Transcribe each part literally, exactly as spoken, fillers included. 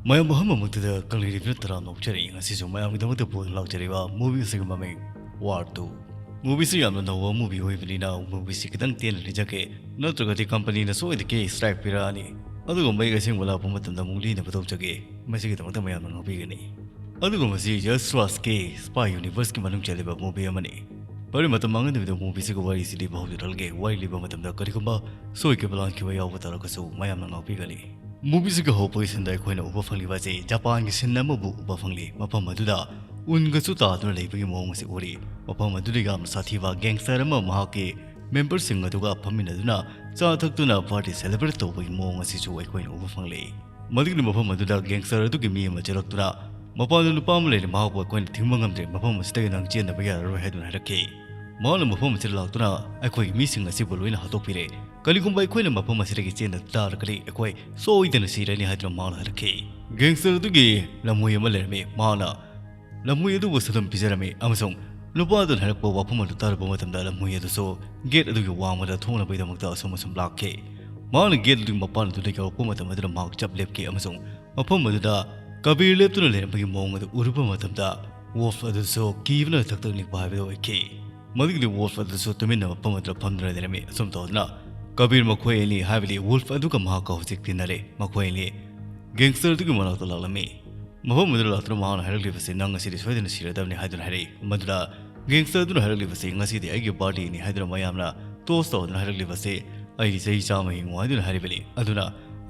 ꯃꯌꯥꯝ ꯑꯍꯝꯕꯃꯛꯇꯗ ꯀꯪꯂꯩ ꯔꯤꯚꯤꯌꯨ ꯇꯔꯥꯝꯅ ꯑꯣꯛꯆꯔꯤ꯫ ꯉꯁꯤꯁꯨ ꯃꯌꯥꯝꯒꯤꯗꯃꯛꯇ ꯄꯨꯗꯨꯅ ꯂꯥꯛꯆꯔꯤꯕ movie ꯑꯁꯤꯒꯤ ꯃꯃꯤꯡ War Two꯫ Movie ꯑꯁꯤ ꯌꯥꯝꯅ ꯅꯧꯕ movie ꯑꯣꯏꯕꯅꯤꯅ movie ꯑꯁꯤ ꯈꯤꯇꯪ ꯇꯦꯟꯅ ꯂꯤꯖꯒꯦ, ꯅꯠꯇ꯭ꯔꯒꯗꯤ companyꯅ ꯁꯣꯏꯗꯅ strike ꯄꯤꯔꯛꯑꯅꯤ꯫ ꯑꯗꯨꯒ ꯃꯌꯦꯛ ꯑꯁꯦꯡꯕ ꯂꯥꯛꯄ ꯃꯇꯝꯗ ꯑꯃꯨꯛ ꯂꯤꯅꯕ ꯇꯧꯖꯒꯦ꯫ ꯃꯁꯤꯒꯤꯗꯃꯛꯇ ꯃꯌꯥꯝꯅ ꯉꯥꯛꯄꯤꯒꯅꯤ꯫ ꯑꯗꯨꯒ ꯃꯁꯤ ꯌꯁ ꯔꯥꯖꯀꯤ spy universeꯀꯤ ꯃꯅꯨꯡ ꯆꯜꯂꯤꯕ movie ꯑꯃꯅꯤ꯫ ꯐꯔꯦ, ꯃꯇꯝ ꯃꯥꯡꯍꯟꯗꯕꯤꯗ movieꯁꯤꯒꯤ ꯋꯥꯔꯤꯁꯤ ꯂꯤꯕ ꯍꯧꯖꯔꯛꯂꯒꯦ꯫ ꯋꯥꯔꯤ ꯂꯤꯕ ꯃꯇꯝꯗ ꯀꯔꯤꯒꯨꯝꯕ ꯁꯣꯏꯈꯤꯕ ꯂꯥꯟꯈꯤꯕ ꯌꯥꯎꯕ ꯇꯥꯔꯒꯁꯨ ꯃꯌꯥꯝꯅ ꯉꯥꯛꯄꯤꯒꯅꯤ꯫ Movieꯁꯤꯒꯤ ꯍꯧꯔꯛꯄꯒꯤ sceneꯗ ꯑꯩꯈꯣꯏꯅ ꯎꯕ ꯐꯪꯂꯤꯕ ꯑꯁꯤ ꯖꯄꯥꯟꯒꯤ scene ꯑꯃꯕꯨ ꯎꯕ ꯐꯪꯂꯤ꯫ ꯃꯐꯝ ꯑꯗꯨꯗ ꯎꯟꯒꯁꯨ ꯇꯥꯗꯨꯅ ꯂꯩꯕꯒꯤ ꯃꯑꯣꯡ ꯑꯁꯤ ꯎꯔꯤ꯫ ꯃꯐꯝ ꯑꯗꯨꯗ ꯌꯥꯝꯅ ꯁꯥꯊꯤꯕ gangster ꯑꯃ ꯃꯍꯥꯛꯀꯤ memberꯁꯤꯡ ꯑꯗꯨꯒ ꯐꯝꯃꯤꯟꯅꯗꯨꯅ ꯆꯥ ꯊꯛꯇꯨꯅ party celebrate ꯇꯧꯕꯒꯤ ꯃꯑꯣꯡ ꯑꯁꯤꯁꯨ ꯑꯩꯈꯣꯏꯅ ꯎꯕ ꯐꯪꯂꯤ꯫ ꯃꯗꯨꯒꯤ ꯃꯐꯝ ꯑꯗꯨꯗ gangster ꯑꯗꯨꯒꯤ ꯃꯤ ꯑꯃ ꯆꯦꯜꯂꯛꯇꯨꯅ, "ꯃꯄꯥꯟꯗ ꯅꯨꯄꯥ ꯑꯃ ꯂꯩꯔꯦ, ꯃꯍꯥꯛꯄꯨ ꯑꯩꯈꯣꯏꯅ ꯊꯤꯡꯕ ꯉꯝꯗ꯭ꯔꯦ, ꯃꯐꯝ ꯑꯁꯤꯗꯒꯤ ꯅꯪ ꯆꯦꯟꯗꯕ ꯌꯥꯔꯔꯣꯏ" ꯍꯥꯏꯗꯨꯅ ꯍꯥꯏꯔꯛꯈꯤ꯫ ꯃꯍꯥꯛꯅ ꯃꯐꯝ ꯑꯁꯤꯗ ꯂꯥꯛꯇꯨꯅ ꯑꯩꯈꯣꯏꯒꯤ ꯃꯤꯁꯤꯡ ꯑꯁꯤꯕꯨ ꯂꯣꯏꯅ ꯍꯥꯠꯇꯣꯛꯄꯤꯔꯦ꯫ "ꯀꯔꯤꯒꯨꯝꯕ ꯑꯩꯈꯣꯏꯅ ꯃꯐꯝ ꯑꯁꯤꯗꯒꯤ ꯆꯦꯟꯗ ꯇꯥꯔꯒꯗꯤ ꯑꯩꯈꯣꯏ ꯁꯣꯏꯗꯅ ꯁꯤꯔꯅꯤ" ꯍꯥꯏꯗꯨꯅ ꯃꯍꯥꯛꯅ ꯍꯥꯏꯔꯛꯈꯤ꯫ Gangster ꯑꯗꯨꯒꯤ ꯂꯝꯍꯨꯏ ꯑꯃ ꯂꯩꯔꯝꯃꯤ꯫ ꯃꯍꯥꯛꯅ ꯂꯝꯍꯨꯏ ꯑꯗꯨꯕꯨ ꯁꯥꯗꯨꯝ ꯄꯤꯖꯔꯝꯃꯤ ꯑꯃꯁꯨꯡ ꯅꯨꯄꯥ ꯑꯗꯨꯅ ꯍꯥꯏꯔꯛꯄ ꯋꯥꯐꯝ ꯑꯗꯨ ꯇꯥꯔꯨꯕ ꯃꯇꯝꯗ ꯂꯝꯍꯨꯏ ꯑꯗꯨꯁꯨ gate ꯑꯗꯨꯒꯤ ꯋꯥꯡꯃꯗ ꯊꯣꯛꯅꯕꯒꯤꯗꯃꯛꯇ ꯑꯁꯨꯝ ꯑꯁꯨꯝ ꯂꯥꯛꯈꯤ꯫ ꯃꯍꯥꯛꯅ gate ꯑꯗꯨꯒꯤ ꯃꯄꯥꯟ ꯑꯗꯨꯗ ꯌꯧꯔꯛꯄ ꯃꯇꯝ ꯑꯗꯨꯗ ꯃꯍꯥꯛ ꯆꯞ ꯂꯦꯞꯈꯤ ꯑꯃꯁꯨꯡ ꯃꯐꯝ ꯑꯗꯨꯗ ꯀꯕꯤꯔ ꯂꯦꯞꯇꯨꯅ ꯂꯩꯔꯝꯕꯒꯤ ꯃꯑꯣꯡ ꯑꯗꯨ ꯎꯔꯨꯕ ꯃꯇꯝꯗ wolf ꯑꯗꯨꯁꯨ ꯀꯤꯕꯅ ꯊꯛ ꯊꯛ ꯅꯤꯛꯄ ꯍꯥꯏꯕꯗꯨ ꯑꯣꯏꯈꯤ꯫ ꯃꯗꯨꯒꯤꯗꯤ wolf ꯑꯗꯨꯁꯨ ꯇꯨꯃꯤꯟꯅ ꯃꯐꯝ ꯑꯗꯨꯗ ꯐꯝꯗꯨꯅ ꯂꯩꯔꯝꯃꯤ꯫ ꯑꯁꯨꯝ ꯇꯧꯗꯨꯅ ꯀꯕꯤꯔ ꯃꯈꯣꯏ ꯑꯅꯤ, ꯍꯥꯏꯕꯗꯤ wolf ꯑꯗꯨꯒ ꯃꯍꯥꯛꯀ ꯍꯧꯖꯤꯛ ꯇꯤꯟꯅꯔꯦ꯫ ꯃꯈꯣꯏ ꯑꯅꯤ gangster ꯑꯗꯨꯒꯤ ꯃꯅꯥꯛꯇ ꯂꯥꯛꯂꯝꯃꯤ꯫ ꯃꯐꯝ ꯑꯗꯨꯗ ꯂꯥꯛꯇꯨꯅ ꯃꯍꯥꯛꯅ ꯍꯥꯏꯔꯛꯂꯤꯕꯁꯤ, "ꯅꯪ ꯉꯁꯤꯗꯤ ꯁꯣꯏꯗꯅ ꯁꯤꯔꯗꯕꯅꯤ" ꯍꯥꯏꯗꯨꯅ ꯍꯥꯏꯔꯛꯏ꯫ ꯃꯗꯨꯗ gangster ꯑꯗꯨꯅ ꯍꯥꯏꯔꯛꯂꯤꯕꯁꯤ, "ꯉꯁꯤꯗꯤ ꯑꯩꯒꯤ birthdayꯅꯤ" ꯍꯥꯏꯗꯨꯅ ꯃꯌꯥꯝꯅ toast ꯇꯧꯗꯨꯅ ꯍꯥꯏꯔꯛꯂꯤꯕꯁꯤ, "ꯑꯩꯗꯤ ꯆꯍꯤ ꯆꯥꯝꯃ ꯍꯤꯡꯉꯨ" ꯍꯥꯏꯗꯨꯅ ꯍꯥꯏꯔꯤꯕꯅꯤ꯫ ꯑꯗꯨꯅ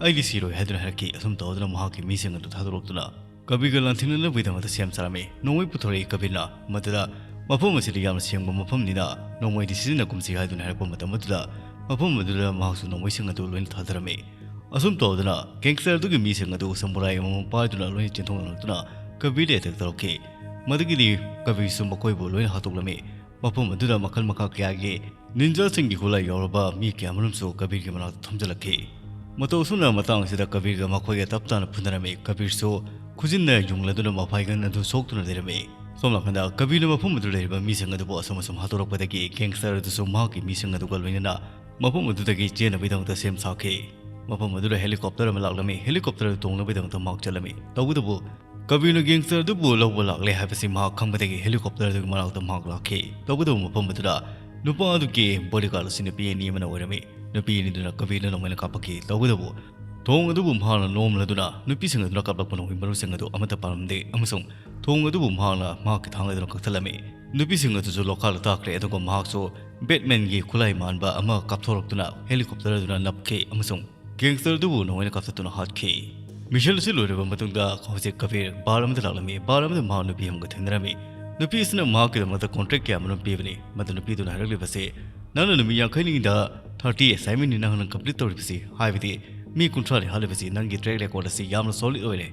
"ꯑꯩꯗꯤ ꯁꯤꯔꯣꯏ" ꯍꯥꯏꯗꯨꯅ ꯍꯥꯏꯔꯛꯈꯤ꯫ ꯑꯁꯨꯝ ꯇꯧꯗꯨꯅ ꯃꯍꯥꯛꯀꯤ ꯃꯤꯁꯤꯡ ꯑꯗꯨ ꯊꯥꯗꯣꯔꯛꯇꯨꯅ ꯀꯕꯤꯔꯒ ꯂꯥꯟꯊꯦꯡꯅꯅꯕꯒꯤꯗꯃꯛꯇ ꯁꯦꯝ ꯁꯥꯔꯝꯃꯤ꯫ ꯅꯣꯡꯃꯩ ꯄꯨꯊꯣꯔꯛꯏ ꯀꯕꯤꯔꯅ꯫ ꯃꯗꯨꯗ ꯃꯐꯝ ꯑꯁꯤꯗꯤ ꯌꯥꯝꯅ ꯁꯦꯡꯕ ꯃꯐꯝꯅꯤꯅ ꯅꯣꯡꯃꯩꯗꯤ ꯁꯤꯖꯤꯟꯅꯒꯨꯝꯁꯤ ꯍꯥꯏꯗꯨꯅ ꯍꯥꯏꯔꯛꯄ ꯃꯇꯝ ꯑꯗꯨꯗ ꯃꯐꯝ ꯑꯗꯨꯗ ꯃꯍꯥꯛꯁꯨ ꯅꯣꯡꯃꯩꯁꯤꯡ ꯑꯗꯨ ꯂꯣꯏꯅ ꯊꯥꯗꯔꯝꯃꯤ꯫ ꯑꯁꯨꯝ ꯇꯧꯗꯨꯅ gangster ꯑꯗꯨꯒꯤ ꯃꯤꯁꯤꯡ ꯑꯗꯨ samurai ꯑꯃꯃꯝ ꯄꯥꯏꯗꯨꯅ ꯂꯣꯏꯅ ꯆꯦꯟꯊꯣꯛꯅꯔꯛꯇꯨꯅ ꯀꯕꯤꯔꯗ attack ꯇꯧꯔꯛꯈꯤ꯫ ꯃꯗꯨꯒꯤꯗꯤ ꯀꯕꯤꯔꯁꯨ ꯃꯈꯣꯏꯕꯨ ꯂꯣꯏꯅ ꯍꯥꯠꯇꯣꯛꯂꯝꯃꯤ꯫ ꯃꯐꯝ ꯑꯗꯨꯗ ꯃꯈꯜ ꯃꯈꯥ ꯀꯌꯥꯒꯤ ninjaꯁꯤꯡꯒꯤ ꯈꯨꯠꯂꯥꯏ ꯌꯥꯎꯔꯕ ꯃꯤ ꯀꯌꯥꯃꯔꯨꯝꯁꯨ ꯀꯕꯤꯔꯒꯤ ꯃꯅꯥꯛꯇ ꯊꯣꯝꯖꯤꯜꯂꯛꯈꯤ꯫ ꯃꯇꯧ ꯑꯁꯨꯝꯅ ꯃꯇꯥꯡ ꯑꯁꯤꯗ ꯀꯕꯤꯔꯒ ꯃꯈꯣꯏꯒ ꯇꯞ ꯇꯥꯅ ꯐꯨꯅꯔꯝꯃꯤ꯫ ꯀꯕꯤꯔꯁꯨ ꯈꯨꯖꯤꯟꯅ ꯌꯨꯡꯂꯗꯨꯅ ꯃꯐꯥꯏꯒꯟ ꯑꯗꯨ ꯁꯣꯛꯇꯨꯅ ꯂꯩꯔꯝꯃꯤ꯫ ꯁꯣꯝ ꯅꯥꯀꯟꯗ ꯀꯕꯤꯔꯅ ꯃꯐꯝ ꯑꯗꯨꯗ ꯂꯩꯔꯤꯕ ꯃꯤꯁꯤꯡ ꯑꯗꯨꯕꯨ ꯑꯁꯨꯝ ꯑꯁꯨꯝ ꯍꯥꯠꯇꯣꯔꯛꯄꯗꯒꯤ gangster ꯑꯗꯨꯁꯨ ꯃꯍꯥꯛꯀꯤ ꯃꯤꯁꯤꯡ ꯑꯗꯨꯒ ꯂꯣꯏꯅꯅ ꯃꯐꯝ ꯑꯗꯨꯗꯒꯤ ꯆꯦꯟꯅꯕꯒꯤꯗꯃꯛꯇ ꯁꯦꯝ ꯁꯥꯈꯤ꯫ ꯃꯐꯝ ꯑꯗꯨꯗ helicopter ꯑꯃ ꯂꯥꯛꯂꯝꯃꯤ꯫ Helicopter ꯑꯗꯨ ꯇꯣꯡꯅꯕꯒꯤꯗꯃꯛꯇ ꯃꯍꯥꯛ ꯆꯠꯂꯝꯃꯤ꯫ ꯇꯧꯕꯇꯕꯨ ꯀꯕꯤꯔꯅ gangster ꯑꯗꯨꯕꯨ ꯂꯧꯕ ꯂꯥꯛꯂꯦ ꯍꯥꯏꯕꯁꯤ ꯃꯍꯥꯛ ꯈꯪꯕꯗꯒꯤ helicopter ꯑꯗꯨꯒꯤ ꯃꯅꯥꯛꯇ ꯃꯍꯥꯛ ꯂꯥꯛꯈꯤ꯫ ꯇꯧꯕꯇꯕꯨ ꯃꯐꯝ ꯑꯗꯨꯗ ꯅꯨꯄꯥ ꯑꯗꯨꯒꯤ bodyguard ꯑꯁꯤ ꯅꯨꯄꯤ ꯑꯅꯤ ꯑꯃꯅ ꯑꯣꯏꯔꯝꯃꯤ꯫ ꯅꯨꯄꯤ ꯑꯅꯤꯗꯨꯅ ꯀꯕꯤꯔꯅ ꯅꯣꯡꯃꯩꯅ ꯀꯥꯞꯄꯛꯈꯤ꯫ ꯇꯧꯕꯇꯕꯨ ꯊꯣꯡ ꯑꯗꯨꯕꯨ ꯃꯍꯥꯛꯅ ꯂꯣꯝꯂꯗꯨꯅ ꯅꯨꯄꯤꯁꯤꯡ ꯑꯗꯨꯅ ꯀꯥꯞꯂꯛꯄ ꯅꯣꯡꯃꯩ ꯃꯔꯨꯁꯤꯡ ꯑꯗꯨ ꯑꯃꯠꯇ ꯄꯥꯜꯂꯝꯗꯦ ꯑꯃꯁꯨꯡ ꯊꯣꯡ ꯑꯗꯨꯕꯨ ꯃꯍꯥꯛꯅ ꯃꯍꯥꯛꯀꯤ ꯊꯥꯡ ꯑꯗꯨꯅ ꯀꯛꯊꯠꯂꯝꯃꯤ꯫ ꯅꯨꯄꯤꯁꯤꯡ ꯑꯗꯨꯁꯨ ꯂꯣꯛꯈꯥꯛꯇ ꯇꯥꯈ꯭ꯔꯦ, ꯑꯗꯨꯒ ꯃꯍꯥꯛꯁꯨ Batmanꯒꯤ ꯈꯨꯠꯂꯥꯏ ꯃꯥꯟꯕ ꯑꯃ ꯀꯥꯞꯊꯣꯔꯛꯇꯨꯅ helicopter ꯑꯗꯨꯅ ꯅꯞꯈꯤ ꯑꯃꯁꯨꯡ gangster ꯑꯗꯨꯕꯨ ꯅꯣꯡꯃꯩꯅ ꯀꯥꯞꯊꯠꯇꯨꯅ ꯍꯥꯠꯈꯤ꯫ Mission ꯑꯁꯤ ꯂꯣꯏꯔꯕ ꯃꯇꯨꯡꯗ ꯍꯧꯖꯤꯛ ꯀꯕꯤꯔ bar ꯑꯃꯗ ꯂꯥꯛꯂꯝꯃꯤ꯫ Bar ꯑꯃꯗ ꯃꯍꯥꯛ ꯅꯨꯄꯤ ꯑꯃꯒ ꯊꯦꯡꯅꯔꯝꯃꯤ꯫ ꯅꯨꯄꯤ ꯑꯁꯤꯅ ꯃꯍꯥꯛꯀꯤꯗꯃꯛꯇ contract ꯀꯌꯥ ꯑꯃꯔꯣꯝ ꯄꯤꯕꯅꯤ꯫ ꯃꯗꯨ ꯅꯨꯄꯤꯗꯨꯅ ꯍꯥꯏꯔꯛꯂꯤꯕꯁꯤ, "ꯅꯪꯅ ꯅꯨꯃꯤꯠ ꯌꯥꯡꯈꯩꯅꯤꯗ thirty assignmentꯅꯤ ꯅꯪꯅ complete ꯇꯧꯔꯤꯕꯁꯤ, ꯍꯥꯏꯕꯗꯤ ꯃꯤ ꯀꯨꯟꯊ꯭ꯔꯥꯅꯤ ꯍꯥꯠꯂꯤꯕꯁꯤ, ꯅꯪꯒꯤ track record ꯑꯁꯤ ꯌꯥꯝꯅ solid ꯑꯣꯏꯔꯦ꯫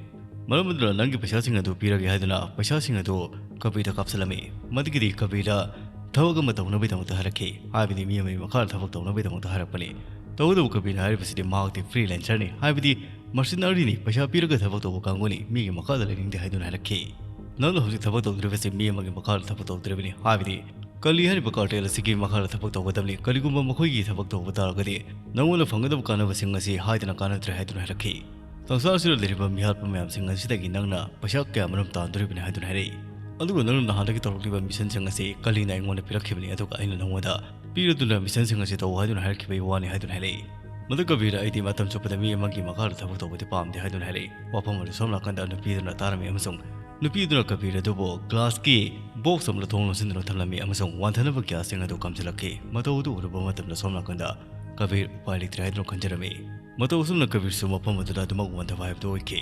ꯃꯔꯝ ꯑꯗꯨꯅ ꯅꯪꯒꯤ ꯄꯩꯁꯥꯁꯤꯡ ꯑꯗꯨ ꯄꯤꯔꯒꯦ" ꯍꯥꯏꯗꯨꯅ ꯄꯩꯁꯥꯁꯤꯡ ꯑꯗꯨ ꯀꯕꯤꯔꯗ ꯀꯥꯞꯁꯤꯜꯂꯝꯃꯤ꯫ ꯃꯗꯨꯒꯤꯗꯤ ꯀꯕꯤꯔꯗ ꯊꯕꯛ ꯑꯃ ꯇꯧꯅꯕꯒꯤꯗꯃꯛꯇ ꯍꯥꯏꯔꯛꯈꯤ, ꯍꯥꯏꯕꯗꯤ ꯃꯤ ꯑꯃꯒꯤ ꯃꯈꯥꯗ ꯊꯕꯛ ꯇꯧꯅꯕꯒꯤꯗꯃꯛꯇ ꯍꯥꯏꯔꯛꯄꯅꯤ꯫ ꯇꯧꯕꯇꯕꯨ ꯀꯕꯤꯔꯅ ꯍꯥꯏꯔꯤꯕꯁꯤꯗꯤ ꯃꯍꯥꯛꯇꯤ freelancerꯅꯤ, ꯍꯥꯏꯕꯗꯤ mercenaryꯅꯤ, ꯄꯩꯁꯥ ꯄꯤꯔꯒ ꯊꯕꯛ ꯇꯧꯕ ꯀꯥꯡꯕꯨꯅꯤ, ꯃꯤꯒꯤ ꯃꯈꯥꯗ ꯂꯩꯅꯤꯡꯗꯦ ꯍꯥꯏꯗꯨꯅ ꯍꯥꯏꯔꯛꯈꯤ꯫ ꯅꯪꯅ ꯍꯧꯖꯤꯛ ꯊꯕꯛ ꯇꯧꯗ꯭ꯔꯤꯕꯁꯤ ꯃꯤ ꯑꯃꯒꯤ ꯃꯈꯥꯗ ꯊꯕꯛ ꯇꯧꯗ꯭ꯔꯤꯕꯅꯤ, ꯍꯥꯏꯕꯗꯤ ꯀꯂꯤ ꯍꯥꯏꯔꯤꯕ cartel ꯑꯁꯤꯒꯤ ꯃꯈꯥꯗ ꯊꯕꯛ ꯇꯧꯒꯗꯕꯅꯤ꯫ ꯀꯔꯤꯒꯨꯝꯕ ꯃꯈꯣꯏꯒꯤ ꯊꯕꯛ ꯇꯧꯕ ꯇꯥꯔꯒꯗꯤ ꯅꯪꯉꯣꯟꯗ ꯐꯪꯒꯗꯕ ꯀꯥꯟꯅꯕꯁꯤꯡ ꯑꯁꯤ ꯍꯥꯏꯗꯅ ꯀꯥꯟꯅꯗ꯭ꯔꯦ ꯍꯥꯏꯗꯨꯅ ꯍꯥꯏꯔꯛꯈꯤ꯫ ꯁꯪꯁꯥꯔꯁꯤꯗ ꯂꯩꯔꯤꯕ ꯃꯤꯍꯥꯠꯄ ꯃꯌꯥꯝꯁꯤꯡ ꯑꯁꯤꯗꯒꯤ ꯅꯪꯅ ꯄꯩꯁꯥ ꯀꯌꯥ ꯃꯔꯨꯝ ꯇꯥꯟꯗꯣꯔꯤꯕꯅꯤ ꯍꯥꯏꯗꯨꯅ ꯍꯥꯏꯔꯛꯏ꯫ ꯑꯗꯨꯒ ꯅꯪꯅ ꯅꯍꯥꯟꯗꯒꯤ ꯇꯧꯔꯛꯂꯤꯕ missionꯁꯤꯡ ꯑꯁꯤ ꯀꯂꯤꯅ ꯑꯩꯉꯣꯟꯗ ꯄꯤꯔꯛꯈꯤꯕꯅꯤ, ꯑꯗꯨꯒ ꯑꯩꯅ ꯅꯪꯉꯣꯟꯗ ꯄꯤꯔꯗꯨꯅ missionꯁꯤꯡ ꯑꯁꯤ ꯇꯧ ꯍꯥꯏꯗꯨꯅ ꯍꯥꯏꯔꯛꯈꯤꯕꯒꯤ ꯋꯥꯅꯤ ꯍꯥꯏꯗꯨꯅ ꯍꯥꯏꯔꯛꯏ꯫ ꯃꯗꯨ ꯀꯕꯤꯔ, "ꯑꯩꯗꯤ ꯃꯇꯝ ꯆꯨꯞꯄꯗ ꯃꯤ ꯑꯃꯒꯤ ꯃꯈꯥꯗ ꯊꯕꯛ ꯇꯧꯕꯗꯤ ꯄꯥꯝꯗꯦ" ꯍꯥꯏꯗꯨꯅ ꯍꯥꯏꯔꯛꯏ꯫ ꯋꯥꯐꯝ ꯑꯗꯨ ꯁꯣꯝ ꯅꯥꯀꯟꯗ ꯅꯨꯄꯤꯗꯨꯅ ꯇꯥꯔꯝꯃꯤ ꯑꯃꯁꯨꯡ ꯅꯨꯄꯤꯗꯨꯅ ꯀꯕꯤꯔ ꯑꯗꯨꯕꯨ glassꯀꯤ box ꯑꯃꯗ ꯊꯣꯡ ꯂꯣꯟꯁꯤꯟꯗꯨꯅ ꯊꯝꯂꯝꯃꯤ ꯑꯃꯁꯨꯡ ꯋꯥꯟꯊꯅꯕ gasꯁꯤꯡ ꯑꯗꯨ ꯀꯥꯝꯁꯤꯜꯂꯛꯈꯤ꯫ ꯃꯇꯧ ꯑꯗꯨ ꯎꯔꯨꯕ ꯃꯇꯝꯗ ꯁꯣꯝ ꯅꯥꯀꯟꯗ ꯀꯕꯤꯔ ꯎꯄꯥꯏ ꯂꯩꯇ꯭ꯔꯦ ꯍꯥꯏꯗꯨꯅ ꯈꯟꯖꯔꯝꯃꯤ꯫ ꯃꯇꯧ ꯑꯁꯨꯝꯅ ꯀꯕꯤꯔꯁꯨ ꯃꯐꯝ ꯑꯗꯨꯗ ꯑꯗꯨꯃꯛ ꯋꯥꯟꯊꯕ ꯍꯥꯏꯕꯗꯨ ꯑꯣꯏꯈꯤ꯫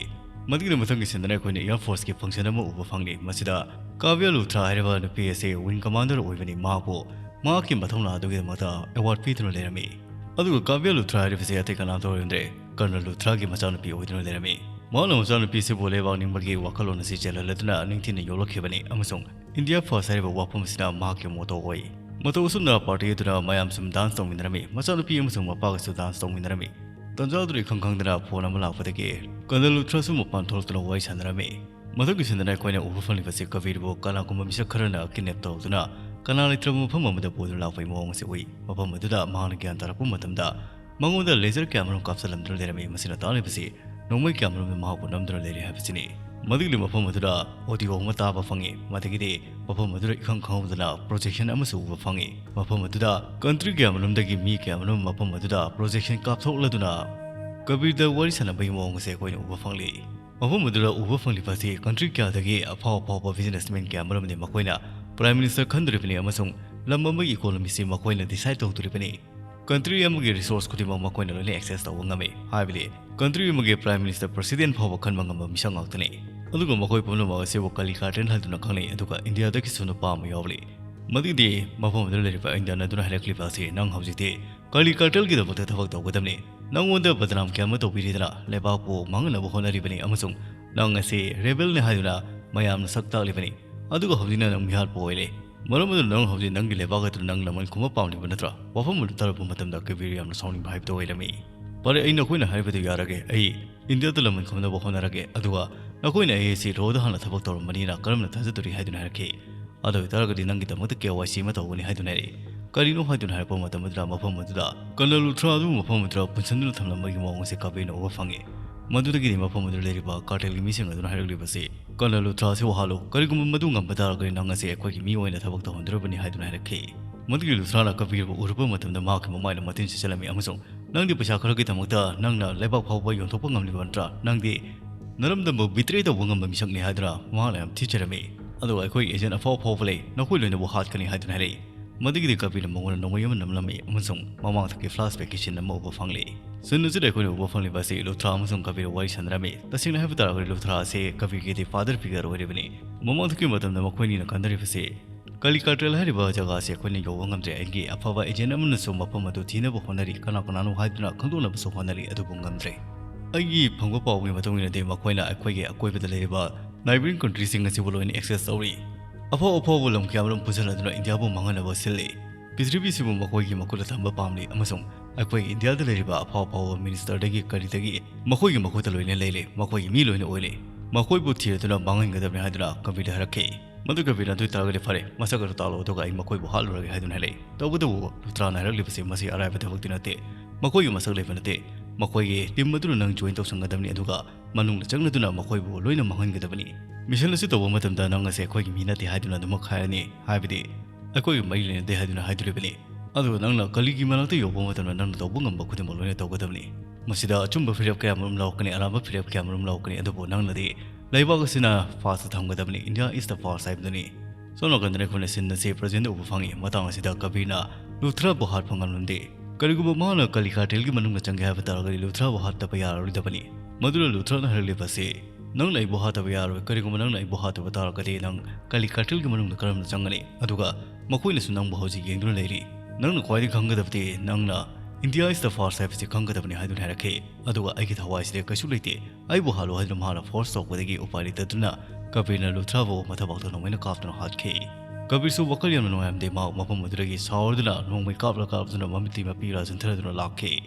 ꯃꯗꯨꯒꯤ ꯃꯊꯪꯒꯤ sceneꯗꯅ ꯑꯩꯈꯣꯏꯅ Air Forceꯀꯤ function ꯑꯃ ꯎꯕ ꯐꯪꯂꯤ꯫ ꯃꯁꯤꯗ ꯀꯥꯕ꯭ꯌ ꯂꯨꯊ꯭ꯔꯥ ꯍꯥꯏꯔꯤꯕ ꯅꯨꯄꯤ ꯑꯁꯤ wing commander ꯑꯣꯏꯕꯅꯤ꯫ ꯃꯍꯥꯛꯄꯨ ꯃꯍꯥꯛꯀꯤ ꯃꯊꯧꯅꯥ ꯑꯗꯨꯒꯤꯗꯃꯛꯇ award ꯄꯤꯗꯨꯅ ꯂꯩꯔꯝꯃꯤ꯫ ꯑꯗꯨꯒ ꯀꯥꯕ꯭ꯌ ꯂꯨꯊ꯭ꯔꯥ ꯍꯥꯏꯔꯤꯕꯁꯤ ꯑꯇꯩ ꯀꯅꯥꯝꯇ ꯑꯣꯏꯔꯝꯗ꯭ꯔꯦ, Colonel ꯂꯨꯊ꯭ꯔꯥꯒꯤ ꯃꯆꯥꯅꯨꯄꯤ ꯑꯣꯏꯗꯨꯅ ꯂꯩꯔꯝꯃꯤ꯫ ꯃꯍꯥꯛꯅ ꯃꯆꯥꯅꯨꯄꯤ ꯑꯁꯤꯕꯨ ꯂꯩꯕꯥꯛ ꯅꯤꯡꯕꯒꯤ ꯋꯥꯈꯜꯂꯣꯟ ꯑꯁꯤ ꯆꯦꯜꯍꯜꯂꯗꯨꯅ ꯅꯤꯡꯊꯤꯅ ꯌꯣꯛꯂꯛꯈꯤꯕꯅꯤ ꯑꯃꯁꯨꯡ India First ꯍꯥꯏꯔꯤꯕ ꯋꯥꯐꯝ ꯑꯁꯤꯅ ꯃꯍꯥꯛꯀꯤ motto ꯑꯣꯏ꯫ ꯃꯇꯧ ꯑꯁꯨꯝꯅ party ꯑꯗꯨꯗ ꯃꯌꯥꯝ ꯁꯨꯝ dance ꯇꯧꯃꯤꯟꯅꯔꯝꯃꯤ꯫ ꯃꯆꯥꯅꯨꯄꯤ ꯑꯃꯁꯨꯡ ꯃꯄꯥꯒꯁꯨ dance ꯇꯧꯃꯤꯟꯅꯔꯝꯃꯤ꯫ ꯇꯟꯖꯥ ꯑꯗꯨꯗ ꯏꯈꯪ ꯈꯪꯗꯅ phone ꯑꯃ ꯂꯥꯛꯄꯗꯒꯤ Colonel ꯂꯨꯊ꯭ꯔꯥꯁꯨ ꯃꯄꯥꯟ ꯊꯣꯛꯂꯛꯇꯨꯅ ꯋꯥꯔꯤ ꯁꯥꯟꯅꯔꯝꯃꯤ꯫ ꯃꯊꯪꯒꯤ sceneꯗꯅ ꯑꯩꯈꯣꯏꯅ ꯎꯕ ꯐꯪꯂꯤꯕꯁꯤ ꯀꯕꯤꯔꯕꯨ ꯀꯅꯥꯒꯨꯝꯕ ꯃꯤꯁꯛ ꯈꯔꯅ kidnap ꯇꯧꯗꯨꯅ ꯀꯅꯥ ꯂꯩꯇ꯭ꯔꯕ ꯃꯐꯝ ꯑꯃꯗ ꯄꯨꯗꯨꯅ ꯂꯥꯛꯄꯒꯤ ꯃꯑꯣꯡ ꯑꯁꯤ ꯎꯏ꯫ ꯃꯐꯝ ꯑꯗꯨꯗ ꯃꯍꯥꯛꯅ ꯒ꯭ꯌꯥꯟ ꯇꯥꯔꯛꯄ ꯃꯇꯝꯗ ꯃꯉꯣꯟꯗ laser ꯀꯌꯥ ꯑꯃꯔꯣꯝ ꯀꯥꯞꯁꯤꯜꯂꯝꯗꯨꯅ ꯂꯩꯔꯝꯃꯤ꯫ ꯃꯁꯤꯅ ꯇꯥꯛꯂꯤꯕꯁꯤ ꯅꯣꯡꯃꯩ ꯀꯌꯥ ꯑꯃꯔꯣꯝꯅ ꯃꯍꯥꯛꯄꯨ ꯅꯝꯗꯨꯅ ꯂꯩꯔꯦ ꯍꯥꯏꯕꯁꯤꯅꯤ꯫ ꯃꯗꯨꯒꯤ ꯃꯐꯝ ꯑꯗꯨꯗ audio ꯑꯃ ꯇꯥꯕ ꯐꯪꯉꯤ꯫ ꯃꯗꯒꯤꯗꯤ ꯃꯐꯝ ꯑꯗꯨꯗ ꯏꯈꯪ ꯈꯪꯍꯧꯗꯅ projection ꯑꯃꯁꯨ ꯎꯕ ꯐꯪꯉꯤ꯫ ꯃꯐꯝ ꯑꯗꯨꯗ country ꯀꯌꯥ ꯑꯃꯔꯣꯝꯗꯒꯤ ꯃꯤ ꯀꯌꯥ ꯑꯃꯔꯣꯝ ꯃꯐꯝ ꯑꯗꯨꯗ projection ꯀꯥꯞꯊꯣꯛꯂꯗꯨꯅ ꯀꯕꯤꯔꯗ ꯋꯥꯔꯤ ꯁꯥꯟꯅꯕꯒꯤ ꯃꯑꯣꯡ ꯑꯁꯦ ꯑꯩꯈꯣꯏꯅ ꯎꯕ ꯐꯪꯂꯤ꯫ ꯃꯐꯝ ꯑꯗꯨꯗ ꯎꯕ ꯐꯪꯂꯤꯕ ꯑꯁꯤ country ꯀꯌꯥꯗꯒꯤ ꯑꯐꯥꯎ ꯑꯐꯥꯎꯕ businessman ꯀꯌꯥ ꯑꯃꯔꯣꯝꯅꯤ꯫ ꯃꯈꯣꯏꯅ prime minister ꯈꯟꯗꯣꯔꯤꯕꯅꯤ ꯑꯃꯁꯨꯡ ꯂꯝ ꯑꯃꯒꯤ economyꯁꯤ ꯃꯈꯣꯏꯅ decide ꯇꯧꯗꯣꯔꯤꯕꯅꯤ꯫ Country ꯑꯃꯒꯤ resource ꯈꯨꯗꯤꯡꯃꯛ ꯃꯈꯣꯏꯅ ꯂꯣꯏꯅ access ꯇꯧꯕ ꯉꯝꯃꯤ꯫ ꯍꯥꯏꯕꯗꯤ country ꯑꯃꯒꯤ prime minister, president ꯐꯥꯎꯕ ꯈꯟꯕ ꯉꯝꯕ ꯃꯤꯁꯛ ꯉꯥꯛꯇꯅꯤ꯫ ꯑꯗꯨꯒ ꯃꯈꯣꯏ ꯄꯨꯝꯅꯃꯛ ꯑꯁꯤꯕꯨ ꯀꯥꯂꯤ cartel ꯍꯥꯏꯗꯨꯅ ꯈꯪꯅꯩ꯫ ꯑꯗꯨꯒ ꯏꯟꯗꯤꯌꯥꯗꯒꯤꯁꯨ ꯅꯨꯄꯥ ꯑꯃ ꯌꯥꯎꯔꯤ꯫ ꯃꯗꯨꯗꯤ ꯃꯐꯝ ꯑꯗꯨꯗ ꯂꯩꯔꯤꯕ ꯏꯟꯗꯤꯌꯥꯟ ꯑꯗꯨꯅ ꯍꯥꯏꯔꯛꯂꯤꯕ ꯑꯁꯤ, "ꯅꯪ ꯍꯧꯖꯤꯛꯇꯤ ꯀꯥꯂꯤ cartelꯒꯤꯗꯃꯛꯇ ꯊꯕꯛ ꯇꯧꯒꯗꯕꯅꯤ꯫ ꯅꯪꯉꯣꯟꯗ ꯕꯗꯅꯥꯝ ꯀꯌꯥ ꯑꯃ ꯇꯧꯕꯤꯔꯤꯗꯅ, ꯂꯩꯕꯥꯛꯄꯨ ꯃꯥꯡꯍꯟꯅꯕ ꯍꯣꯠꯅꯔꯤꯕꯅꯤ, ꯑꯃꯁꯨꯡ ꯅꯪ ꯑꯁꯤ rebelꯅꯤ ꯍꯥꯏꯗꯨꯅ ꯃꯌꯥꯝꯅ ꯁꯛ ꯇꯥꯛꯂꯤꯕꯅꯤ꯫ ꯑꯗꯨꯒ ꯍꯧꯖꯤꯛꯅ ꯅꯪ ꯃꯤꯍꯥꯠꯄ ꯑꯣꯏꯔꯦ꯫ ꯃꯔꯝ ꯑꯗꯨꯅ ꯅꯪ ꯍꯧꯖꯤꯛ ꯅꯪꯒꯤ ꯂꯩꯕꯥꯛ ꯑꯗꯨ ꯅꯪ ꯂꯃꯟ ꯈꯨꯝꯕ ꯄꯥꯝꯂꯤꯕ ꯅꯠꯇ꯭ꯔꯥ?" ꯋꯥꯐꯝ ꯑꯗꯨ ꯇꯥꯔꯛꯄ ꯃꯇꯝꯗ ꯀꯕꯤꯔ ꯌꯥꯝꯅ ꯁꯥꯎꯅꯤꯡꯕ ꯍꯥꯏꯕꯗꯨ ꯑꯣꯏꯔꯝꯃꯤ꯫ "ꯐꯔꯦ, ꯑꯩ ꯅꯈꯣꯏꯅ ꯍꯥꯏꯔꯤꯕꯗꯨ ꯌꯥꯔꯒꯦ꯫ ꯑꯩ ꯏꯟꯗꯤꯌꯥꯗ ꯂꯃꯟ ꯈꯨꯝꯅꯕ ꯍꯣꯠꯅꯔꯒꯦ꯫ ꯑꯗꯨꯒ ꯅꯈꯣꯏꯅ ꯑꯩ ꯑꯁꯤ ꯂꯣꯗ ꯍꯥꯟꯅ ꯊꯕꯛ ꯇꯧꯔꯝꯕꯅꯤꯅ ꯀꯔꯝꯅ ꯊꯥꯖꯗꯣꯔꯤ?" ꯍꯥꯏꯗꯨꯅ ꯍꯥꯏꯔꯛꯈꯤ꯫ "ꯑꯗꯨ ꯑꯣꯏꯇꯥꯔꯒꯗꯤ ꯅꯪꯒꯤꯗꯃꯛꯇ KYC ꯑꯃ ꯇꯧꯒꯅꯤ" ꯍꯥꯏꯗꯨꯅ ꯍꯥꯏꯔꯛꯏ꯫ ꯀꯔꯤꯅꯣ ꯍꯥꯏꯗꯨꯅ ꯍꯥꯏꯔꯛꯄ ꯃꯇꯝ ꯑꯗꯨꯗ ꯃꯐꯝ ꯑꯗꯨꯗ ꯀꯔꯅꯜ ꯂꯨꯊ꯭ꯔꯥ ꯑꯗꯨꯕꯨ ꯃꯐꯝ ꯑꯗꯨꯗ ꯄꯨꯟꯁꯤꯟꯗꯨꯅ ꯊꯝꯂꯝꯕꯒꯤ ꯃꯑꯣꯡ ꯑꯁꯤ ꯀꯕꯤꯔꯅ ꯎꯕ ꯐꯪꯉꯤ꯫ ꯃꯗꯨꯗꯒꯤꯗꯤ ꯃꯐꯝ ꯑꯗꯨꯗ ꯂꯩꯔꯤꯕ cartelꯒꯤ ꯃꯤꯁꯤꯡ ꯑꯗꯨꯅ ꯍꯥꯏꯔꯛꯂꯤꯕꯁꯤ, "ꯀꯔꯅꯜ ꯂꯨꯊ꯭ꯔꯥ ꯑꯁꯤ ꯋꯥꯍꯜꯂꯨ꯫ ꯀꯔꯤꯒꯨꯝꯕ ꯃꯗꯨ ꯉꯝꯕ ꯇꯥꯔꯒꯗꯤ ꯅꯪ ꯑꯁꯤ ꯑꯩꯈꯣꯏꯒꯤ ꯃꯤ ꯑꯣꯏꯅ ꯊꯕꯛ ꯇꯧꯍꯟꯗꯣꯔꯕꯅꯤ" ꯍꯥꯏꯗꯨꯅ ꯍꯥꯏꯔꯛꯈꯤ꯫ ꯃꯗꯨꯒꯤ ꯂꯨꯊ꯭ꯔꯥꯅ ꯀꯕꯤꯔꯕꯨ ꯎꯔꯨꯕ ꯃꯇꯝꯗ ꯃꯍꯥꯛꯀꯤ ꯃꯃꯥꯏꯅ ꯃꯇꯤꯟ ꯁꯤꯠꯆꯜꯂꯝꯃꯤ ꯑꯃꯁꯨꯡ, "ꯅꯪꯗꯤ ꯄꯩꯁꯥ ꯈꯔꯒꯤꯗꯃꯛꯇ ꯅꯪꯅ ꯂꯩꯕꯥꯛ ꯐꯥꯎꯕ ꯌꯣꯟꯊꯣꯛꯄ ꯉꯝꯂꯤꯕ ꯅꯠꯇ꯭ꯔꯥ? ꯅꯪꯗꯤ ꯅꯔꯝꯗꯝꯕꯨ betray ꯇꯧꯕ ꯉꯝꯕ ꯃꯤꯁꯛꯅꯤ" ꯍꯥꯏꯗꯨꯅ ꯃꯍꯥꯛꯅ ꯌꯥꯝ ꯊꯤꯖꯔꯝꯃꯤ꯫ "ꯑꯗꯨꯒ ꯑꯩꯈꯣꯏꯒꯤ agent ꯑꯐꯥꯎ ꯑꯐꯥꯎꯕ ꯂꯩ, ꯅꯈꯣꯏ ꯂꯣꯏꯅꯕꯨ ꯍꯥꯠꯀꯅꯤ" ꯍꯥꯏꯗꯨꯅ ꯍꯥꯏꯔꯛꯏ꯫ ꯃꯗꯨꯒꯤꯗꯤ ꯀꯕꯤꯔꯅ ꯃꯉꯣꯟꯗ ꯅꯣꯡꯃꯩ ꯑꯃ ꯅꯝꯂꯝꯃꯤ ꯑꯃꯁꯨꯡ ꯃꯃꯥꯡꯊꯛꯀꯤ flashbackꯀꯤ scene ꯑꯃ ꯎꯕ ꯐꯪꯂꯤ꯫ Scene ꯑꯁꯤꯗ ꯑꯩꯈꯣꯏꯅ ꯎꯕ ꯐꯪꯂꯤꯕ ꯑꯁꯤ ꯂꯨꯊ꯭ꯔꯥ ꯑꯃꯁꯨꯡ ꯀꯕꯤꯔ ꯋꯥꯔꯤ ꯁꯥꯟꯅꯔꯝꯃꯤ꯫ ꯇꯁꯦꯡꯅ ꯍꯥꯏꯕ ꯇꯥꯔꯒꯗꯤ ꯂꯨꯊ꯭ꯔꯥ ꯑꯁꯤ ꯀꯕꯤꯔꯒꯤꯗꯤ father figure ꯑꯣꯏꯔꯤꯕꯅꯤ꯫ ꯃꯃꯥꯡꯊꯛꯀꯤ ꯃꯇꯝꯗ ꯃꯈꯣꯏꯅꯤꯅ ꯈꯟꯅꯔꯤꯕꯁꯤ, "ꯀꯥꯂꯤ cartel ꯍꯥꯏꯔꯤꯕ ꯖꯒꯥ ꯑꯁꯤ ꯑꯩꯈꯣꯏꯅ ꯌꯧꯕ ꯉꯝꯗ꯭ꯔꯦ꯫ ꯑꯩꯒꯤ ꯑꯐꯕ agent ꯑꯃꯅꯁꯨ ꯃꯐꯝ ꯑꯗꯨ ꯊꯤꯅꯕ ꯍꯣꯠꯅꯔꯤ꯫ ꯀꯅꯥ ꯀꯅꯥꯅꯣ ꯍꯥꯏꯗꯨꯅ ꯈꯪꯗꯣꯛꯅꯕꯁꯨ ꯍꯣꯠꯅꯔꯤ, ꯑꯗꯨꯕꯨ ꯉꯝꯗ꯭ꯔꯦ꯫ ꯑꯩꯒꯤ ꯐꯪꯕ ꯄꯥꯎꯒꯤ ꯃꯇꯨꯡ ꯏꯟꯅꯗꯤ ꯃꯈꯣꯏꯅ ꯑꯩꯈꯣꯏꯒꯤ ꯑꯀꯣꯏꯕꯗ ꯂꯩꯔꯤꯕ neighbouring countryꯁꯤꯡ ꯑꯁꯤꯕꯨ ꯂꯣꯏꯅ access ꯇꯧꯔꯤ꯫ ꯑꯐꯥꯎ ꯑꯐꯥꯎꯕ ꯂꯝ ꯀꯌꯥ ꯑꯃꯔꯣꯝ ꯄꯨꯟꯁꯤꯜꯂꯗꯨꯅ ꯏꯟꯗꯤꯌꯥꯕꯨ ꯃꯥꯡꯍꯟꯅꯕ ꯁꯤꯜꯂꯤ꯫ ꯄ꯭ꯔꯤꯊꯤꯕꯤꯁꯤꯕꯨ ꯃꯈꯣꯏꯒꯤ ꯃꯈꯨꯠꯇ ꯊꯝꯕ ꯄꯥꯝꯂꯤ ꯑꯃꯁꯨꯡ ꯑꯩꯈꯣꯏ ꯏꯟꯗꯤꯌꯥꯗ ꯂꯩꯔꯤꯕ ꯑꯐꯥꯎ ꯑꯐꯥꯎꯕ ministerꯗꯒꯤ ꯀꯔꯤꯗꯒꯤ ꯃꯈꯣꯏꯒꯤ ꯃꯈꯨꯠꯇ ꯂꯣꯏꯅ ꯂꯩꯔꯦ꯫ ꯃꯈꯣꯏꯒꯤ ꯃꯤ ꯂꯣꯏꯅ ꯑꯣꯏꯔꯦ꯫ ꯃꯈꯣꯏꯕꯨ ꯊꯤꯔꯗꯨꯅ ꯃꯥꯡꯍꯟꯒꯗꯕꯅꯤ" ꯍꯥꯏꯗꯨꯅ ꯀꯕꯤꯔꯗ ꯍꯥꯏꯔꯛꯈꯤ꯫ ꯃꯗꯨ ꯀꯕꯤꯔꯅ, "ꯑꯗꯨ ꯑꯣꯏꯇꯥꯔꯒꯗꯤ ꯐꯔꯦ, ꯃꯁꯛ ꯑꯗꯨ ꯇꯥꯛꯂꯣ, ꯑꯗꯨꯒ ꯑꯩ ꯃꯈꯣꯏꯕꯨ ꯍꯥꯠꯂꯨꯔꯒꯦ" ꯍꯥꯏꯗꯨꯅ ꯍꯥꯏꯔꯛꯏ꯫ ꯇꯧꯕꯇꯕꯨ ꯂꯨꯊ꯭ꯔꯥꯅ ꯍꯥꯏꯔꯛꯂꯤꯕꯁꯤ ꯃꯁꯤ ꯑꯔꯥꯏꯕ ꯊꯕꯛꯇꯤ ꯅꯠꯇꯦ꯫ ꯃꯈꯣꯏꯒꯤ ꯃꯁꯛ ꯂꯩꯕ ꯅꯠꯇꯦ꯫ ꯃꯈꯣꯏꯒꯤ ꯇꯤꯝ ꯑꯗꯨꯅ ꯅꯪ ꯖꯣꯏꯟ ꯇꯧꯁꯟꯒꯗꯕꯅꯤ, ꯑꯗꯨꯒ ꯃꯅꯨꯡꯗ ꯆꯪꯂꯗꯨꯅ ꯃꯈꯣꯏꯕꯨ ꯂꯣꯏꯅ ꯃꯥꯡꯍꯟꯒꯗꯕꯅꯤ꯫ ꯃꯤꯁꯟ ꯑꯁꯤ ꯇꯧꯕ ꯃꯇꯝꯗ ꯅꯪ ꯑꯁꯤ ꯑꯩꯈꯣꯏꯒꯤ ꯃꯤ ꯅꯠꯇꯦ ꯍꯥꯏꯗꯨꯅ ꯑꯗꯨꯃꯛ ꯍꯥꯏꯔꯅꯤ, ꯍꯥꯏꯕꯗꯤ ꯑꯩꯈꯣꯏꯒꯤ ꯃꯔꯤ ꯂꯩꯅꯗꯦ ꯍꯥꯏꯗꯨꯅ ꯍꯥꯏꯗꯣꯔꯤꯕꯅꯤ꯫ ꯑꯗꯨꯒ ꯅꯪꯅ ꯀꯂꯤꯒꯤ ꯃꯅꯥꯛꯇ ꯌꯧꯕ ꯃꯇꯝꯗ ꯅꯪꯅ ꯇꯧꯕ ꯉꯝꯕ ꯈꯨꯗꯤꯡꯃꯛ ꯂꯣꯏꯅ ꯇꯧꯒꯗꯕꯅꯤ꯫ ꯃꯁꯤꯗ ꯑꯆꯨꯝꯕ ꯐꯤꯔꯦꯞ ꯀꯌꯥ ꯃꯔꯨꯝ ꯂꯧꯔꯛꯀꯅꯤ, ꯑꯔꯥꯟꯕ ꯐꯤꯔꯦꯞ ꯀꯌꯥ ꯃꯔꯨꯝ ꯂꯧꯔꯛꯀꯅꯤ, ꯑꯗꯨꯕꯨ ꯅꯪꯅꯗꯤ ꯂꯩꯕꯥꯛ ꯑꯁꯤꯅ ꯐꯥꯔꯁꯇ ꯊꯝꯒꯗꯕꯅꯤ, India is the first ꯍꯥꯏꯕꯗꯨꯅꯤ꯫ ꯁꯣꯝ ꯅꯥꯀꯟꯗꯅ ꯑꯩꯈꯣꯏꯅ ꯁꯤꯟ ꯑꯁꯤ ꯄ꯭ꯔꯖꯦꯟꯗ ꯎꯕ ꯐꯪꯉꯤ꯫ ꯃꯇꯥꯡ ꯑꯁꯤꯗ ꯀꯕꯤꯔꯅ ꯂꯨꯊ꯭ꯔꯥꯕꯨ ꯍꯥꯠꯄ ꯉꯝꯂꯝꯗꯦ꯫ ꯀꯔꯤꯒꯨꯝꯕ ꯃꯍꯥꯛꯅ ꯀꯂꯤ ꯀꯥꯔꯇꯦꯜꯒꯤ ꯃꯅꯨꯡꯗ ꯆꯪꯒꯦ ꯍꯥꯏꯕ ꯇꯥꯔꯒꯗꯤ ꯂꯨꯊ꯭ꯔꯥꯕꯨ ꯍꯥꯠꯇꯕ ꯌꯥꯔꯔꯣꯏꯗꯕꯅꯤ꯫ ꯃꯗꯨꯅ ꯂꯨꯊ꯭ꯔꯥꯅ ꯍꯥꯏꯔꯛꯂꯤꯕ ꯑꯁꯤ, "ꯅꯪꯅ ꯑꯩꯕꯨ ꯍꯥꯠꯇꯕ ꯌꯥꯔꯣꯏ꯫ ꯀꯔꯤꯒꯨꯝꯕ ꯅꯪꯅ ꯑꯩꯕꯨ ꯍꯥꯠꯇꯕ ꯇꯥꯔꯒꯗꯤ ꯅꯪ ꯀꯂꯤ ꯀꯥꯔꯇꯦꯜꯒꯤ ꯃꯅꯨꯡꯗ ꯀꯔꯝꯅ ꯆꯪꯒꯅꯤ? ꯑꯗꯨꯒ ꯃꯈꯣꯏꯅꯁꯨ ꯅꯪꯕꯨ ꯍꯧꯖꯤꯛ ꯌꯦꯡꯗꯨꯅ ꯂꯩꯔꯤ꯫ ꯅꯪꯅ ꯈ꯭ꯋꯥꯏꯗꯒꯤ ꯈꯪꯒꯗꯕꯗꯤ ꯅꯪꯅ India is the first ꯍꯥꯏꯕꯁꯤ ꯈꯪꯒꯗꯕꯅꯤ" ꯍꯥꯏꯗꯨꯅ ꯍꯥꯏꯔꯛꯈꯤ꯫ ꯑꯗꯨꯒ ꯑꯩꯒꯤ ꯊꯋꯥꯏꯁꯤꯗ ꯀꯩꯁꯨ ꯂꯩꯇꯦ, ꯑꯩꯕꯨ ꯍꯥꯠꯂꯣ ꯍꯥꯏꯗꯨꯅ ꯃꯍꯥꯛꯅ ꯐꯣꯔꯁ ꯇꯧꯔꯛꯄꯗꯒꯤ ꯎꯄꯥꯏ ꯂꯩꯇꯗꯨꯅ ꯀꯕꯤꯔꯅ ꯂꯨꯊ꯭ꯔꯥꯕꯨ ꯃꯊꯕꯥꯛꯇ ꯅꯣꯡꯃꯩꯅ ꯀꯥꯞꯇꯨꯅ ꯍꯥꯠꯈꯤ꯫ ꯀꯕꯤꯔꯁꯨ ꯋꯥꯈꯜ ꯌꯥꯝꯅ ꯅꯨꯡꯉꯥꯏꯔꯝꯗꯦ꯫ ꯃꯍꯥꯛ ꯃꯐꯝ ꯑꯗꯨꯗꯒꯤ ꯁꯥꯎꯔꯗꯨꯅ ꯅꯣꯡꯃꯩ ꯀꯥꯞꯂ ꯀꯥꯞꯇꯨꯅ ꯃꯃꯤꯠꯇꯤ ꯃꯄꯤꯔꯥ ꯆꯤꯟꯊꯔꯗꯨꯅ ꯂꯥꯛꯈꯤ꯫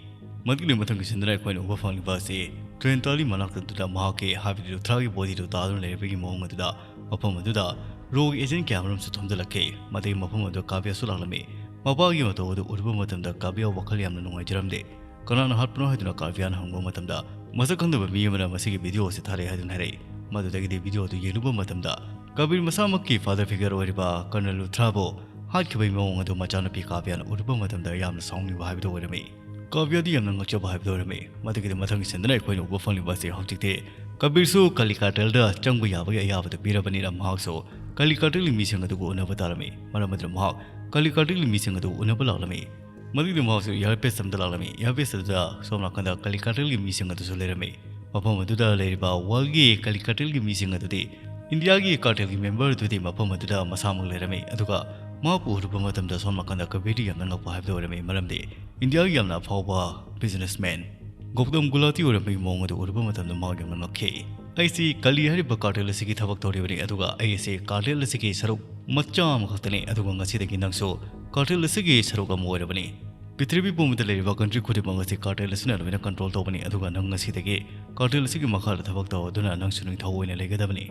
ꯃꯗꯨꯒꯤ ꯃꯊꯪꯒꯤ ꯁꯤꯟꯗꯨꯅ ꯑꯩꯈꯣꯏꯅ ꯎꯕ ꯐꯪꯂꯤꯕ ꯑꯁꯤ ꯇ꯭ꯔꯦꯟ ꯇꯥꯂꯤ ꯃꯅꯥꯛꯇ ꯑꯗꯨꯗ ꯃꯍꯥꯛꯀꯤ, ꯍꯥꯏꯕꯗꯤ ꯂꯨꯊ꯭ꯔꯥꯒꯤ ꯕꯣꯗꯤꯗꯨ ꯇꯥꯗꯨꯅ ꯂꯩꯔꯕꯒꯤ ꯃꯑꯣꯡ ꯑꯗꯨꯗ ꯃꯐꯝ ꯑꯗꯨꯗ ꯔꯣꯒꯤ ꯑꯦꯖꯦꯟ ꯀꯌꯥ ꯃꯔꯨꯝꯁꯨ ꯊꯣꯝꯖꯤꯜꯂꯛꯈꯤ꯫ ꯃꯗꯨꯒꯤ ꯃꯐꯝ ꯑꯗꯨꯗ ꯀꯥꯕꯤꯌꯥꯁꯨ ꯂꯥꯛꯂꯝꯃꯤ꯫ ꯃꯄꯥꯒꯤ ꯃꯇꯧ ꯑꯗꯨ ꯎꯔꯨꯕ ꯃꯇꯝꯗ ꯀꯥꯕꯤꯌꯥ ꯋꯥꯈꯜ ꯌꯥꯝꯅ ꯅꯨꯡꯉꯥꯏꯖꯔꯝꯗꯦ꯫ "ꯀꯅꯥꯅ ꯍꯥꯠꯄꯅꯣ?" ꯍꯥꯏꯗꯨꯅ ꯀꯥꯕꯤꯌꯥꯅ ꯍꯪꯕ ꯃꯇꯝꯗ, "ꯃꯁꯛ ꯈꯪꯗꯕ ꯃꯤ ꯑꯃꯅ ꯃꯁꯤꯒꯤ ꯚꯤꯗꯤꯑꯣ ꯑꯁꯤ ꯊꯥꯔꯛꯑꯦ" ꯍꯥꯏꯗꯨꯅ ꯍꯥꯏꯔꯛꯏ꯫ ꯃꯗꯨꯗꯒꯤꯗꯤ ꯚꯤꯗꯤꯑꯣ ꯑꯗꯨ ꯌꯦꯡꯂꯨꯕ ꯃꯇꯝꯗ, ꯀꯕꯤꯔ ꯃꯁꯥꯃꯛꯀꯤ ꯐꯥꯗꯔ ꯐꯤꯒꯔ ꯑꯣꯏꯔꯤꯕ ꯀꯔꯅꯦꯜ ꯂꯨꯊ꯭ꯔꯥꯕꯨ ꯍꯥꯠꯈꯤꯕꯒꯤ ꯃꯑꯣꯡ ꯑꯗꯨ ꯃꯆꯥꯅꯨꯄꯤ ꯀꯥꯕꯤꯌꯥꯅ ꯎꯔꯨꯕ ꯃꯇꯝꯗ ꯌꯥꯝꯅ ꯁꯥꯎꯅꯤꯡꯕ ꯍꯥꯏꯕꯗꯨ ꯑꯣꯏꯔꯝꯃꯤ꯫ ꯀꯥꯕꯤꯌꯥꯗꯤ ꯌꯥꯝꯅ ꯉꯛꯆꯕ ꯍꯥꯏꯕꯗꯨ ꯑꯣꯏꯔꯝꯃꯤ꯫ ꯃꯗꯨꯒꯤꯗꯤ ꯃꯊꯪꯒꯤ ꯁꯤꯟꯗꯨꯅ ꯑꯩꯈꯣꯏꯅ ꯎꯕ ꯐꯪꯂꯤꯕ ꯑꯁꯤ ꯍꯧꯖꯤꯛꯇꯤ ꯀꯕꯤꯔꯁꯨ ꯀꯂꯤ ꯀꯥꯔꯇꯦꯜꯗ ꯆꯪꯕ ꯌꯥꯕꯒꯤ ꯑꯌꯥꯕꯗꯨ ꯄꯤꯔꯕꯅꯤꯅ ꯃꯍꯥꯛꯁꯨ ꯀꯂꯤ ꯀꯥꯔꯇꯦꯜꯒꯤ ꯃꯤꯁꯤꯡ ꯑꯗꯨꯒ ꯎꯅꯕ ꯇꯥꯔꯝꯃꯤ꯫ ꯃꯔꯝ ꯑꯗꯨꯅ ꯃꯍꯥꯛ ꯀꯂꯤ ꯀꯥꯔꯇꯦꯜꯒꯤ ꯃꯤꯁꯤꯡ ꯑꯗꯨ ꯎꯅꯕ ꯂꯥꯛꯂꯝꯃꯤ꯫ ꯃꯗꯨꯒꯤꯗꯤ ꯃꯍꯥꯛꯁꯨ ꯏꯌꯥꯔ ꯕꯦꯁ ꯑꯃꯗ ꯂꯥꯛꯂꯝꯃꯤ꯫ ꯏꯌꯥꯔ ꯕꯦꯁ ꯑꯗꯨꯗ ꯁꯣꯝ ꯅꯥꯀꯟꯗ ꯀꯂꯤ ꯀꯥꯔꯇꯦꯜꯒꯤ ꯃꯤꯁꯤꯡ ꯑꯗꯨꯁꯨ ꯂꯩꯔꯝꯃꯤ꯫ ꯃꯐꯝ ꯑꯗꯨꯗ ꯂꯩꯔꯤꯕ ꯋꯥꯔꯜꯒꯤ ꯀꯂꯤ ꯀꯥꯔꯇꯦꯜꯒꯤ ꯃꯤꯁꯤꯡ ꯑꯗꯨꯗꯤ ꯏꯟꯗꯤꯌꯥꯒꯤ ꯀꯥꯔꯇꯦꯜꯒꯤ ꯃꯦꯝꯕꯔ ꯑꯗꯨꯗꯤ ꯃꯐꯝ ꯑꯗꯨꯗ ꯃꯁꯥꯃꯛ ꯂꯩꯔꯝꯃꯤ꯫ ꯑꯗꯨꯒ ꯃꯍꯥꯛꯄꯨ ꯎꯔꯨꯕ ꯃꯇꯝꯗ ꯁꯣꯝ ꯅꯥꯀꯟꯗ ꯀꯕꯤꯔꯗꯤ ꯌꯥꯝꯅ ꯉꯛꯄ ꯍꯥꯏꯕꯗꯨ ꯑꯣꯏꯔꯝꯃꯤ, ꯃꯔꯝꯗꯤ ꯏꯟꯗꯤꯌꯥꯒꯤ ꯌꯥꯝꯅ ꯑꯐꯥꯎꯕ ꯕꯤꯖꯤꯅꯦꯁꯃꯦꯟ ꯒꯧꯇꯝ ꯒꯨꯂꯥꯇꯤ ꯑꯣꯏꯔꯝꯕꯒꯤ ꯃꯑꯣꯡ ꯑꯗꯨ ꯎꯔꯨꯕ ꯃꯇꯝꯗ ꯃꯍꯥꯛ ꯌꯥꯝꯅ ꯉꯛꯈꯤ꯫ "ꯑꯩꯁꯤ ꯀꯂꯤ ꯍꯥꯏꯔꯤꯕ ꯀꯥꯔꯇꯦꯜ ꯑꯁꯤꯒꯤ ꯊꯕꯛ ꯇꯧꯔꯤꯕꯅꯤ, ꯑꯗꯨꯒ ꯑꯩ ꯑꯁꯤ ꯀꯥꯔꯇꯦꯜ ꯑꯁꯤꯒꯤ ꯁꯔꯨꯛ ꯃꯆꯥ ꯑꯃꯈꯛꯇꯅꯤ, ꯑꯗꯨꯒ ꯉꯁꯤꯗꯒꯤ ꯅꯪꯁꯨ ꯀꯥꯔꯇꯦꯜ ꯑꯁꯤꯒꯤ ꯁꯔꯨꯛ ꯑꯃ ꯑꯣꯏꯔꯕꯅꯤ꯫ ꯄ꯭ꯔꯤꯊꯤꯕꯤ ꯄꯨꯝꯕꯗ ꯂꯩꯔꯤꯕ ꯀꯟꯇ꯭ꯔꯤ ꯈꯨꯗꯤꯡꯃꯛ ꯑꯁꯤ ꯀꯥꯔꯇꯦꯜ ꯑꯁꯤꯅ ꯂꯣꯏꯅ ꯀꯟꯇ꯭ꯔꯣꯜ ꯇꯧꯕꯅꯤ, ꯑꯗꯨꯒ ꯅꯪ ꯉꯁꯤꯗꯒꯤ ꯀꯥꯔꯇꯦꯜ ꯑꯁꯤꯒꯤ ꯃꯈꯥꯗ ꯊꯕꯛ ꯇꯧꯗꯨꯅ ꯅꯪꯁꯨ ꯅꯤꯡꯊꯧ ꯑꯣꯏꯅ ꯂꯩꯒꯗꯕꯅꯤ"꯫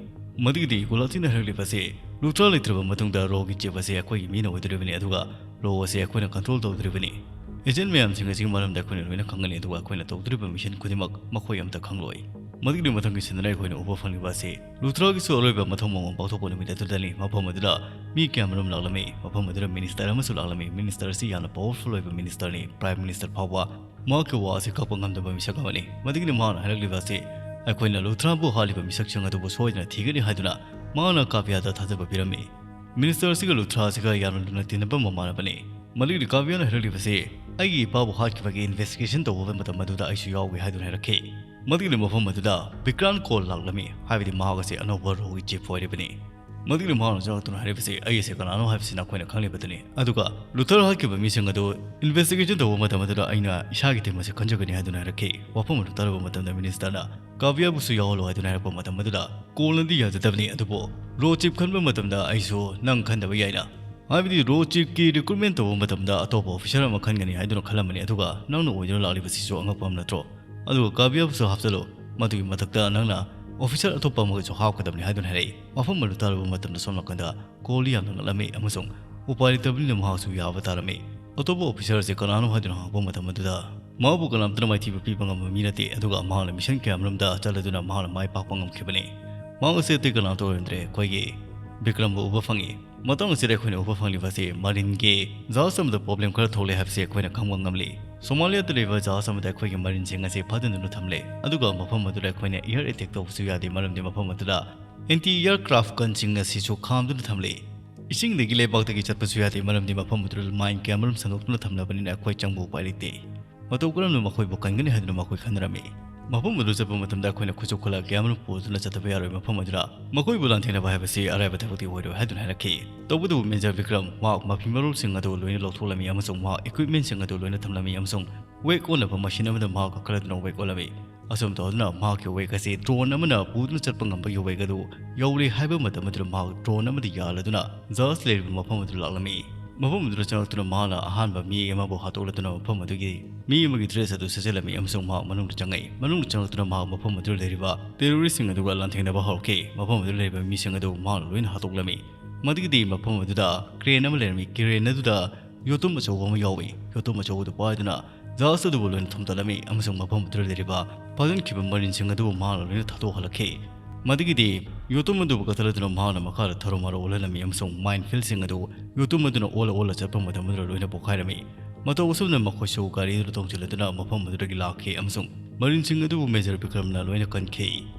ꯃꯗꯨꯒꯤꯗꯤ ꯒꯨꯂꯥꯇꯤꯅ ꯍꯥꯏꯔꯛꯂꯤꯕ ꯑꯁꯤ, "ꯂꯨꯊ꯭ꯔꯥ ꯂꯩꯇ꯭ꯔꯕ ꯃꯇꯨꯡꯗ ꯔꯣꯒꯤ ꯆꯤꯞ ꯑꯁꯤ ꯑꯩꯈꯣꯏꯒꯤ ꯃꯤꯅ ꯑꯣꯏꯗꯣꯔꯤꯕꯅꯤ, ꯑꯗꯨꯒ ꯔꯣ ꯑꯁꯤ ꯑꯩꯈꯣꯏꯅ ꯀꯟꯇ꯭ꯔꯣꯜ ꯇꯧꯗꯣꯔꯤꯕꯅꯤ"꯫ ꯑꯦꯖꯦꯟ ꯃꯌꯥꯝꯁꯤꯡ ꯑꯁꯤꯒꯤ ꯃꯔꯝꯗ ꯑꯩꯈꯣꯏꯅ ꯂꯣꯏꯅ ꯈꯪꯒꯅꯤ, ꯑꯗꯨꯒ ꯑꯩꯈꯣꯏꯅ ꯇꯧꯗꯣꯔꯤꯕ ꯃꯤꯁꯟ ꯈꯨꯗꯤꯡꯃꯛ ꯃꯈꯣꯏ ꯑꯝꯇ ꯈꯪꯂꯣꯏ꯫ ꯃꯗꯨꯒꯤ ꯃꯊꯪꯒꯤ ꯁꯤꯟꯗꯨꯅ ꯑꯩꯈꯣꯏꯅ ꯎꯕ ꯐꯪꯂꯤꯕ ꯑꯁꯤ ꯂꯨꯊ꯭ꯔꯥꯒꯤꯁꯨ ꯑꯔꯣꯏꯕ ꯃꯊꯧ ꯃꯉꯝ ꯄꯥꯡꯊꯣꯛꯄ ꯅꯨꯃꯤꯠ ꯑꯗꯨꯗꯅꯤ꯫ ꯃꯐꯝ ꯑꯗꯨꯗ ꯃꯤ ꯀꯌꯥꯃꯔꯨꯝ ꯂꯥꯛꯂꯝꯃꯤ꯫ ꯃꯐꯝ ꯑꯗꯨꯗ ꯃꯤꯅꯤꯁꯇꯔ ꯑꯃꯁꯨ ꯂꯥꯛꯂꯝꯃꯤ꯫ ꯃꯤꯅꯤꯁꯇꯔ ꯑꯁꯤ ꯌꯥꯝꯅ ꯄꯥꯋꯔꯐꯨꯜ ꯑꯣꯏꯕ ꯃꯤꯅꯤꯁꯇꯔꯅꯤ꯫ ꯄ꯭ꯔꯥꯏꯝ ꯃꯤꯅꯤꯁꯇꯔ ꯐꯥꯎꯕ ꯃꯍꯥꯛꯀꯤ ꯋꯥ ꯑꯁꯤ ꯀꯛꯄ ꯉꯝꯗꯕ ꯃꯤꯁꯛ ꯑꯃꯅꯤ꯫ ꯃꯗꯨꯒꯤꯗꯤ ꯃꯍꯥꯛꯅ ꯍꯥꯏꯔꯛꯂꯤꯕ ꯑꯁꯤ ꯑꯩꯈꯣꯏꯅ ꯂꯨꯊ꯭ꯔꯥꯕꯨ ꯍꯥꯠꯂꯤꯕ ꯃꯤꯁꯛꯁꯤꯡ ꯑꯗꯨꯕꯨ ꯁꯣꯏꯗꯅ ꯊꯤꯒꯅꯤ ꯍꯥꯏꯗꯨꯅ ꯃꯍꯥꯛꯅ ꯀꯥꯕꯤꯌꯥꯗ ꯊꯥꯖꯕ ꯄꯤꯔꯝꯃꯤ꯫ ꯃꯤꯅꯤꯁꯇꯔ ꯑꯁꯤꯒ ꯂꯨꯊ꯭ꯔꯥ ꯑꯁꯤꯒ ꯌꯥꯝꯅ ꯂꯨꯅ ꯇꯤꯟꯅꯕ ꯃꯃꯥꯟꯅꯕꯅꯤ꯫ ꯃꯗꯨꯒꯤꯗꯤ ꯀꯥꯕꯤꯌꯥꯅ ꯍꯥꯏꯔꯛꯂꯤꯕꯁꯤ, "ꯑꯩꯒꯤ ꯏꯄꯥꯕꯨ ꯍꯥꯠꯈꯤꯕꯒꯤ ꯏꯟꯚꯦꯁꯇꯤꯒꯦꯁꯟ ꯇꯧꯕ ꯃꯇꯝ ꯑꯗꯨꯗ ꯑꯩꯁꯨ ꯌꯥꯎꯏ" ꯍꯥꯏꯗꯨꯅ ꯍꯥꯏꯔꯛꯈꯤ꯫ ꯃꯗꯨꯒꯤꯗꯤ ꯃꯐꯝ ꯑꯗꯨꯗ ꯕꯤꯀ꯭ꯔꯥꯟ ꯀꯣꯜ ꯂꯥꯛꯂꯝꯃꯤ, ꯍꯥꯏꯕꯗꯤ ꯃꯍꯥꯛ ꯑꯁꯤ ꯑꯅꯧꯕ ꯔꯣꯒꯤ ꯆꯤꯐ ꯑꯣꯏꯔꯤꯕꯅꯤ꯫ ꯃꯗꯨꯒꯤꯗꯤ ꯃꯍꯥꯛꯅ ꯆꯪꯂꯛꯇꯨꯅ ꯍꯥꯏꯔꯤꯕꯁꯤ, "ꯑꯩ ꯑꯁꯤ ꯀꯅꯥꯅꯣ ꯍꯥꯏꯕꯁꯤ ꯅꯈꯣꯏꯅ ꯈꯪꯂꯤꯕꯗꯨꯅꯤ꯫ ꯑꯗꯨꯒ ꯂꯨꯊꯔ ꯍꯥꯠꯈꯤꯕ ꯃꯤꯁꯤꯡ ꯑꯗꯨ ꯏꯟꯚꯦꯁꯇꯤꯒꯦꯁꯟ ꯇꯧꯕ ꯃꯇꯝ ꯑꯗꯨꯗ ꯑꯩꯅ ꯏꯁꯥꯒꯤ ꯇꯤꯝ ꯑꯁꯤ ꯈꯟꯖꯒꯅꯤ" ꯍꯥꯏꯗꯨꯅ ꯍꯥꯏꯔꯛꯈꯤ꯫ ꯋꯥꯐꯝ ꯑꯗꯨ ꯇꯥꯔꯕ ꯃꯇꯝꯗ ꯃꯤꯅꯤꯁꯇꯔꯅ ꯀꯥꯕꯤꯌꯥꯕꯨꯁꯨ ꯌꯥꯎꯍꯜꯂꯣ ꯍꯥꯏꯗꯨꯅ ꯍꯥꯏꯔꯛꯄ ꯃꯇꯝ ꯑꯗꯨꯗ, "ꯀꯣꯜꯅꯗꯤ ꯌꯥꯖꯗꯕꯅꯤ, ꯑꯗꯨꯕꯨ ꯔꯣ ꯆꯤꯐ ꯈꯟꯕ ꯃꯇꯝꯗ ꯑꯩꯁꯨ ꯅꯪ ꯈꯟꯗꯕ ꯌꯥꯏꯅ, ꯍꯥꯏꯕꯗꯤ ꯔꯣ ꯆꯤꯐꯀꯤ ꯔꯤꯀ꯭ꯔꯨꯠꯃꯦꯟ ꯇꯧꯕ ꯃꯇꯝꯗ ꯑꯇꯣꯞꯄ ꯑꯣꯐꯤꯁꯔ ꯑꯃ ꯈꯟꯒꯅꯤ ꯍꯥꯏꯗꯨꯅ ꯈꯜꯂꯝꯕꯅꯤ, ꯑꯗꯨꯒ ꯅꯪꯅ ꯑꯣꯏꯗꯨꯅ ꯂꯥꯛꯂꯤꯕꯁꯤꯁꯨ ꯑꯉꯛꯄ ꯑꯃ ꯅꯠꯇ꯭ꯔꯣ? ꯑꯗꯨꯒ ꯀꯥꯕꯤꯌꯥꯕꯨꯁꯨ ꯍꯥꯞꯆꯜꯂꯨ, ꯃꯗꯨꯒꯤ ꯃꯊꯛꯇ ꯅꯪꯅ ꯑꯣꯐꯤꯁꯔ ꯑꯇꯣꯞꯄ ꯑꯃꯒꯁꯨ ꯍꯥꯞꯀꯗꯕꯅꯤ" ꯍꯥꯏꯗꯨꯅ ꯍꯥꯏꯔꯛꯏ꯫ ꯋꯥꯐꯝ ꯑꯗꯨ ꯇꯥꯔꯕ ꯃꯇꯝꯗ ꯁꯣꯝ ꯅꯥꯀꯟꯗ ꯀꯣꯜꯗꯤ ꯌꯥꯝꯅ ꯉꯛꯂꯝꯃꯤ ꯑꯃꯁꯨꯡ ꯎꯄꯥꯏ ꯂꯩꯇꯕꯅꯤꯅ ꯃꯍꯥꯛꯁꯨ ꯌꯥꯕ ꯇꯥꯔꯝꯃꯤ꯫ ꯑꯇꯣꯞꯄ ꯑꯣꯐꯤꯁꯔ ꯑꯁꯤ ꯀꯅꯥꯅꯣ ꯍꯥꯏꯗꯨꯅ ꯍꯪꯂꯛꯄ ꯃꯇꯝ ꯑꯗꯨꯗ, ꯃꯍꯥꯛꯄꯨ ꯀꯅꯥꯝꯇꯅ ꯃꯥꯏꯊꯤꯕ ꯄꯤꯕ ꯉꯝꯕ ꯃꯤ ꯅꯠꯇꯦ, ꯑꯗꯨꯒ ꯃꯍꯥꯛꯅ ꯃꯤꯁꯟ ꯀꯌꯥ ꯃꯔꯨꯝꯗ ꯆꯠꯂꯗꯨꯅ ꯃꯍꯥꯛꯅ ꯃꯥꯏ ꯄꯥꯛꯄ ꯉꯝꯈꯤꯕꯅꯤ꯫ ꯃꯍꯥꯛ ꯑꯁꯤ ꯑꯇꯩ ꯀꯅꯥꯝꯇ ꯑꯣꯏꯔꯝꯗ꯭ꯔꯦ, ꯑꯩꯈꯣꯏꯒꯤ ꯕꯤꯀ꯭ꯔꯝꯕꯨ ꯎꯕ ꯐꯪꯉꯤ꯫ ꯃꯇꯥꯡ ꯑꯁꯤꯗ ꯑꯩꯈꯣꯏꯅ ꯎꯕ ꯐꯪꯂꯤꯕ ꯑꯁꯤ ꯃꯥꯔꯤꯟꯒꯤ ꯖꯍꯥꯖ ꯑꯃꯗ ꯄ꯭ꯔꯣꯕ꯭ꯂꯦꯝ ꯈꯔ ꯊꯣꯛꯂꯦ ꯍꯥꯏꯕꯁꯤ ꯑꯩꯈꯣꯏꯅ ꯈꯪꯕ ꯉꯝꯂꯤ꯫ ꯁꯣꯃꯥꯂꯤꯌꯥꯗ ꯂꯩꯕ ꯖꯍꯥꯖ ꯑꯃꯗ ꯑꯩꯈꯣꯏꯒꯤ ꯃꯥꯔꯤꯟꯁꯤꯡ ꯑꯁꯤ ꯐꯥꯖꯤꯟꯗꯨꯅ ꯊꯝꯂꯦ, ꯑꯗꯨꯒ ꯃꯐꯝ ꯑꯗꯨꯗ ꯑꯩꯈꯣꯏꯅ ꯑꯦꯌꯔ ꯑꯦꯇꯦꯛ ꯇꯧꯕꯁꯨ ꯌꯥꯗꯦ, ꯃꯔꯝꯗꯤ ꯃꯐꯝ ꯑꯗꯨꯗ ꯑꯦꯟꯇꯤ ꯑꯦꯌꯔꯀ꯭ꯔꯥꯐ ꯒꯟꯁꯤꯡ ꯑꯁꯤꯁꯨ ꯈꯥꯝꯗꯨꯅ ꯊꯝꯂꯤ꯫ ꯏꯁꯤꯡꯗꯒꯤ ꯂꯩꯕꯥꯛꯇꯒꯤ ꯆꯠꯄꯁꯨ ꯌꯥꯗꯦ, ꯃꯔꯝꯗꯤ ꯃꯐꯝ ꯑꯗꯨꯗ ꯃꯥꯏꯟ ꯀꯌꯥꯃꯔꯨꯝ ꯁꯟꯗꯣꯛꯇꯨꯅ ꯊꯝꯂꯕꯅꯤꯅ ꯑꯩꯈꯣꯏ ꯆꯪꯕ ꯎꯄꯥꯏ ꯂꯩꯇꯦ꯫ ꯃꯇꯧ ꯀꯔꯝꯅ ꯃꯈꯣꯏꯕꯨ ꯀꯟꯒꯅꯤ ꯍꯥꯏꯗꯨꯅ ꯃꯈꯣꯏ ꯈꯟꯅꯔꯝꯃꯤ꯫ ꯃꯐꯝ ꯑꯗꯨ ꯆꯠꯄ ꯃꯇꯝꯗ ꯑꯩꯈꯣꯏꯅ ꯈꯨꯠꯁꯨ ꯈꯨꯠꯂꯥꯏ ꯀꯌꯥꯃꯔꯨꯝ ꯄꯨꯗꯨꯅ ꯆꯠꯇꯕ ꯌꯥꯔꯣꯏ꯫ ꯃꯐꯝ ꯑꯗꯨꯗ ꯃꯈꯣꯏꯕꯨ ꯂꯥꯟꯊꯦꯡꯅꯕ ꯍꯥꯏꯕꯁꯤ ꯑꯔꯥꯏꯕ ꯊꯕꯛꯇꯤ ꯑꯣꯏꯔꯣꯏ ꯍꯥꯏꯗꯨꯅ ꯍꯥꯏꯔꯛꯈꯤ꯫ ꯇꯧꯕꯇꯕꯨ ꯃꯦꯖꯔ ꯕꯤꯀ꯭ꯔꯝ ꯃꯍꯥꯛ ꯃꯐꯤ ꯃꯔꯣꯜꯁꯤꯡ ꯑꯗꯨ ꯂꯣꯏꯅ ꯂꯧꯊꯣꯛꯂꯝꯃꯤ ꯑꯃꯁꯨꯡ ꯃꯍꯥꯛ ꯏꯀ꯭ꯋꯤꯞꯃꯦꯟꯁꯤꯡ ꯑꯗꯨ ꯂꯣꯏꯅ ꯊꯝꯂꯝꯃꯤ ꯑꯃꯁꯨꯡ ꯋꯦꯛ ꯑꯣꯟꯅꯕ ꯃꯁꯤꯟ ꯑꯃꯗ ꯃꯍꯥꯛ ꯀꯥꯈꯠꯂꯗꯨꯅ ꯋꯦꯛ ꯑꯣꯜꯂꯝꯃꯤ꯫ ꯑꯁꯨꯝ ꯇꯧꯗꯨꯅ ꯃꯍꯥꯛꯀꯤ ꯋꯦꯛ ꯑꯁꯤ ꯗ꯭ꯔꯣꯟ ꯑꯃꯅ ꯄꯨꯗꯨꯅ ꯆꯠꯄ ꯉꯝꯕꯒꯤ ꯋꯦꯛ ꯑꯗꯨ ꯌꯧꯔꯦ ꯍꯥꯏꯕ ꯃꯇꯝ ꯑꯗꯨꯗ ꯃꯍꯥꯛ ꯗ꯭ꯔꯣꯟ ꯑꯃꯗ ꯌꯥꯜꯂꯗꯨꯅ ꯖꯍꯥꯖ ꯂꯩꯔꯤꯕ ꯃꯐꯝ ꯑꯗꯨ ꯂꯥꯛꯂꯝꯃꯤ꯫ ꯃꯐꯝ ꯑꯗꯨꯗ ꯆꯪꯂꯛꯇꯨꯅ ꯃꯍꯥꯛꯅ ꯑꯍꯥꯟꯕ ꯃꯤ ꯑꯃꯕꯨ ꯍꯥꯠꯇꯣꯛꯂꯗꯨꯅ ꯃꯐꯝ ꯑꯗꯨꯒꯤ ꯃꯤ ꯑꯃꯒꯤ ꯗ꯭ꯔꯦꯁ ꯑꯗꯨ ꯁꯦꯠꯆꯜꯂꯝꯃꯤ ꯑꯃꯁꯨꯡ ꯃꯍꯥꯛ ꯃꯅꯨꯡꯗ ꯆꯪꯉꯛꯏ꯫ ꯃꯅꯨꯡꯗ ꯆꯪꯂꯛꯇꯨꯅ ꯃꯍꯥꯛ ꯃꯐꯝ ꯑꯗꯨꯗ ꯂꯩꯔꯤꯕ ꯇꯦꯔꯣꯔꯤꯁꯁꯤꯡ ꯑꯗꯨꯒ ꯂꯥꯟꯊꯦꯡꯅꯕ ꯍꯧꯔꯛꯈꯤ꯫ ꯃꯐꯝ ꯑꯗꯨꯗ ꯂꯩꯔꯤꯕ ꯃꯤꯁꯤꯡ ꯑꯗꯨ ꯃꯍꯥꯛꯅ ꯂꯣꯏꯅ ꯍꯥꯠꯇꯣꯛꯂꯝꯃꯤ꯫ ꯃꯗꯨꯒꯤꯗꯤ ꯃꯐꯝ ꯑꯗꯨꯗ ꯀ꯭ꯔꯦꯟ ꯑꯃ ꯂꯩꯔꯝꯃꯤ꯫ ꯀ꯭ꯔꯦꯟ ꯑꯗꯨꯗ ꯌꯣꯠꯇꯨꯝ ꯑꯆꯧꯕ ꯑꯃ ꯌꯥꯎꯏ꯫ ꯌꯣꯠꯇꯨꯝ ꯑꯆꯧꯕꯗꯨ ꯄꯥꯏꯗꯨꯅ ꯖꯍꯥꯖ ꯑꯗꯨꯕꯨ ꯂꯣꯏꯅ ꯊꯣꯝꯇꯠꯂꯝꯃꯤ ꯑꯃꯁꯨꯡ ꯃꯐꯝ ꯑꯗꯨꯗ ꯂꯩꯔꯤꯕ ꯐꯥꯖꯤꯟꯈꯤꯕ ꯃꯔꯤꯟꯁꯤꯡ ꯑꯗꯨꯕꯨ ꯃꯍꯥꯛꯅ ꯂꯣꯏꯅ ꯊꯥꯗꯣꯛꯍꯜꯂꯛꯈꯤ꯫ ꯃꯗꯨꯒꯤꯗꯤ ꯌꯣꯠꯇꯨꯝ ꯑꯗꯨꯕꯨ ꯀꯛꯊꯠꯂꯗꯨꯅ ꯃꯍꯥꯛꯅ ꯃꯈꯥꯗ ꯊꯔꯣ ꯃꯔꯣ ꯑꯣꯜꯍꯜꯂꯝꯃꯤ ꯑꯃꯁꯨꯡ ꯃꯥꯏꯟ ꯐꯤꯜꯁꯤꯡ ꯑꯗꯨ ꯌꯣꯠꯇꯨꯝ ꯑꯗꯨꯅ ꯑꯣꯜꯂ ꯑꯣꯜꯂ ꯆꯠꯄ ꯃꯇꯝ ꯑꯗꯨꯗ ꯂꯣꯏꯅ ꯄꯣꯛꯈꯥꯏꯔꯝꯃꯤ꯫ ꯃꯇꯧ ꯑꯁꯨꯝꯅ ꯃꯈꯣꯏꯁꯨ ꯒꯥꯔꯤ ꯑꯗꯨꯗ ꯇꯣꯡꯁꯤꯜꯂꯗꯨꯅ ꯃꯐꯝ ꯑꯗꯨꯗꯒꯤ ꯂꯥꯛꯈꯤ ꯑꯃꯁꯨꯡ ꯃꯔꯤꯟꯁꯤꯡ ꯑꯗꯨꯕꯨ ꯃꯦꯖꯔ ꯕꯤꯀ꯭ꯔꯝꯅ ꯂꯣꯏꯅ ꯀꯟꯈꯤ꯫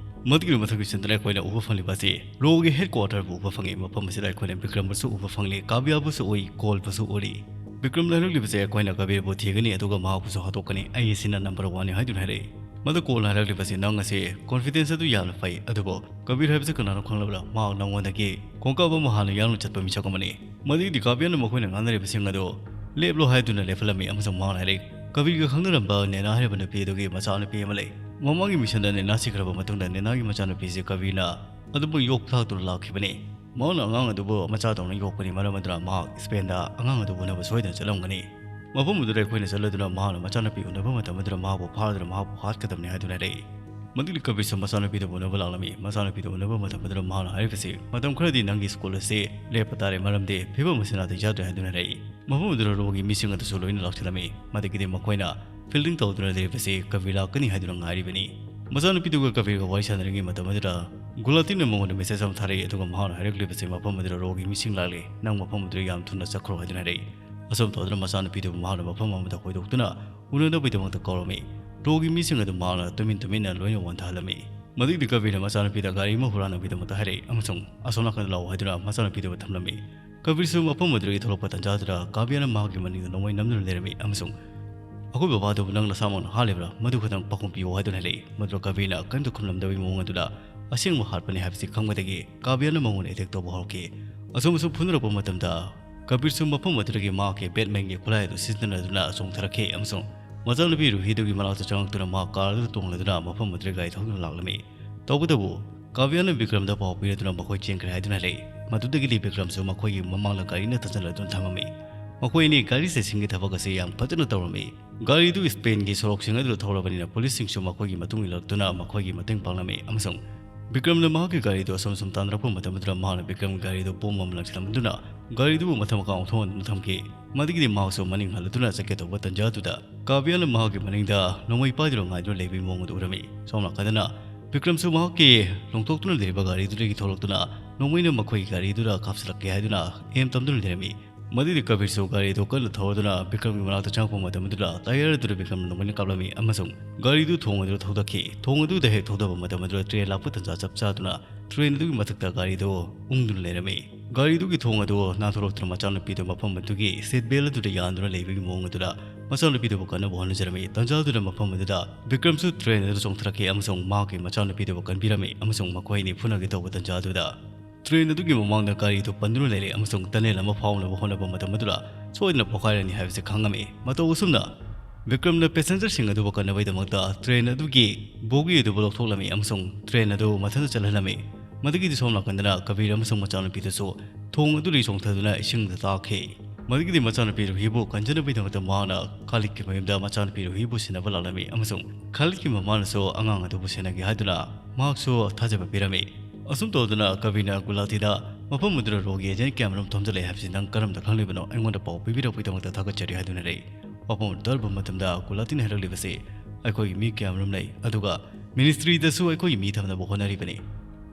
ꯃꯗꯨꯒꯤ ꯃꯊꯪꯒꯤ ꯁꯤꯟꯗꯨꯅ ꯑꯩꯈꯣꯏꯅ ꯎꯕ ꯐꯪꯂꯤꯕ ꯑꯁꯤ ꯔꯣꯒꯤ ꯍꯦꯗ ꯀ꯭ꯋꯥꯔꯇꯔꯕꯨ ꯎꯕ ꯐꯪꯉꯤ꯫ ꯃꯐꯝ ꯑꯁꯤꯗ ꯑꯩꯈꯣꯏꯅ ꯕꯤꯀ꯭ꯔꯝꯕꯨꯁꯨ ꯎꯕ ꯐꯪꯂꯤ, ꯀꯥꯕ꯭ꯌꯥꯕꯨꯁꯨ ꯎꯏ, ꯀꯣꯜꯕꯨꯁꯨ ꯎꯔꯤ꯫ ꯕꯤꯀ꯭ꯔꯝꯅ ꯍꯥꯏꯔꯛꯂꯤꯕꯁꯦ ꯑꯩꯈꯣꯏꯅ ꯀꯕꯤꯔꯕꯨ ꯊꯤꯒꯅꯤ ꯑꯗꯨꯒ ꯃꯍꯥꯛꯄꯨꯁꯨ ꯍꯥꯠꯇꯣꯛꯀꯅꯤ꯫ ꯑꯩ ꯑꯁꯤꯅ ꯅꯝꯕꯔ ꯋꯥꯟꯅꯤ ꯍꯥꯏꯗꯨꯅ ꯍꯥꯏꯔꯛꯏ꯫ ꯃꯗꯨ ꯀꯣꯜꯅ ꯍꯥꯏꯔꯛꯂꯤꯕꯁꯤ ꯅꯪ ꯑꯁꯤ ꯀꯣꯟꯐꯤꯗꯦꯟꯁ ꯑꯗꯨ ꯌꯥꯝꯅ ꯐꯩ, ꯑꯗꯨꯕꯨ ꯀꯕꯤꯔ ꯍꯥꯏꯕꯁꯤ ꯀꯅꯥꯅꯣ ꯈꯪꯂꯕ꯭ꯔꯥ? ꯃꯍꯥꯛ ꯅꯪꯉꯣꯟꯗꯒꯤ ꯈꯣꯡꯀꯥꯞ ꯑꯃ ꯍꯥꯟꯅ ꯌꯥꯡꯅ ꯆꯠꯄ ꯃꯤꯁꯛ ꯑꯃꯅꯤ꯫ ꯃꯗꯨꯒꯤꯗꯤ ꯀꯥꯕꯤꯌꯥꯅ ꯃꯈꯣꯏꯅ ꯉꯥꯡꯅꯔꯤꯕꯁꯤꯡ ꯑꯗꯨ ꯂꯦꯞꯂꯣ ꯍꯥꯏꯗꯨꯅ ꯂꯦꯞꯍꯜꯂꯝꯃꯤ ꯑꯃꯁꯨꯡ ꯃꯍꯥꯛꯅ ꯍꯥꯏꯔꯛꯏ, ꯀꯕꯤꯔꯒ ꯈꯪꯅꯔꯝꯕ ꯅꯦꯅꯥ ꯍꯥꯏꯔꯤꯕ ꯅꯨꯄꯤ ꯑꯗꯨꯒꯤ ꯃꯆꯥꯅꯨꯄꯤ ꯑꯃ ꯂꯩ꯫ ꯃꯃꯥꯡꯒꯤ ꯃꯤꯁꯟꯗ ꯅꯦꯅꯥ ꯁꯤꯈ꯭ꯔꯕ ꯃꯇꯨꯡꯗ ꯅꯦꯅꯥꯒꯤ ꯃꯆꯥꯅꯨꯄꯤꯁꯤ ꯀꯕꯤꯔꯅ ꯑꯗꯨꯕꯨ ꯌꯣꯛ ꯊꯥꯛꯇꯨꯅ ꯂꯥꯛꯈꯤꯕꯅꯤ꯫ ꯃꯍꯥꯛꯅ ꯑꯉꯥꯡ ꯑꯗꯨꯕꯨ ꯃꯆꯥꯗꯧꯅ ꯌꯣꯛꯄꯅꯤ, ꯃꯔꯝ ꯑꯗꯨꯅ ꯃꯍꯥꯛ ꯁ꯭ꯄꯦꯟꯗ ꯑꯉꯥꯡ ꯑꯗꯨꯕꯨ ꯎꯅꯕ ꯁꯣꯏꯗꯅ ꯆꯠꯂꯝꯒꯅꯤ꯫ ꯃꯐꯝ ꯑꯗꯨꯗ ꯑꯩꯈꯣꯏꯅ ꯆꯠꯂꯗꯨꯅ ꯃꯍꯥꯛꯅ ꯃꯆꯥꯅꯨꯄꯤ ꯎꯅꯕ ꯃꯇꯝ ꯑꯗꯨꯗ ꯃꯍꯥꯛꯄꯨ ꯐꯥꯗꯨꯅ ꯃꯍꯥꯛꯄꯨ ꯍꯥꯠꯀꯗꯕꯅꯤ ꯍꯥꯏꯗꯨꯅ ꯍꯥꯏꯔꯛꯏ꯫ ꯃꯗꯨꯒꯤ ꯀꯕꯤꯔꯁꯨ ꯃꯆꯥꯅꯨꯄꯤꯗꯨꯕꯨ ꯎꯅꯕ ꯂꯥꯛꯂꯝꯃꯤ꯫ ꯃꯆꯥꯅꯨꯄꯤꯗꯨ ꯎꯅꯕ ꯃꯇꯝ ꯑꯗꯨꯗ ꯃꯍꯥꯛꯅ ꯍꯥꯏꯔꯤꯕꯁꯤ, "ꯃꯇꯝ ꯈꯔꯗꯤ ꯅꯪꯒꯤ ꯁ꯭ꯀꯨꯜ ꯑꯁꯤ ꯂꯦꯞꯄ ꯇꯥꯔꯦ, ꯃꯔꯝꯗꯤ ꯐꯤꯕꯝ ꯑꯁꯤ ꯅꯥꯇꯩ ꯆꯥꯗ꯭ꯔꯦ" ꯍꯥꯏꯗꯨꯅ ꯍꯥꯏꯔꯛꯏ꯫ ꯃꯐꯝ ꯑꯗꯨꯗ ꯔꯣꯒꯤ ꯃꯤꯁꯤꯡ ꯑꯗꯨꯁꯨ ꯂꯣꯏꯅ ꯂꯥꯛꯁꯤꯜꯂꯝꯃꯤ꯫ ꯃꯗꯨꯒꯤꯗꯤ ꯃꯈꯣꯏꯅ ꯐꯤꯜꯗꯤꯡ ꯇꯧꯗꯨꯅ ꯂꯩꯔꯤꯕꯁꯤ ꯀꯕꯤꯔ ꯂꯥꯛꯀꯅꯤ ꯍꯥꯏꯗꯨꯅ ꯉꯥꯏꯔꯤꯕꯅꯤ꯫ ꯃꯆꯥꯅꯨꯄꯤꯗꯨꯒ ꯀꯕꯤꯔꯒ ꯋꯥꯔꯤ ꯁꯥꯟꯅꯔꯤꯉꯩ ꯃꯇꯝ ꯑꯗꯨꯗ ꯒꯨꯂꯥꯇꯤꯅ ꯃꯉꯣꯟꯗ ꯃꯦꯁꯦꯖ ꯑꯃ ꯊꯥꯔꯛꯏ, ꯑꯗꯨꯒ ꯃꯍꯥꯛꯅ ꯍꯥꯏꯔꯛꯂꯤꯕꯁꯤ, "ꯃꯐꯝ ꯑꯗꯨꯗ ꯔꯣꯒꯤ ꯃꯤꯁꯤꯡ ꯂꯥꯛꯂꯦ, ꯅꯪ ꯃꯐꯝ ꯑꯗꯨꯗ ꯌꯥꯝ ꯊꯨꯅ ꯆꯠꯈ꯭ꯔꯣ" ꯍꯥꯏꯗꯨꯅ ꯍꯥꯏꯔꯛꯏ꯫ ꯑꯁꯨꯝ ꯇꯧꯗꯨꯅ ꯃꯆꯥꯅꯨꯄꯤꯗꯨꯕꯨ ꯃꯍꯥꯛꯅ ꯃꯐꯝ ꯑꯃꯗ ꯍꯣꯏꯗꯣꯛꯇꯨꯅ ꯎꯅꯅꯕꯒꯤꯗꯃꯛꯇ ꯀꯧꯔꯝꯃꯤ꯫ ꯔꯣꯒꯤ ꯃꯤꯁꯤꯡ ꯑꯗꯨ ꯃꯍꯥꯛꯅ ꯇꯨꯃꯤꯟ ꯇꯨꯃꯤꯟꯅ ꯂꯣꯏꯅ ꯋꯥꯟꯊꯍꯜꯂꯝꯃꯤ꯫ ꯃꯗꯨꯒꯤꯗꯤ ꯀꯕꯤꯔꯅ ꯃꯆꯥꯅꯨꯄꯤꯗ ꯒꯥꯔꯤ ꯑꯃ ꯍꯨꯔꯥꯟꯅꯕꯒꯤꯗꯃꯛꯇ ꯍꯥꯏꯔꯛꯏ ꯑꯃꯁꯨꯡ "ꯑꯁꯣꯝ ꯅꯥꯀꯟꯗ ꯂꯥꯛꯑꯣ" ꯍꯥꯏꯗꯨꯅ ꯃꯆꯥꯅꯨꯄꯤꯗꯨꯕꯨ ꯊꯝꯂꯝꯃꯤ꯫ ꯀꯕꯤꯔꯁꯨ ꯃꯐꯝ ꯑꯗꯨꯗꯒꯤ ꯊꯣꯛꯂꯛꯄ ꯇꯟꯖꯥꯗꯨꯗ ꯀꯥꯕꯤꯌꯥꯅ ꯃꯍꯥꯛꯀꯤ ꯃꯅꯤꯡꯗ ꯅꯣꯡꯃꯩ ꯅꯝꯗꯨꯅ ꯂꯩꯔꯝꯃꯤ ꯑꯃꯁꯨꯡ "ꯑꯩꯈꯣꯏ ꯕꯕꯥꯗꯨꯕꯨ ꯅꯪ ꯅꯁꯥꯃꯛꯅ ꯍꯥꯠꯂꯤꯕ꯭ꯔꯥ? ꯃꯗꯨ ꯈꯛꯇꯪ ꯄꯥꯎꯈꯨꯝ ꯄꯤꯌꯨ" ꯍꯥꯏꯗꯨꯅ ꯍꯥꯏꯔꯛꯏ꯫ ꯃꯗꯨꯗ ꯀꯕꯤꯔꯅ ꯀꯔꯤꯝꯇ ꯈꯨꯝꯂꯝꯗꯕꯒꯤ ꯃꯑꯣꯡ ꯑꯗꯨꯗ ꯑꯁꯦꯡꯕ ꯍꯥꯠꯄꯅꯤ ꯍꯥꯏꯕꯁꯤ ꯈꯪꯕꯗꯒꯤ ꯀꯥꯕꯤꯌꯥꯅ ꯃꯉꯣꯟꯗ ꯑꯦꯇꯦꯛ ꯇꯧꯕ ꯍꯧꯔꯛꯈꯤ꯫ ꯑꯁꯨꯝ ꯑꯁꯨꯝ ꯐꯨꯅꯔꯛꯄ ꯃꯇꯝꯗ ꯀꯕꯤꯔꯁꯨ ꯃꯐꯝ ꯑꯗꯨꯗꯒꯤ ꯃꯍꯥꯛꯀꯤ ꯕꯦꯠꯃꯦꯟꯒꯤ ꯈꯨꯠꯂꯥꯏ ꯑꯗꯨ ꯁꯤꯖꯤꯟꯅꯗꯨꯅ ꯆꯣꯡꯊꯔꯛꯈꯤ ꯑꯃꯁꯨꯡ ꯃꯆꯥꯅꯨꯄꯤ ꯔꯨꯍꯤꯗꯨꯒꯤ ꯃꯅꯥꯛꯇ ꯆꯪꯂꯛꯇꯨꯅ ꯃꯍꯥꯛ ꯀꯥꯔ ꯑꯗꯨꯗ ꯇꯣꯡꯂꯗꯨꯅ ꯃꯐꯝ ꯑꯗꯨꯗ ꯒꯥꯔꯤ ꯊꯧꯗꯨꯅ ꯂꯥꯛꯂꯝꯃꯤ꯫ ꯇꯧꯕꯇꯕꯨ ꯀꯥꯕꯤꯌꯥꯅ ꯕꯤꯀ꯭ꯔꯝꯗ ꯄꯥꯎ ꯄꯤꯔꯗꯨꯅ ꯃꯈꯣꯏ ꯆꯦꯟꯈ꯭ꯔꯦ ꯍꯥꯏꯗꯨꯅ ꯍꯥꯏꯔꯛꯏ꯫ ꯃꯗꯨꯗꯒꯤꯗꯤ ꯕꯤꯀ꯭ꯔꯝꯁꯨ ꯃꯈꯣꯏꯒꯤ ꯃꯃꯥꯡꯗ ꯒꯥꯔꯤꯅ ꯊꯠꯆꯤꯜꯂꯗꯨꯅ ꯊꯝꯃꯝꯃꯤ꯫ ꯃꯈꯣꯏ ꯑꯅꯤ ꯒꯥꯔꯤ ꯆꯦꯁꯤꯡꯒꯤ ꯊꯕꯛ ꯑꯁꯤ ꯌꯥꯝ ꯐꯖꯅ ꯇꯧꯔꯝꯃꯤ꯫ ꯒꯥꯔꯤꯗꯨ ꯁ꯭ꯄꯦꯟꯒꯤ ꯁꯣꯔꯣꯛꯁꯤꯡ ꯑꯗꯨꯗ ꯊꯧꯔꯕꯅꯤꯅ ꯄꯨꯂꯤꯁꯁꯤꯡꯁꯨ ꯃꯈꯣꯏꯒꯤ ꯃꯇꯨꯡ ꯏꯜꯂꯛꯇꯨꯅ ꯃꯈꯣꯏꯒꯤ ꯃꯇꯦꯡ ꯄꯥꯡꯂꯝꯃꯤ ꯑꯃꯁꯨꯡ ꯕꯤꯀ꯭ꯔꯝꯅ ꯃꯍꯥꯛꯀꯤ ꯒꯥꯔꯤꯗꯨ ꯑꯁꯨꯝ ꯁꯨꯝ ꯇꯥꯟꯅꯔꯛꯄ ꯃꯇꯝ ꯑꯗꯨꯗ ꯃꯍꯥꯛꯅ ꯕꯤꯀ꯭ꯔꯝꯒꯤ ꯒꯥꯔꯤꯗꯨ ꯄꯣꯝ ꯑꯃ ꯂꯪꯁꯤꯜꯂꯝꯗꯨꯅ ꯒꯥꯔꯤꯗꯨꯕꯨ ꯃꯊꯛ ꯃꯈꯥ ꯑꯣꯟꯊꯣꯛꯍꯟꯗꯨꯅ ꯊꯝꯈꯤ꯫ ꯃꯗꯨꯒꯤꯗꯤ ꯃꯍꯥꯛꯁꯨ ꯃꯅꯤꯡ ꯍꯜꯂꯗꯨꯅ ꯆꯠꯀꯦ ꯇꯧꯕ ꯇꯟꯖꯥꯗꯨꯗ ꯀꯥꯕꯤꯌꯥꯅ ꯃꯍꯥꯛꯀꯤ ꯃꯅꯤꯡꯗ ꯅꯣꯡꯃꯩ ꯄꯥꯏꯗꯨꯅ ꯉꯥꯏꯗꯨꯅ ꯂꯩꯕꯒꯤ ꯃꯑꯣꯡ ꯑꯗꯨ ꯎꯔꯝꯃꯤ꯫ ꯁꯣꯝ ꯅꯥꯀꯟꯗꯅ ꯕꯤꯀ꯭ꯔꯝꯁꯨ ꯃꯍꯥꯛꯀꯤ ꯂꯣꯡꯊꯣꯛꯇꯨꯅ ꯂꯩꯔꯤꯕ ꯒꯥꯔꯤꯗꯨꯗꯒꯤ ꯊꯣꯛꯂꯛꯇꯨꯅ ꯅꯣꯡꯃꯩꯅ ꯃꯈꯣꯏꯒꯤ ꯒꯥꯔꯤꯗꯨꯗ ꯀꯥꯞꯁꯤꯜꯂꯛꯀꯦ ꯍꯥꯏꯗꯨꯅ ꯑꯦꯝ ꯇꯝꯗꯨꯅ ꯂꯩꯔꯝꯃꯤ꯫ ꯃꯗꯨꯗꯤ ꯀꯕꯤꯔꯁꯨ ꯒꯥꯔꯤꯗꯨ ꯀꯟꯅ ꯊꯧꯗꯨꯅ ꯕꯤꯀ꯭ꯔꯝꯒꯤ ꯃꯅꯥꯛꯇ ꯆꯪꯉꯛꯄ ꯃꯇꯝ ꯑꯗꯨꯗ ꯇꯥꯌꯔ ꯑꯗꯨꯗ ꯕꯤꯀ꯭ꯔꯝꯅ ꯅꯣꯡꯃꯩꯅ ꯀꯥꯞꯂꯝꯃꯤ ꯑꯃꯁꯨꯡ ꯒꯥꯔꯤꯗꯨ ꯊꯣꯡ ꯑꯗꯨꯗ ꯊꯧꯗꯈꯤ꯫ ꯊꯣꯡ ꯑꯗꯨꯗ ꯍꯦꯛ ꯊꯧꯗꯕ ꯃꯇꯝ ꯑꯗꯨꯗ ꯇ꯭ꯔꯦꯟ ꯂꯥꯛꯄ ꯇꯟꯖꯥ ꯆꯞ ꯆꯥꯗꯨꯅ ꯇ꯭ꯔꯦꯟ ꯑꯗꯨꯒꯤ ꯃꯊꯛꯇ ꯒꯥꯔꯤꯗꯨ ꯎꯪꯗꯨꯅ ꯂꯩꯔꯝꯃꯤ꯫ ꯒꯥꯔꯤꯗꯨꯒꯤ ꯊꯣꯡ ꯑꯗꯨ ꯅꯥꯟꯊꯣꯔꯛꯇꯨꯅ ꯃꯆꯥꯅꯨꯄꯤꯗꯨ ꯃꯐꯝ ꯑꯗꯨꯒꯤ ꯁꯤꯠ ꯕꯦꯜ ꯑꯗꯨꯗ ꯌꯥꯟꯗꯨꯅ ꯂꯩꯕꯒꯤ ꯃꯑꯣꯡ ꯑꯗꯨꯗ ꯃꯆꯥꯅꯨꯄꯤꯗꯨꯕꯨ ꯀꯟꯅꯕ ꯍꯣꯠꯅꯖꯔꯝꯃꯤ꯫ ꯇꯟꯖꯥꯗꯨꯗ ꯃꯐꯝ ꯑꯗꯨꯗ ꯕꯤꯀ꯭ꯔꯝꯁꯨ ꯇ꯭ꯔꯦꯟ ꯑꯗꯨꯗ ꯆꯣꯡꯊꯔꯛꯈꯤ ꯑꯃꯁꯨꯡ ꯃꯍꯥꯛꯀꯤ ꯃꯆꯥꯅꯨꯄꯤꯗꯨꯕꯨ ꯀꯟꯕꯤꯔꯝꯃꯤ ꯑꯃꯁꯨꯡ ꯃꯈꯣꯏ ꯑꯅꯤ ꯐꯨꯅꯒꯦ ꯇꯧꯕ ꯇꯟꯖꯥꯗꯨꯗ ꯇ꯭ꯔꯦꯟ ꯑꯗꯨꯒꯤ ꯃꯃꯥꯡꯗ ꯒꯥꯔꯤꯗꯨ ꯄꯟꯗꯨꯅ ꯂꯩꯔꯦ ꯑꯃꯁꯨꯡ ꯇꯅꯦꯜ ꯑꯃ ꯐꯥꯎꯅꯕ ꯍꯣꯠꯅꯕ ꯃꯇꯝ ꯑꯗꯨꯗ ꯁꯣꯏꯗꯅ ꯄꯣꯈꯥꯏꯔꯅꯤ ꯍꯥꯏꯕꯁꯤ ꯈꯪꯉꯝꯃꯤ꯫ ꯃꯇꯧ ꯑꯁꯨꯝꯅ ꯕꯤꯀ꯭ꯔꯝꯅ ꯄꯦꯁꯦꯟꯖꯔꯁꯤꯡ ꯑꯗꯨꯕꯨ ꯀꯟꯅꯕꯒꯤꯗꯃꯛꯇ ꯇ꯭ꯔꯦꯟ ꯑꯗꯨꯒꯤ ꯕꯣꯒꯤ ꯑꯗꯨꯕꯨ ꯂꯧꯊꯣꯛꯂꯝꯃꯤ ꯑꯃꯁꯨꯡ ꯇ꯭ꯔꯦꯟ ꯑꯗꯨ ꯃꯊꯟꯇ ꯆꯠꯍꯜꯂꯝꯃꯤ꯫ ꯃꯗꯨꯒꯤꯗꯤ ꯁꯣꯝ ꯅꯥꯀꯟꯗꯅ ꯀꯕꯤꯔ ꯑꯃꯁꯨꯡ ꯃꯆꯥꯅꯨꯄꯤꯗꯨꯁꯨ ꯊꯣꯡ ꯑꯗꯨꯗꯒꯤ ꯆꯣꯡꯊꯗꯨꯅ ꯏꯁꯤꯡꯗ ꯇꯥꯈꯤ꯫ ꯃꯗꯨꯒꯤꯗꯤ ꯃꯆꯥꯅꯨꯄꯤ ꯔꯨꯍꯤꯕꯨ ꯀꯟꯖꯅꯕꯒꯤꯗꯃꯛꯇ ꯃꯍꯥꯛꯅ ꯈꯥꯂꯤꯗꯀꯤ ꯃꯌꯨꯝꯗ ꯃꯆꯥꯅꯨꯄꯤ ꯔꯨꯍꯤꯕꯨ ꯁꯤꯟꯅꯕ ꯂꯥꯛꯂꯝꯃꯤ ꯑꯃꯁꯨꯡ ꯈꯥꯂꯤꯗꯀꯤ ꯃꯃꯥꯅꯁꯨ ꯑꯉꯥꯡ ꯑꯗꯨꯕꯨ ꯁꯦꯟꯅꯒꯦ ꯍꯥꯏꯗꯨꯅ ꯃꯍꯥꯛꯁꯨ ꯊꯥꯖꯕ ꯄꯤꯔꯝꯃꯤ꯫ ꯑꯁꯨꯝ ꯇꯧꯗꯨꯅ ꯀꯕꯤꯔꯅ ꯒꯨꯂꯥꯇꯤꯗ ꯃꯐꯝ ꯑꯗꯨꯗ ꯔꯣꯒꯤ ꯑꯦꯖꯦꯟ ꯀꯌꯥꯃꯔꯨꯝ ꯊꯣꯝꯖꯤꯜꯂꯛꯑꯦ ꯍꯥꯏꯕꯁꯤ ꯅꯪ ꯀꯔꯝꯅ ꯈꯪꯂꯤꯕꯅꯣ? ꯑꯩꯉꯣꯟꯗ ꯄꯥꯎ ꯄꯤꯕꯤꯔꯛꯄꯒꯤꯗꯃꯛꯇ ꯊꯥꯒꯠꯆꯔꯤ ꯍꯥꯏꯗꯨꯅ ꯂꯩ꯫ ꯋꯥꯐꯝ ꯑꯗꯨ ꯇꯥꯔꯨꯕ ꯃꯇꯝꯗ ꯒꯨꯂꯥꯇꯤꯅ ꯍꯥꯏꯔꯛꯂꯤꯕꯁꯤ, ꯑꯩꯈꯣꯏꯒꯤ ꯃꯤ ꯀꯌꯥꯃꯔꯨꯝ ꯂꯩ, ꯑꯗꯨꯒ ꯃꯤꯅꯤꯁꯇ꯭ꯔꯤꯗꯁꯨ ꯑꯩꯈꯣꯏꯒꯤ ꯃꯤ ꯊꯝꯅꯕ ꯍꯣꯠꯅꯔꯤꯕꯅꯤ꯫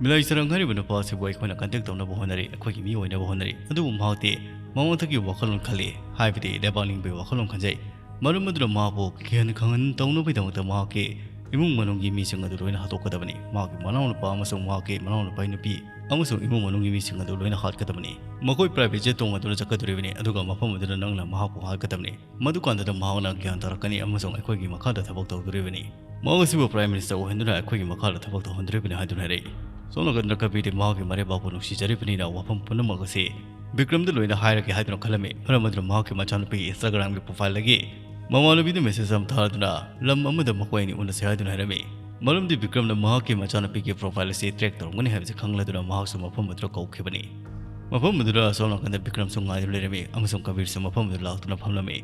ꯃꯤꯂꯥꯏ ꯁꯔꯪ ꯍꯥꯏꯔꯤꯕ ꯅꯨꯄꯥ ꯑꯁꯤꯕꯨ ꯑꯩꯈꯣꯏꯅ ꯀꯟꯇꯦꯛ ꯇꯧꯅꯕ ꯍꯣꯠꯅꯔꯤ, ꯑꯩꯈꯣꯏꯒꯤ ꯃꯤ ꯑꯣꯏꯅꯕ ꯍꯣꯠꯅꯔꯤ, ꯑꯗꯨꯕꯨ ꯃꯍꯥꯛꯇꯤ ꯃꯃꯥꯡꯊꯛꯀꯤ ꯋꯥꯈꯜꯂꯣꯟ ꯈꯜꯂꯤ, ꯍꯥꯏꯕꯗꯤ ꯂꯩꯕꯥꯛ ꯅꯤꯡꯕꯒꯤ ꯋꯥꯈꯜꯂꯣꯟ ꯈꯟꯖꯩ꯫ ꯃꯔꯝ ꯑꯗꯨꯅ ꯃꯍꯥꯛꯄꯨ ꯀꯤꯍꯟ ꯈꯪꯍꯟ ꯇꯧꯅꯕꯒꯤꯗꯃꯛꯇ ꯃꯍꯥꯛꯀꯤ ꯏꯃꯨꯡ ꯃꯅꯨꯡꯒꯤ ꯃꯤꯁꯤꯡ ꯑꯗꯨ ꯂꯣꯏꯅ ꯍꯥꯠꯇꯣꯛꯀꯗꯕꯅꯤ꯫ ꯃꯍꯥꯛꯀꯤ ꯃꯅꯥꯎꯅꯨꯄꯥ ꯑꯃꯁꯨꯡ ꯃꯍꯥꯛꯀꯤ ꯃꯅꯥꯎꯅꯨꯄꯥꯒꯤ ꯅꯨꯄꯤ ꯑꯃꯁꯨꯡ ꯏꯃꯨꯡ ꯃꯅꯨꯡꯒꯤ ꯃꯤꯁꯤꯡ ꯑꯗꯨ ꯂꯣꯏꯅ ꯍꯥꯠꯀꯗꯕꯅꯤ꯫ ꯃꯈꯣꯏ ꯄ꯭ꯔꯥꯏꯚꯦꯠ ꯖꯦꯠ ꯇꯣꯡꯗꯨꯅ ꯆꯠꯀꯗꯧꯔꯤꯕꯅꯤ, ꯑꯗꯨꯒ ꯃꯐꯝ ꯑꯗꯨꯗ ꯅꯪꯅ ꯃꯍꯥꯛꯄꯨ ꯍꯥꯠꯀꯗꯕꯅꯤ꯫ ꯃꯗꯨꯀꯥꯟꯗꯗ ꯃꯍꯥꯛꯅ ꯒ꯭ꯌꯥꯟ ꯇꯥꯔꯛꯀꯅꯤ ꯑꯃꯁꯨꯡ ꯑꯩꯈꯣꯏꯒꯤ ꯃꯈꯥꯗ ꯊꯕꯛ ꯇꯧꯗꯣꯔꯤꯕꯅꯤ꯫ ꯃꯍꯥꯛ ꯑꯁꯤꯕꯨ ꯄ꯭ꯔꯥꯏꯝ ꯃꯤꯅꯤꯁꯇꯔ ꯑꯣꯏꯍꯟꯗꯨꯅ ꯑꯩꯈꯣꯏꯒꯤ ꯃꯈꯥꯗ ꯊꯕꯛ ꯇꯧꯍꯟꯗꯣꯔꯤꯕꯅꯤ ꯍꯥꯏꯗꯨꯅ ꯍꯥꯏꯔꯛꯏ꯫ ꯁꯣꯝ ꯅꯥꯀꯟꯗ ꯀꯕꯤꯔꯗꯤ ꯃꯍꯥꯛꯀꯤ ꯃꯔꯩꯕꯥꯛꯄꯨ ꯅꯨꯡꯁꯤꯖꯔꯤꯕꯅꯤꯅ ꯋꯥꯐꯝ ꯄꯨꯝꯅꯃꯛ ꯑꯁꯤ ꯕꯤꯀ꯭ꯔꯝꯗ ꯂꯣꯏꯅ ꯍꯥꯏꯔꯒꯦ ꯍꯥꯏꯗꯨꯅ ꯈꯜꯂꯝꯃꯤ꯫ ꯃꯔꯝ ꯑꯗꯨꯅ ꯃꯍꯥꯛꯀꯤ ꯃꯆꯥꯅꯨꯄꯤꯒꯤ ꯏꯟꯁꯇꯥꯒ꯭ꯔꯥꯝꯒꯤ ꯄ꯭ꯔꯣꯐꯥꯏꯜꯗꯒꯤ ꯃꯃꯥꯟꯅꯕꯤꯗ ꯃꯦꯁꯦꯖ ꯑꯃ ꯊꯥꯗꯨꯅ ꯂꯝ ꯑꯃꯗ ꯃꯈꯣꯏ ꯑꯅꯤ ꯎꯅꯁꯦ ꯍꯥꯏꯗꯨꯅ ꯍꯥꯏꯔꯝꯃꯤ꯫ ꯃꯔꯝꯗꯤ ꯕꯤꯀ꯭ꯔꯝꯅ ꯃꯍꯥꯛꯀꯤ ꯃꯆꯥꯅꯨꯄꯤꯒꯤ ꯄ꯭ꯔꯣꯐꯥꯏꯜ ꯑꯁꯤ ꯇ꯭ꯔꯦꯛ ꯇꯧꯔꯝꯒꯅꯤ ꯍꯥꯏꯕꯁꯤ ꯈꯪꯂꯗꯨꯅ ꯃꯍꯥꯛꯁꯨ ꯃꯐꯝ ꯑꯗꯨꯗ ꯀꯧꯈꯤꯕꯅꯤ꯫ ꯃꯐꯝ ꯑꯗꯨꯗ ꯑꯁꯣꯝ ꯅꯥꯀꯟꯗ ꯕꯤꯀ꯭ꯔꯝꯁꯨ ꯉꯥꯏꯗꯨꯅ ꯂꯩꯔꯝꯃꯤ ꯑꯃꯁꯨꯡ ꯀꯕꯤꯔꯁꯨ ꯃꯐꯝ ꯑꯗꯨꯗ ꯂꯥꯛꯇꯨꯅ ꯐꯝꯂꯝꯃꯤ꯫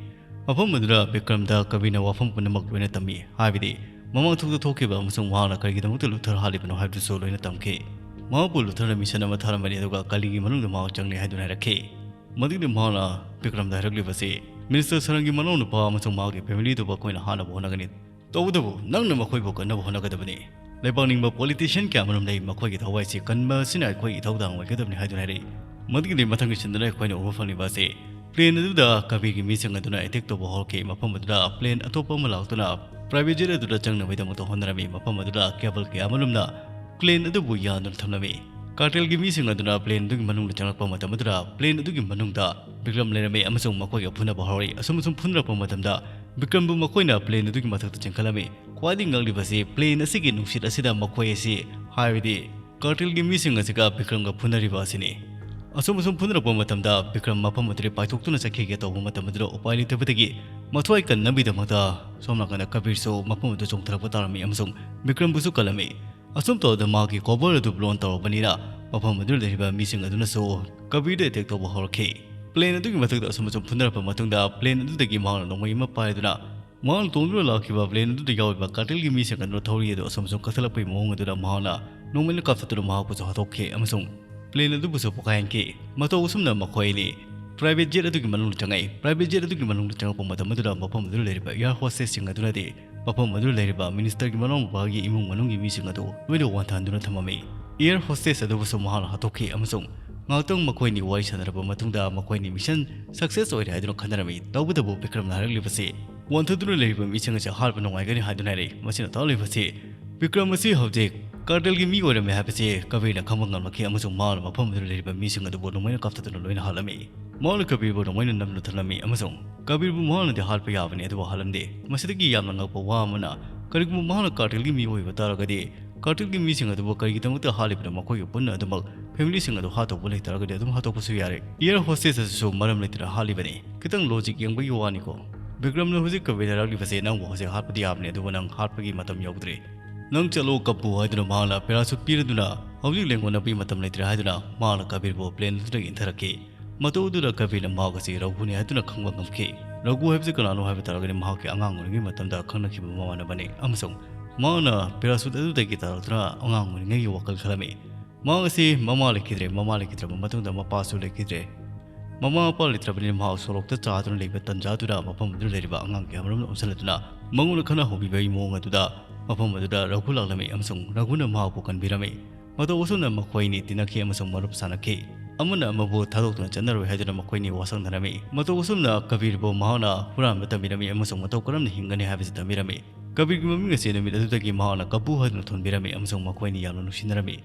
ꯃꯐꯝ ꯑꯗꯨꯗ ꯕꯤꯀ꯭ꯔꯝꯗ ꯀꯕꯤꯔꯅ ꯋꯥꯐꯝ ꯄꯨꯝꯅꯃꯛ ꯂꯣꯏꯅ ꯇꯝꯃꯤ, ꯍꯥꯏꯕꯗꯤ ꯃꯃꯥꯡ ꯊꯣꯛꯇ ꯊꯣꯛꯈꯤꯕ ꯑꯃꯁꯨꯡ ꯃꯍꯥꯛꯅ ꯀꯔꯤꯒꯤꯗꯃꯛꯇ ꯂꯨꯊꯔ ꯍꯥꯠꯂꯤꯕꯅꯣ ꯍꯥꯏꯕꯗꯨꯁꯨ ꯂꯣꯏꯅ ꯇꯝꯈꯤ꯫ ꯃꯍꯥꯛꯄꯨ ꯂꯨꯊꯔꯅ ꯃꯤꯁꯟ ꯑꯃ ꯊꯥꯔꯝꯕꯅꯤ, ꯑꯗꯨꯒ ꯀꯥꯂꯤꯒꯤ ꯃꯅꯨꯡꯗ ꯃꯍꯥꯛ ꯆꯪꯂꯦ ꯍꯥꯏꯗꯨꯅ ꯍꯥꯏꯔꯛꯈꯤ꯫ ꯃꯗꯨꯒꯤ ꯃꯍꯥꯛꯅ ꯕꯤꯀ꯭ꯔꯝꯗ ꯍꯥꯏꯔꯛꯂꯤꯕꯁꯤ, ꯃꯤꯅꯤꯁꯇꯔ ꯁꯔꯪꯒꯤ ꯃꯅꯥꯎꯅꯨꯄꯥ ꯑꯃꯁꯨꯡ ꯃꯍꯥꯛꯀꯤ ꯐꯦꯃꯤꯂꯤꯗꯨꯕꯨ ꯑꯩꯈꯣꯏꯅ ꯍꯥꯠꯅꯕ ꯍꯣꯠꯅꯒꯅꯤ꯫ ꯇꯧꯕꯇꯕꯨ ꯅꯪꯅ ꯃꯈꯣꯏꯕꯨ ꯀꯟꯅꯕ ꯍꯣꯠꯅꯒꯗꯕꯅꯤ꯫ ꯂꯩꯕꯥꯛ ꯅꯤꯡꯕ ꯄꯣꯂꯤꯇꯤꯁꯤꯌꯟ ꯀꯌꯥ ꯑꯃꯔꯣꯝ ꯂꯩ, ꯃꯈꯣꯏꯒꯤ ꯊꯋꯥꯏꯁꯤ ꯀꯟꯕ ꯑꯁꯤꯅ ꯑꯩꯈꯣꯏꯒꯤ ꯏꯊꯧꯗꯥꯡ ꯑꯣꯏꯒꯗꯕꯅꯤ ꯍꯥꯏꯗꯨꯅ ꯍꯥꯏꯔꯛꯏ꯫ ꯃꯗꯨꯒꯤꯗꯤ ꯃꯊꯪꯒꯤ ꯁꯤꯟꯗꯨꯅ ꯑꯩꯈꯣꯏꯅ ꯎꯕ ꯐꯪꯂꯤꯕ ꯑꯁꯤ, ꯄ꯭ꯂꯦꯟ ꯑꯗꯨꯗ ꯀꯕꯤꯔꯒꯤ ꯃꯤꯁꯤꯡ ꯑꯗꯨꯅ ꯑꯦꯇꯦꯛ ꯇꯧꯕ ꯍꯧꯔꯛꯈꯤ꯫ ꯃꯐꯝ ꯑꯗꯨꯗ ꯄ꯭ꯂꯦꯟ ꯑꯇꯣꯞꯄ ꯑꯃ ꯂꯥꯛꯇꯨꯅ ꯄ꯭ꯔꯥꯏꯚꯦꯠ ꯖꯦꯠ ꯑꯗꯨꯗ ꯆꯪꯅꯕꯒꯤꯗꯃꯛꯇ ꯍꯣꯠꯅꯔꯝꯃꯤ꯫ ꯃꯐꯝ ꯑꯗꯨꯗ ꯀꯦꯕꯜ ꯀꯌꯥ ꯑꯃꯔꯣꯝꯅ ꯄ꯭ꯂꯦꯟ ꯑꯗꯨꯕꯨ ꯌꯥꯟꯗꯨꯅ ꯊꯝꯂꯝꯃꯤ꯫ ꯀꯥꯔꯇꯦꯜꯒꯤ ꯃꯤꯁꯤꯡ ꯑꯗꯨꯅ ꯄ꯭ꯂꯦꯟ ꯑꯗꯨꯒꯤ ꯃꯅꯨꯡꯗ ꯆꯪꯂꯛꯄ ꯃꯇꯝ ꯑꯗꯨꯗ ꯄ꯭ꯂꯦꯟ ꯑꯗꯨꯒꯤ ꯃꯅꯨꯡꯗ ꯕꯤꯀ꯭ꯔꯝ ꯂꯩꯔꯝꯃꯤ ꯑꯃꯁꯨꯡ ꯃꯈꯣꯏꯒ ꯐꯨꯅꯕ ꯍꯧꯔꯛꯏ꯫ ꯑꯁꯨꯝ ꯑꯁꯨꯝ ꯐꯨꯅꯔꯛꯄ ꯃꯇꯝꯗ ꯕꯤꯀ꯭ꯔꯝꯕꯨ ꯃꯈꯣꯏꯅ ꯄ꯭ꯂꯦꯟ ꯑꯗꯨꯒꯤ ꯃꯊꯛꯇ ꯆꯤꯡꯈꯠꯂꯝꯃꯤ꯫ ꯈ꯭ꯋꯥꯏꯗꯒꯤ ꯉꯛꯂꯤꯕꯁꯤ, ꯄ꯭ꯂꯦꯟ ꯑꯁꯤꯒꯤ ꯅꯨꯡꯁꯤꯠ ꯑꯁꯤꯗ ꯃꯈꯣꯏ ꯑꯁꯤ, ꯍꯥꯏꯕꯗꯤ ꯀꯥꯔꯇꯦꯜꯒꯤ ꯃꯤꯁꯤꯡ ꯑꯁꯤꯒ ꯕꯤꯀ꯭ꯔꯝꯒ ꯐꯨꯅꯔꯤꯕ ꯑꯁꯤꯅꯤ꯫ ꯑꯁꯨꯝ ꯑꯁꯨꯝ ꯐꯨꯅꯔꯛꯄ ꯃꯇꯝꯗ ꯕꯤꯀ꯭ꯔꯝ ꯃꯐꯝ ꯑꯗꯨꯗꯒꯤ ꯄꯥꯏꯊꯣꯛꯇꯨꯅ ꯆꯠꯈꯤꯒꯦ ꯇꯧꯕ ꯃꯇꯝ ꯑꯗꯨꯗ ꯎꯄꯥꯏ ꯂꯩꯇꯕꯗꯒꯤ ꯃꯊ꯭ꯋꯥꯏ ꯀꯟꯅꯕꯒꯤꯗꯃꯛꯇ ꯁꯣꯝ ꯅꯥꯀꯟꯗ ꯀꯕꯤꯔꯁꯨ ꯃꯐꯝ ꯑꯗꯨ ꯆꯣꯡꯊꯔꯛꯄ ꯇꯥꯔꯝꯃꯤ ꯑꯃꯁꯨꯡ ꯕꯤꯀ꯭ꯔꯝꯕꯨꯁꯨ ꯀꯜꯂꯝꯃꯤ꯫ ꯑꯁꯨꯝ ꯇꯧꯕꯗ ꯃꯍꯥꯛꯀꯤ ꯀꯣꯚꯔ ꯑꯗꯨ ꯕ꯭ꯂꯣꯟ ꯇꯧꯔꯕꯅꯤꯅ ꯃꯐꯝ ꯑꯗꯨꯗ ꯂꯩꯔꯤꯕ ꯃꯤꯁꯤꯡ ꯑꯗꯨꯅꯁꯨ ꯀꯕꯤꯔꯗ ꯑꯦꯇꯦꯛ ꯇꯧꯕ ꯍꯧꯔꯛꯈꯤ꯫ ꯄ꯭ꯂꯦꯟ ꯑꯗꯨꯒꯤ ꯃꯊꯛꯇ ꯑꯁꯨꯝ ꯑꯁꯨꯝ ꯐꯨꯅꯔꯛꯄ ꯃꯇꯨꯡꯗ ꯄ꯭ꯂꯦꯟ ꯑꯗꯨꯗꯒꯤ ꯃꯍꯥꯛꯅ ꯅꯣꯡꯃꯩ ꯑꯃ ꯄꯥꯏꯗꯨꯅ ꯃꯍꯥꯛꯅ ꯇꯣꯡꯗꯨꯅ ꯂꯥꯛꯈꯤꯕ ꯄ꯭ꯂꯦꯟ ꯑꯗꯨꯗ ꯌꯥꯎꯔꯤꯕ ꯀꯥꯔꯇꯦꯜꯒꯤ ꯃꯤꯁꯤꯡ ꯑꯗꯨꯅ ꯊꯧꯔꯤ ꯑꯗꯨ ꯑꯁꯨꯝ ꯑꯁꯨꯝ ꯀꯛꯊꯠꯂꯛꯄꯒꯤ ꯃꯑꯣꯡ ꯑꯗꯨꯗ ꯃꯍꯥꯛꯅ ꯅꯣꯡꯃꯩꯅ ꯀꯥꯞꯊꯠꯇꯨꯅ ꯃꯍꯥꯛꯄꯨꯁꯨ ꯍꯥꯠꯇꯣꯛꯈꯤ ꯑꯃꯁꯨꯡ ꯄ꯭ꯂꯦꯟ ꯑꯗꯨꯕꯨꯁꯨ ꯄꯣꯈꯥꯏꯍꯟꯈꯤ꯫ ꯃꯇꯧ ꯑꯁꯨꯝꯅ ꯃꯈꯣꯏ ꯑꯅꯤ ꯄ꯭ꯔꯥꯏꯚꯦꯠ ꯖꯦꯠ ꯑꯗꯨꯒꯤ ꯃꯅꯨꯡꯗ ꯆꯪꯉꯛꯏ꯫ ꯄ꯭ꯔꯥꯏꯚꯦꯠ ꯖꯦꯠ ꯑꯗꯨꯒꯤ ꯃꯅꯨꯡꯗ ꯆꯪꯉꯛꯄ ꯃꯇꯝ ꯑꯗꯨꯗ ꯃꯐꯝ ꯑꯗꯨꯗ ꯂꯩꯔꯤꯕ ꯑꯦꯌꯔ ꯍꯣꯁꯇꯦꯁꯁꯤꯡ ꯑꯗꯨꯅꯗꯤ ꯃꯐꯝ ꯑꯗꯨꯗ ꯂꯩꯔꯤꯕ ꯃꯤꯅꯤꯁꯇꯔꯒꯤ ꯃꯅꯥꯎꯅꯨꯄꯥꯒꯤ ꯏꯃꯨꯡ ꯃꯅꯨꯡꯒꯤ ꯃꯤꯁꯤꯡ ꯑꯗꯨ ꯂꯣꯏꯅ ꯋꯥꯟꯊꯍꯟꯗꯨꯅ ꯊꯝꯃꯝꯃꯤ꯫ ꯑꯦꯌꯔ ꯍꯣꯁꯇꯦꯁ ꯑꯗꯨꯕꯨꯁꯨ ꯃꯍꯥꯛꯅ ꯍꯥꯠꯇꯣꯛꯈꯤ ꯑꯃꯁꯨꯡ ꯉꯥꯏꯍꯥꯛꯇꯪ ꯃꯈꯣꯏ ꯑꯅꯤ ꯋꯥꯔꯤ ꯁꯥꯟꯅꯔꯕ ꯃꯇꯨꯡꯗ ꯃꯈꯣꯏ ꯑꯅꯤ ꯃꯤꯁꯟ ꯁꯛꯁꯦꯁ ꯑꯣꯏꯔꯦ ꯍꯥꯏꯗꯨꯅ ꯈꯟꯅꯔꯝꯃꯤ꯫ ꯇꯧꯕꯇꯕꯨ ꯕꯤꯀ꯭ꯔꯝꯅ ꯍꯥꯏꯔꯛꯂꯤꯕꯁꯤ, ꯋꯥꯟꯊꯗꯨꯅ ꯂꯩꯔꯤꯕ ꯃꯤꯁꯤꯡ ꯑꯁꯤ ꯍꯥꯠꯄ ꯅꯨꯡꯉꯥꯏꯒꯅꯤ ꯍꯥꯏꯗꯨꯅ ꯍꯥꯏꯔꯛꯏ꯫ ꯃꯁꯤꯅ ꯇꯥꯛꯂꯤꯕꯁꯤ, ꯕꯤꯀ꯭ꯔꯝ ꯑꯁꯤ ꯍꯧꯖꯤꯛ ꯀꯥꯔꯇꯦꯜꯒꯤ ꯃꯤ ꯑꯣꯏꯔꯝꯃꯦ ꯍꯥꯏꯕꯁꯤ ꯀꯕꯤꯔꯅ ꯈꯪꯕ ꯉꯝꯂꯛꯈꯤ ꯑꯃꯁꯨꯡ ꯃꯍꯥꯛꯅ ꯃꯐꯝ ꯑꯗꯨꯗ ꯂꯩꯔꯤꯕ ꯃꯤꯁꯤꯡ ꯑꯗꯨꯕꯨ ꯅꯣꯡꯃꯩꯅ ꯀꯥꯞꯊꯠꯇꯨꯅ ꯂꯣꯏꯅ ꯍꯥꯠꯂꯝꯃꯤ꯫ ꯃꯍꯥꯛꯅ ꯀꯕꯤꯔꯕꯨ ꯅꯣꯡꯃꯩꯅ ꯅꯝꯗꯨꯅ ꯊꯝꯂꯝꯃꯤ ꯑꯃꯁꯨꯡ ꯀꯕꯤꯔꯕꯨ ꯃꯍꯥꯛꯅꯗꯤ ꯍꯥꯠꯄ ꯌꯥꯕꯅꯤ, ꯑꯗꯨꯕꯨ ꯍꯥꯠꯂꯝꯗꯦ꯫ ꯃꯁꯤꯗꯒꯤ ꯌꯥꯝꯅ ꯉꯛꯄ ꯋꯥ ꯑꯃꯅ, ꯀꯔꯤꯒꯨꯝꯕ ꯃꯍꯥꯛꯅ ꯀꯥꯔꯇꯦꯜꯒꯤ ꯃꯤ ꯑꯣꯏꯕ ꯇꯥꯔꯒꯗꯤ, ꯀꯥꯔꯇꯦꯜꯒꯤ ꯃꯤꯁꯤꯡ ꯑꯗꯨꯕꯨ ꯀꯔꯤꯒꯤꯗꯃꯛꯇ ꯍꯥꯠꯂꯤꯕꯅꯣ? ꯃꯈꯣꯏꯒꯤ ꯄꯨꯟꯅ ꯑꯗꯨꯃꯛ ꯐꯦꯃꯤꯂꯤꯁꯤꯡ ꯑꯗꯨ ꯍꯥꯠꯇꯧꯕ ꯂꯩꯇꯥꯔꯒꯗꯤ ꯑꯗꯨꯝ ꯍꯥꯠꯇꯣꯛꯄꯁꯨ ꯌꯥꯔꯦ꯫ ꯑꯦꯌꯔ ꯍꯣꯁꯇꯦꯁ ꯑꯗꯨꯁꯨ ꯃꯔꯝ ꯂꯩꯇꯅ ꯍꯥꯠꯂꯤꯕꯅꯤ꯫ ꯈꯤꯇꯪ ꯂꯣꯖꯤꯛ ꯌꯦꯡꯕꯒꯤ ꯋꯥꯅꯤꯀꯣ꯫ ꯕꯤꯀ꯭ꯔꯝꯅ ꯍꯧꯖꯤꯛ ꯀꯕꯤꯔꯗ ꯍꯥꯏꯔꯛꯂꯤꯕꯁꯦ, "ꯅꯪꯕꯨ ꯍꯧꯖꯤꯛ ꯍꯥꯠꯄꯗꯤ ꯌꯥꯕꯅꯤ, ꯑꯗꯨꯕꯨ ꯅꯪ ꯍꯥꯠꯄꯒꯤ ꯃꯇꯝ ꯌꯧꯗ꯭ꯔꯤ꯫ ꯅꯪ ꯆꯠꯂꯣ, ꯀꯞꯄꯨ" ꯍꯥꯏꯗꯨꯅ ꯃꯍꯥꯛꯅ ꯄꯦꯔꯥꯁꯨꯠ ꯄꯤꯔꯗꯨꯅ ꯍꯧꯖꯤꯛ ꯂꯦꯡꯒꯣꯟꯅꯕꯒꯤ ꯃꯇꯝ ꯂꯩꯇ꯭ꯔꯦ ꯍꯥꯏꯗꯨꯅ ꯃꯍꯥꯛꯅ ꯀꯕꯤꯔꯕꯨ ꯄ꯭ꯂꯦꯟ ꯑꯗꯨꯗꯒꯤ ꯏꯟꯊꯔꯛꯈꯤ꯫ ꯃꯇꯧ ꯑꯗꯨꯗ ꯀꯕꯤꯔꯅ ꯃꯍꯥꯛ ꯑꯁꯤ ꯔꯘꯨꯅꯤ ꯍꯥꯏꯗꯨꯅ ꯈꯪꯕ ꯉꯝꯈꯤ꯫ ꯔꯘꯨ ꯍꯥꯏꯕꯁꯤ ꯀꯅꯥꯅꯣ ꯍꯥꯏꯕ ꯇꯥꯔꯒꯗꯤ ꯃꯍꯥꯛꯀꯤ ꯑꯉꯥꯡ ꯑꯣꯏꯔꯤꯉꯩ ꯃꯇꯝꯗ ꯈꯪꯅꯈꯤꯕ ꯃꯃꯥꯟꯅꯕꯅꯤ ꯑꯃꯁꯨꯡ ꯃꯍꯥꯛꯅ parachute ꯑꯗꯨꯗꯒꯤ ꯇꯥꯔꯛꯇꯨꯅ ꯑꯉꯥꯡ ꯑꯣꯏꯔꯤꯉꯩꯒꯤ ꯋꯥꯈꯜ ꯈꯜꯂꯝꯃꯤ꯫ ꯃꯍꯥꯛ ꯑꯁꯤ ꯃꯃꯥ ꯂꯩꯈꯤꯗ꯭ꯔꯦ, ꯃꯃꯥ ꯂꯩꯈꯤꯗ꯭ꯔꯕ ꯃꯇꯨꯡꯗ ꯃꯄꯥꯁꯨ ꯂꯩꯈꯤꯗ꯭ꯔꯦ꯫ ꯃꯃꯥ ꯃꯄꯥ ꯂꯩꯇ꯭ꯔꯕꯅꯤꯅ ꯃꯍꯥꯛ ꯁꯣꯔꯣꯛꯇ ꯆꯥꯗꯨꯅ ꯂꯩꯕ ꯇꯟꯖꯥꯗꯨꯗ ꯃꯐꯝ ꯑꯗꯨꯗ ꯂꯩꯔꯤꯕ ꯑꯉꯥꯡ ꯀꯌꯥꯃꯔꯨꯝ ꯑꯣꯟꯁꯤꯜꯂꯗꯨꯅ ꯃꯉꯣꯟꯗ ꯈꯠꯅ ꯍꯧꯕꯤꯕꯒꯤ ꯃꯑꯣꯡ ꯑꯗꯨꯗ ꯃꯐꯝ ꯑꯗꯨꯗ ꯔꯘꯨ ꯂꯥꯛꯂꯝꯃꯤ ꯑꯃꯁꯨꯡ ꯔꯘꯨꯅ ꯃꯍꯥꯛꯄꯨ ꯀꯟꯕꯤꯔꯝꯃꯤ꯫ ꯃꯇꯧ ꯑꯁꯨꯝꯅ ꯃꯈꯣꯏ ꯑꯅꯤ ꯇꯤꯟꯅꯈꯤ ꯑꯃꯁꯨꯡ ꯃꯔꯨꯞ ꯁꯥꯟꯅꯈꯤ꯫ ꯑꯃꯅ ꯑꯃꯕꯨ ꯊꯥꯗꯣꯛꯇꯨꯅ ꯆꯠꯅꯔꯣꯏ ꯍꯥꯏꯗꯨꯅ ꯃꯈꯣꯏ ꯑꯅꯤ ꯋꯥꯁꯛꯅꯔꯝꯃꯤ꯫ ꯃꯇꯧ ꯑꯁꯨꯝꯅ ꯀꯕꯤꯔꯕꯨ ꯃꯍꯥꯛꯅ ꯍꯨꯔꯥꯟꯕ ꯇꯝꯕꯤꯔꯝꯃꯤ ꯑꯃꯁꯨꯡ ꯃꯇꯧ ꯀꯔꯝꯅ ꯍꯤꯡꯒꯅꯤ ꯍꯥꯏꯕꯁꯤ ꯇꯝꯕꯤꯔꯝꯃꯤ꯫ ꯀꯕꯤꯔꯒꯤ ꯃꯃꯤꯡ ꯑꯁꯤ ꯅꯨꯃꯤꯠ ꯑꯗꯨꯗꯒꯤ ꯃꯍꯥꯛꯅ ꯀꯄꯨ ꯍꯥꯏꯗꯨꯅ ꯊꯣꯟꯕꯤꯔꯝꯃꯤ ꯑꯃꯁꯨꯡ ꯃꯈꯣꯏ ꯑꯅꯤ ꯌꯥꯝꯅ ꯅꯨꯡꯁꯤꯅꯔꯝꯃꯤ꯫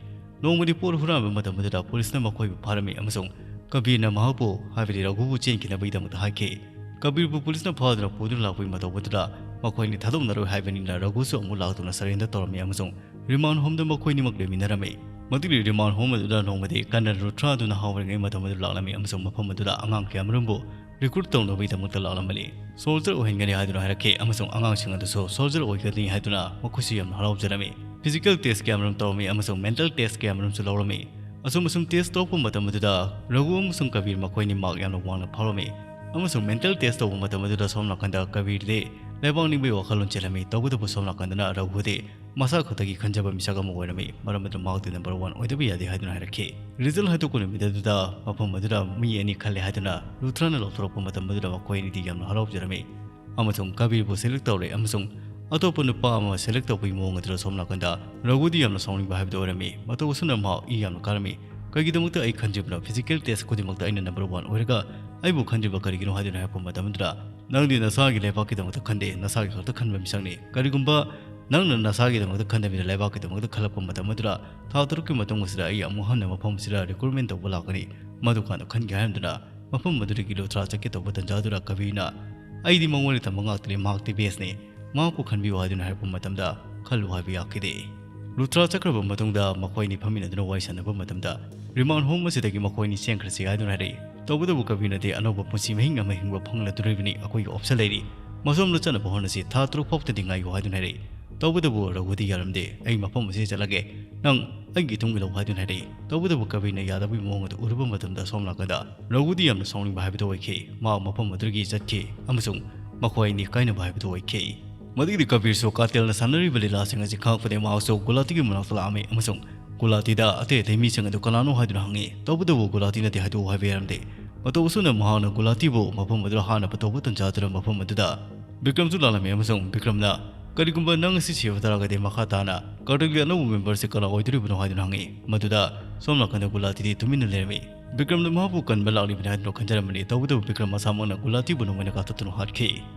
ꯅꯣꯡꯃꯗꯤ ꯄꯣꯠ ꯍꯨꯔꯥꯟꯕ ꯃꯇꯝ ꯑꯗꯨꯗ ꯄꯨꯂꯤꯁꯅ ꯃꯈꯣꯏꯕꯨ ꯐꯥꯔꯝꯃꯤ ꯑꯃꯁꯨꯡ ꯀꯕꯤꯔꯅ ꯃꯍꯥꯛꯄꯨ, ꯍꯥꯏꯕꯗꯤ ꯔꯘꯨꯕꯨ ꯆꯦꯟꯈꯤꯅꯕꯒꯤꯗꯃꯛꯇ ꯍꯥꯏꯈꯤ꯫ ꯀꯕꯤꯔꯕꯨ ꯄꯨꯂꯤꯁꯅ ꯐꯥꯗꯨꯅ ꯄꯨꯗꯨꯅ ꯂꯥꯛꯄꯒꯤ ꯃꯇꯧ ꯑꯗꯨꯗ ꯃꯈꯣꯏ ꯑꯅꯤ ꯊꯥꯗꯣꯛꯅꯔꯣꯏ ꯍꯥꯏꯕꯅꯤꯅ ꯔꯘꯨꯁꯨ ꯑꯃꯨꯛ ꯂꯥꯛꯇꯨꯅ surrender ꯇꯧꯔꯝꯃꯤ ꯑꯃꯁꯨꯡ remand homeꯗ ꯃꯈꯣꯏ ꯑꯅꯤꯃꯛ ꯂꯩꯃꯤꯟꯅꯔꯝꯃꯤ꯫ ꯃꯗꯨꯒꯤ remand home ꯑꯗꯨꯗ ꯅꯣꯡꯃꯗꯤ ꯀꯔꯅꯜ ꯔꯨꯗ꯭ꯔ ꯑꯗꯨ ꯅꯍꯥ ꯑꯣꯏꯔꯤꯉꯩ ꯃꯇꯝ ꯑꯗꯨ ꯂꯥꯛꯂꯝꯃꯤ ꯑꯃꯁꯨꯡ ꯃꯐꯝ ꯑꯗꯨꯗ ꯑꯉꯥꯡ ꯀꯌꯥꯃꯔꯨꯝꯕꯨ recruit ꯇꯧꯅꯕꯒꯤꯗꯃꯛꯇ ꯂꯥꯛꯂꯝꯕꯅꯤ꯫ Soldier ꯑꯣꯏꯍꯟꯒꯅꯤ ꯍꯥꯏꯗꯨꯅ ꯍꯥꯏꯔꯛꯈꯤ ꯑꯃꯁꯨꯡ ꯑꯉꯥꯡꯁꯤꯡ ꯑꯗꯨꯁꯨ soldier ꯑꯣꯏꯒꯅꯤ ꯍꯥꯏꯗꯨꯅ ꯃꯈꯣꯏꯁꯨ ꯌꯥꯝꯅ ꯍꯔꯥꯎꯖꯔꯝꯃꯤ꯫ Physical test ꯀꯌꯥꯃꯔꯨꯝ ꯇꯧꯔꯝꯃꯤ ꯑꯃꯁꯨꯡ mental test ꯀꯌꯥꯃꯔꯨꯝꯁꯨ ꯂꯧꯔꯝꯃꯤ꯫ ꯑꯁꯨꯝ ꯑꯁꯨꯝ test ꯇꯧꯔꯛꯄ ꯃꯇꯝ ꯑꯗꯨꯗ ꯔꯘꯨ ꯑꯃꯁꯨꯡ ꯀꯕꯤꯔ ꯃꯈꯣꯏ ꯑꯅꯤ mark ꯌꯥꯝꯅ ꯋꯥꯡꯅ ꯐꯥꯎꯔꯝꯃꯤ꯫ ꯑꯃꯁꯨꯡ mental test ꯇꯧꯕ ꯃꯇꯝ ꯑꯗꯨꯗ ꯁꯣꯝ ꯅꯥꯀꯟꯗ ꯀꯕꯤꯔꯗꯤ ꯂꯩꯕꯥꯛ ꯅꯤꯡꯕꯒꯤ ꯋꯥꯈꯜꯂꯣꯟ ꯆꯦꯜꯂꯝꯃꯤ꯫ ꯇꯧꯕꯇꯕꯨ ꯁꯣꯝ ꯅꯥꯀꯟꯗꯅ ꯔꯘꯨꯗꯤ ꯃꯁꯥ ꯈꯛꯇꯒꯤ ꯈꯟꯖꯕ ꯃꯤꯁꯛ ꯑꯃ ꯑꯣꯏꯔꯝꯃꯤ꯫ ꯃꯔꯝ ꯑꯗꯨꯅ ꯃꯍꯥꯛꯇꯤ number one ꯑꯣꯏꯗꯕ ꯌꯥꯗꯦ ꯍꯥꯏꯗꯨꯅ ꯍꯥꯏꯔꯛꯈꯤ꯫ Result ꯍꯥꯏꯗꯣꯛꯄ ꯅꯨꯃꯤꯠ ꯑꯗꯨꯗ ꯃꯐꯝ ꯑꯗꯨꯗ ꯃꯤ ꯑꯅꯤ ꯈꯜꯂꯦ ꯍꯥꯏꯗꯨꯅ ꯔꯨꯗ꯭ꯔꯅ ꯂꯥꯎꯊꯣꯔꯛꯄ ꯃꯇꯝ ꯑꯗꯨꯗ ꯃꯈꯣꯏ ꯑꯅꯤꯗꯤ ꯌꯥꯝꯅ ꯍꯔꯥꯎꯖꯔꯝꯃꯤ ꯑꯃꯁꯨꯡ ꯀꯕꯤꯔꯕꯨ select ꯇꯧꯔꯦ ꯑꯃꯁꯨꯡ ꯑꯇꯣꯞꯄ ꯅꯨꯄꯥ ꯑꯃ select ꯇꯧꯕꯒꯤ ꯃꯑꯣꯡ ꯑꯗꯨꯗ ꯁꯣꯝ ꯅꯥꯀꯟꯗ ꯔꯘꯨꯗꯤ ꯌꯥꯝꯅ ꯁꯥꯎꯅꯤꯡꯕ ꯍꯥꯏꯕꯗꯨ ꯑꯣꯏꯔꯝꯃꯤ꯫ ꯃꯇꯧ ꯑꯁꯨꯝꯅ ꯃꯍꯥꯛ ꯏ ꯌꯥꯝꯅ ꯀꯥꯔꯝꯃꯤ꯫ "ꯀꯩꯒꯤꯗꯃꯛꯇ ꯑꯩ ꯈꯟꯖꯕꯅꯣ? Physical test ꯈꯨꯗꯤꯡꯃꯛꯇ ꯑꯩꯅ number one ꯑꯣꯏꯔꯒ ꯑꯩꯕꯨ ꯈꯟꯖꯕ ꯀꯔꯤꯒꯤꯅꯣ?" ꯍꯥꯏꯗꯨꯅ ꯍꯥꯏꯔꯛꯄ ꯃꯇꯝ ꯑꯗꯨꯗ, "ꯅꯪꯗꯤ ꯅꯁꯥꯒꯤ ꯂꯩꯕꯥꯛꯀꯤꯗꯃꯛꯇ ꯈꯟꯗꯦ, ꯅꯁꯥꯒꯤ ꯈꯛꯇ ꯈꯟꯕ ꯃꯤꯁꯛꯅꯤ꯫ ꯀꯔꯤꯒꯨꯝꯕ ꯅꯪꯅ ꯅꯁꯥꯒꯤꯗꯃꯛꯇ ꯈꯟꯗꯕꯤꯗ ꯂꯩꯕꯥꯛꯀꯤꯗꯃꯛꯇ ꯈꯜꯂꯛꯄ ꯃꯇꯝ ꯑꯗꯨꯗ, ꯊꯥ ꯇꯔꯨꯛꯀꯤ ꯃꯇꯨꯡ ꯑꯁꯤꯗ ꯑꯩ ꯑꯃꯨꯛ ꯍꯟꯅ ꯃꯐꯝ ꯑꯁꯤꯗ recruitment ꯇꯧꯕ ꯂꯥꯛꯀꯅꯤ꯫ ꯃꯗꯨꯀꯥꯟꯗ ꯈꯟꯒꯦ" ꯍꯥꯏꯔꯝꯗꯨꯅ ꯃꯐꯝ ꯑꯗꯨꯗꯒꯤ ꯂꯨꯊ꯭ꯔꯥ ꯆꯠꯀꯦ ꯇꯧꯕ ꯇꯟꯖꯥꯗꯨꯗ ꯀꯕꯤꯔꯅ, "ꯑꯩꯗꯤ ꯃꯉꯣꯟꯗ ꯇꯝꯕ ꯉꯥꯛꯇꯅꯤ, ꯃꯍꯥꯛꯇꯤ bestꯅꯤ꯫ ꯃꯍꯥꯛꯄꯨ ꯈꯟꯕꯤꯌꯨ" ꯍꯥꯏꯗꯨꯅ ꯍꯥꯏꯔꯛꯄ ꯃꯇꯝꯗ ꯈꯜꯂꯨ ꯍꯥꯏꯕ ꯌꯥꯈꯤꯗꯦ꯫ ꯂꯨꯊ꯭ꯔꯥ ꯆꯠꯈ꯭ꯔꯕ ꯃꯇꯨꯡꯗ ꯃꯈꯣꯏ ꯑꯅꯤ ꯐꯝꯃꯤꯟꯅꯗꯨꯅ ꯋꯥꯔꯤ ꯁꯥꯟꯅꯕ ꯃꯇꯝꯗ remand home ꯑꯁꯤꯗꯒꯤ ꯃꯈꯣꯏ ꯑꯅꯤ ꯆꯦꯟꯈ꯭ꯔꯁꯤ ꯍꯥꯏꯗꯨꯅ ꯍꯥꯏꯔꯛꯏ꯫ ꯇꯧꯕꯇꯕꯨ ꯀꯕꯤꯔꯅꯗꯤ "ꯑꯅꯧꯕ ꯄꯨꯟꯁꯤ ꯃꯍꯤꯡ ꯑꯃ ꯍꯤꯡꯕ ꯐꯪꯂꯗꯣꯔꯤꯕꯅꯤ, ꯑꯩꯈꯣꯏꯒꯤ option ꯂꯩꯔꯤ꯫ ꯃꯁꯣꯝꯗ ꯆꯠꯅꯕ ꯍꯣꯠꯅꯁꯤ, ꯊꯥ ꯇꯔꯨꯛ ꯐꯥꯎꯕꯗꯤ ꯉꯥꯏꯌꯨ" ꯍꯥꯏꯗꯨꯅ ꯍꯥꯏꯔꯛꯏ꯫ ꯇꯧꯕꯇꯕꯨ ꯔꯘꯨꯗꯤ ꯌꯥꯔꯝꯗꯦ꯫ "ꯑꯩ ꯃꯐꯝ ꯑꯁꯤꯗ ꯆꯠꯂꯒꯦ, ꯅꯪ ꯑꯩꯒꯤ ꯏꯇꯨꯡ ꯏꯜꯂꯨ" ꯍꯥꯏꯗꯨꯅ ꯍꯥꯏꯔꯛꯏ꯫ ꯇꯧꯕꯇꯕꯨ ꯀꯕꯤꯔꯅ ꯌꯥꯗꯕꯒꯤ ꯃꯑꯣꯡ ꯑꯗꯨ ꯎꯔꯨꯕ ꯃꯇꯝꯗ ꯁꯣꯝ ꯅꯥꯀꯟꯗ ꯔꯘꯨꯗꯤ ꯌꯥꯝꯅ ꯁꯥꯎꯅꯤꯡꯕ ꯍꯥꯏꯕꯗꯨ ꯑꯣꯏꯈꯤ꯫ ꯃꯍꯥꯛ ꯃꯐꯝ ꯑꯗꯨꯗꯒꯤ ꯆꯠꯈꯤ ꯑꯃꯁꯨꯡ ꯃꯈꯣꯏ ꯑꯅꯤ ꯀꯥꯏꯅꯕ ꯍꯥꯏꯕꯗꯨ ꯑꯣꯏꯈꯤ꯫ ꯃꯗꯨꯒꯤꯗꯤ ꯀꯕꯤꯔꯁꯨ ꯀꯥꯔꯇꯦꯜꯅ ꯁꯥꯟꯅꯔꯤꯕ ꯂꯤꯂꯥꯁꯤꯡ ꯑꯁꯤ ꯈꯪꯂꯛꯄꯗꯒꯤ ꯃꯍꯥꯛꯁꯨ ꯒꯨꯂꯥꯇꯤꯒꯤ ꯃꯅꯥꯛꯇ ꯂꯥꯛꯂꯝꯃꯤ ꯑꯃꯁꯨꯡ ꯒꯨꯂꯥꯇꯤꯗ ꯑꯇꯩ ꯑꯇꯩ ꯃꯤꯁꯤꯡ ꯑꯗꯨ ꯀꯅꯥꯅꯣ ꯍꯥꯏꯗꯨꯅ ꯍꯪꯉꯤ꯫ ꯇꯧꯕꯇꯕꯨ ꯒꯨꯂꯥꯇꯤꯅꯗꯤ ꯍꯥꯏꯗꯣꯛꯎ ꯍꯥꯏꯕ ꯌꯥꯔꯝꯗꯦ꯫ ꯃꯇꯧ ꯑꯁꯨꯝꯅ ꯃꯍꯥꯛꯅ ꯒꯨꯂꯥꯇꯤꯕꯨ ꯃꯐꯝ ꯑꯗꯨꯗ ꯍꯥꯟꯅ ꯄꯨꯊꯣꯛꯄ ꯇꯟꯖꯥ ꯑꯗꯨꯗ ꯃꯐꯝ ꯑꯗꯨꯗ ꯕꯤꯀ꯭ꯔꯝꯁꯨ ꯂꯥꯛꯂꯝꯃꯤ ꯑꯃꯁꯨꯡ ꯕꯤꯀ꯭ꯔꯝꯅ, "ꯀꯔꯤꯒꯨꯝꯕ ꯅꯪ ꯑꯁꯤ ꯁꯤꯕ ꯇꯥꯔꯒꯗꯤ ꯃꯈꯥ ꯇꯥꯅ ꯀꯥꯔꯇꯦꯜꯒꯤ ꯑꯅꯧꯕ ꯃꯦꯝꯕꯔꯁꯤ ꯀꯅꯥ ꯑꯣꯏꯗꯣꯔꯤꯕꯅꯣ?" ꯍꯥꯏꯗꯨꯅ ꯍꯪꯉꯤ꯫ ꯃꯗꯨꯗ ꯁꯣꯝ ꯅꯥꯀꯟꯗ ꯒꯨꯂꯥꯇꯤꯗꯤ ꯇꯨꯃꯤꯟꯅ ꯂꯩꯔꯝꯃꯤ꯫ ꯕꯤꯀ꯭ꯔꯝꯅ ꯃꯍꯥꯛꯄꯨ ꯀꯟꯕ ꯂꯥꯛꯂꯤꯕꯅꯤ ꯍꯥꯏꯗꯨꯅ ꯈꯟꯖꯔꯝꯕꯅꯤ꯫ ꯇꯧꯕꯇꯕꯨ ꯕꯤꯀ꯭ꯔꯝ ꯃꯁꯥꯃꯛꯅ ꯒꯨꯂꯥꯇꯤꯕꯨ ꯅꯣꯡꯃꯩꯅ ꯀꯥꯞꯊꯠꯇꯨꯅ ꯍꯥꯠꯈꯤ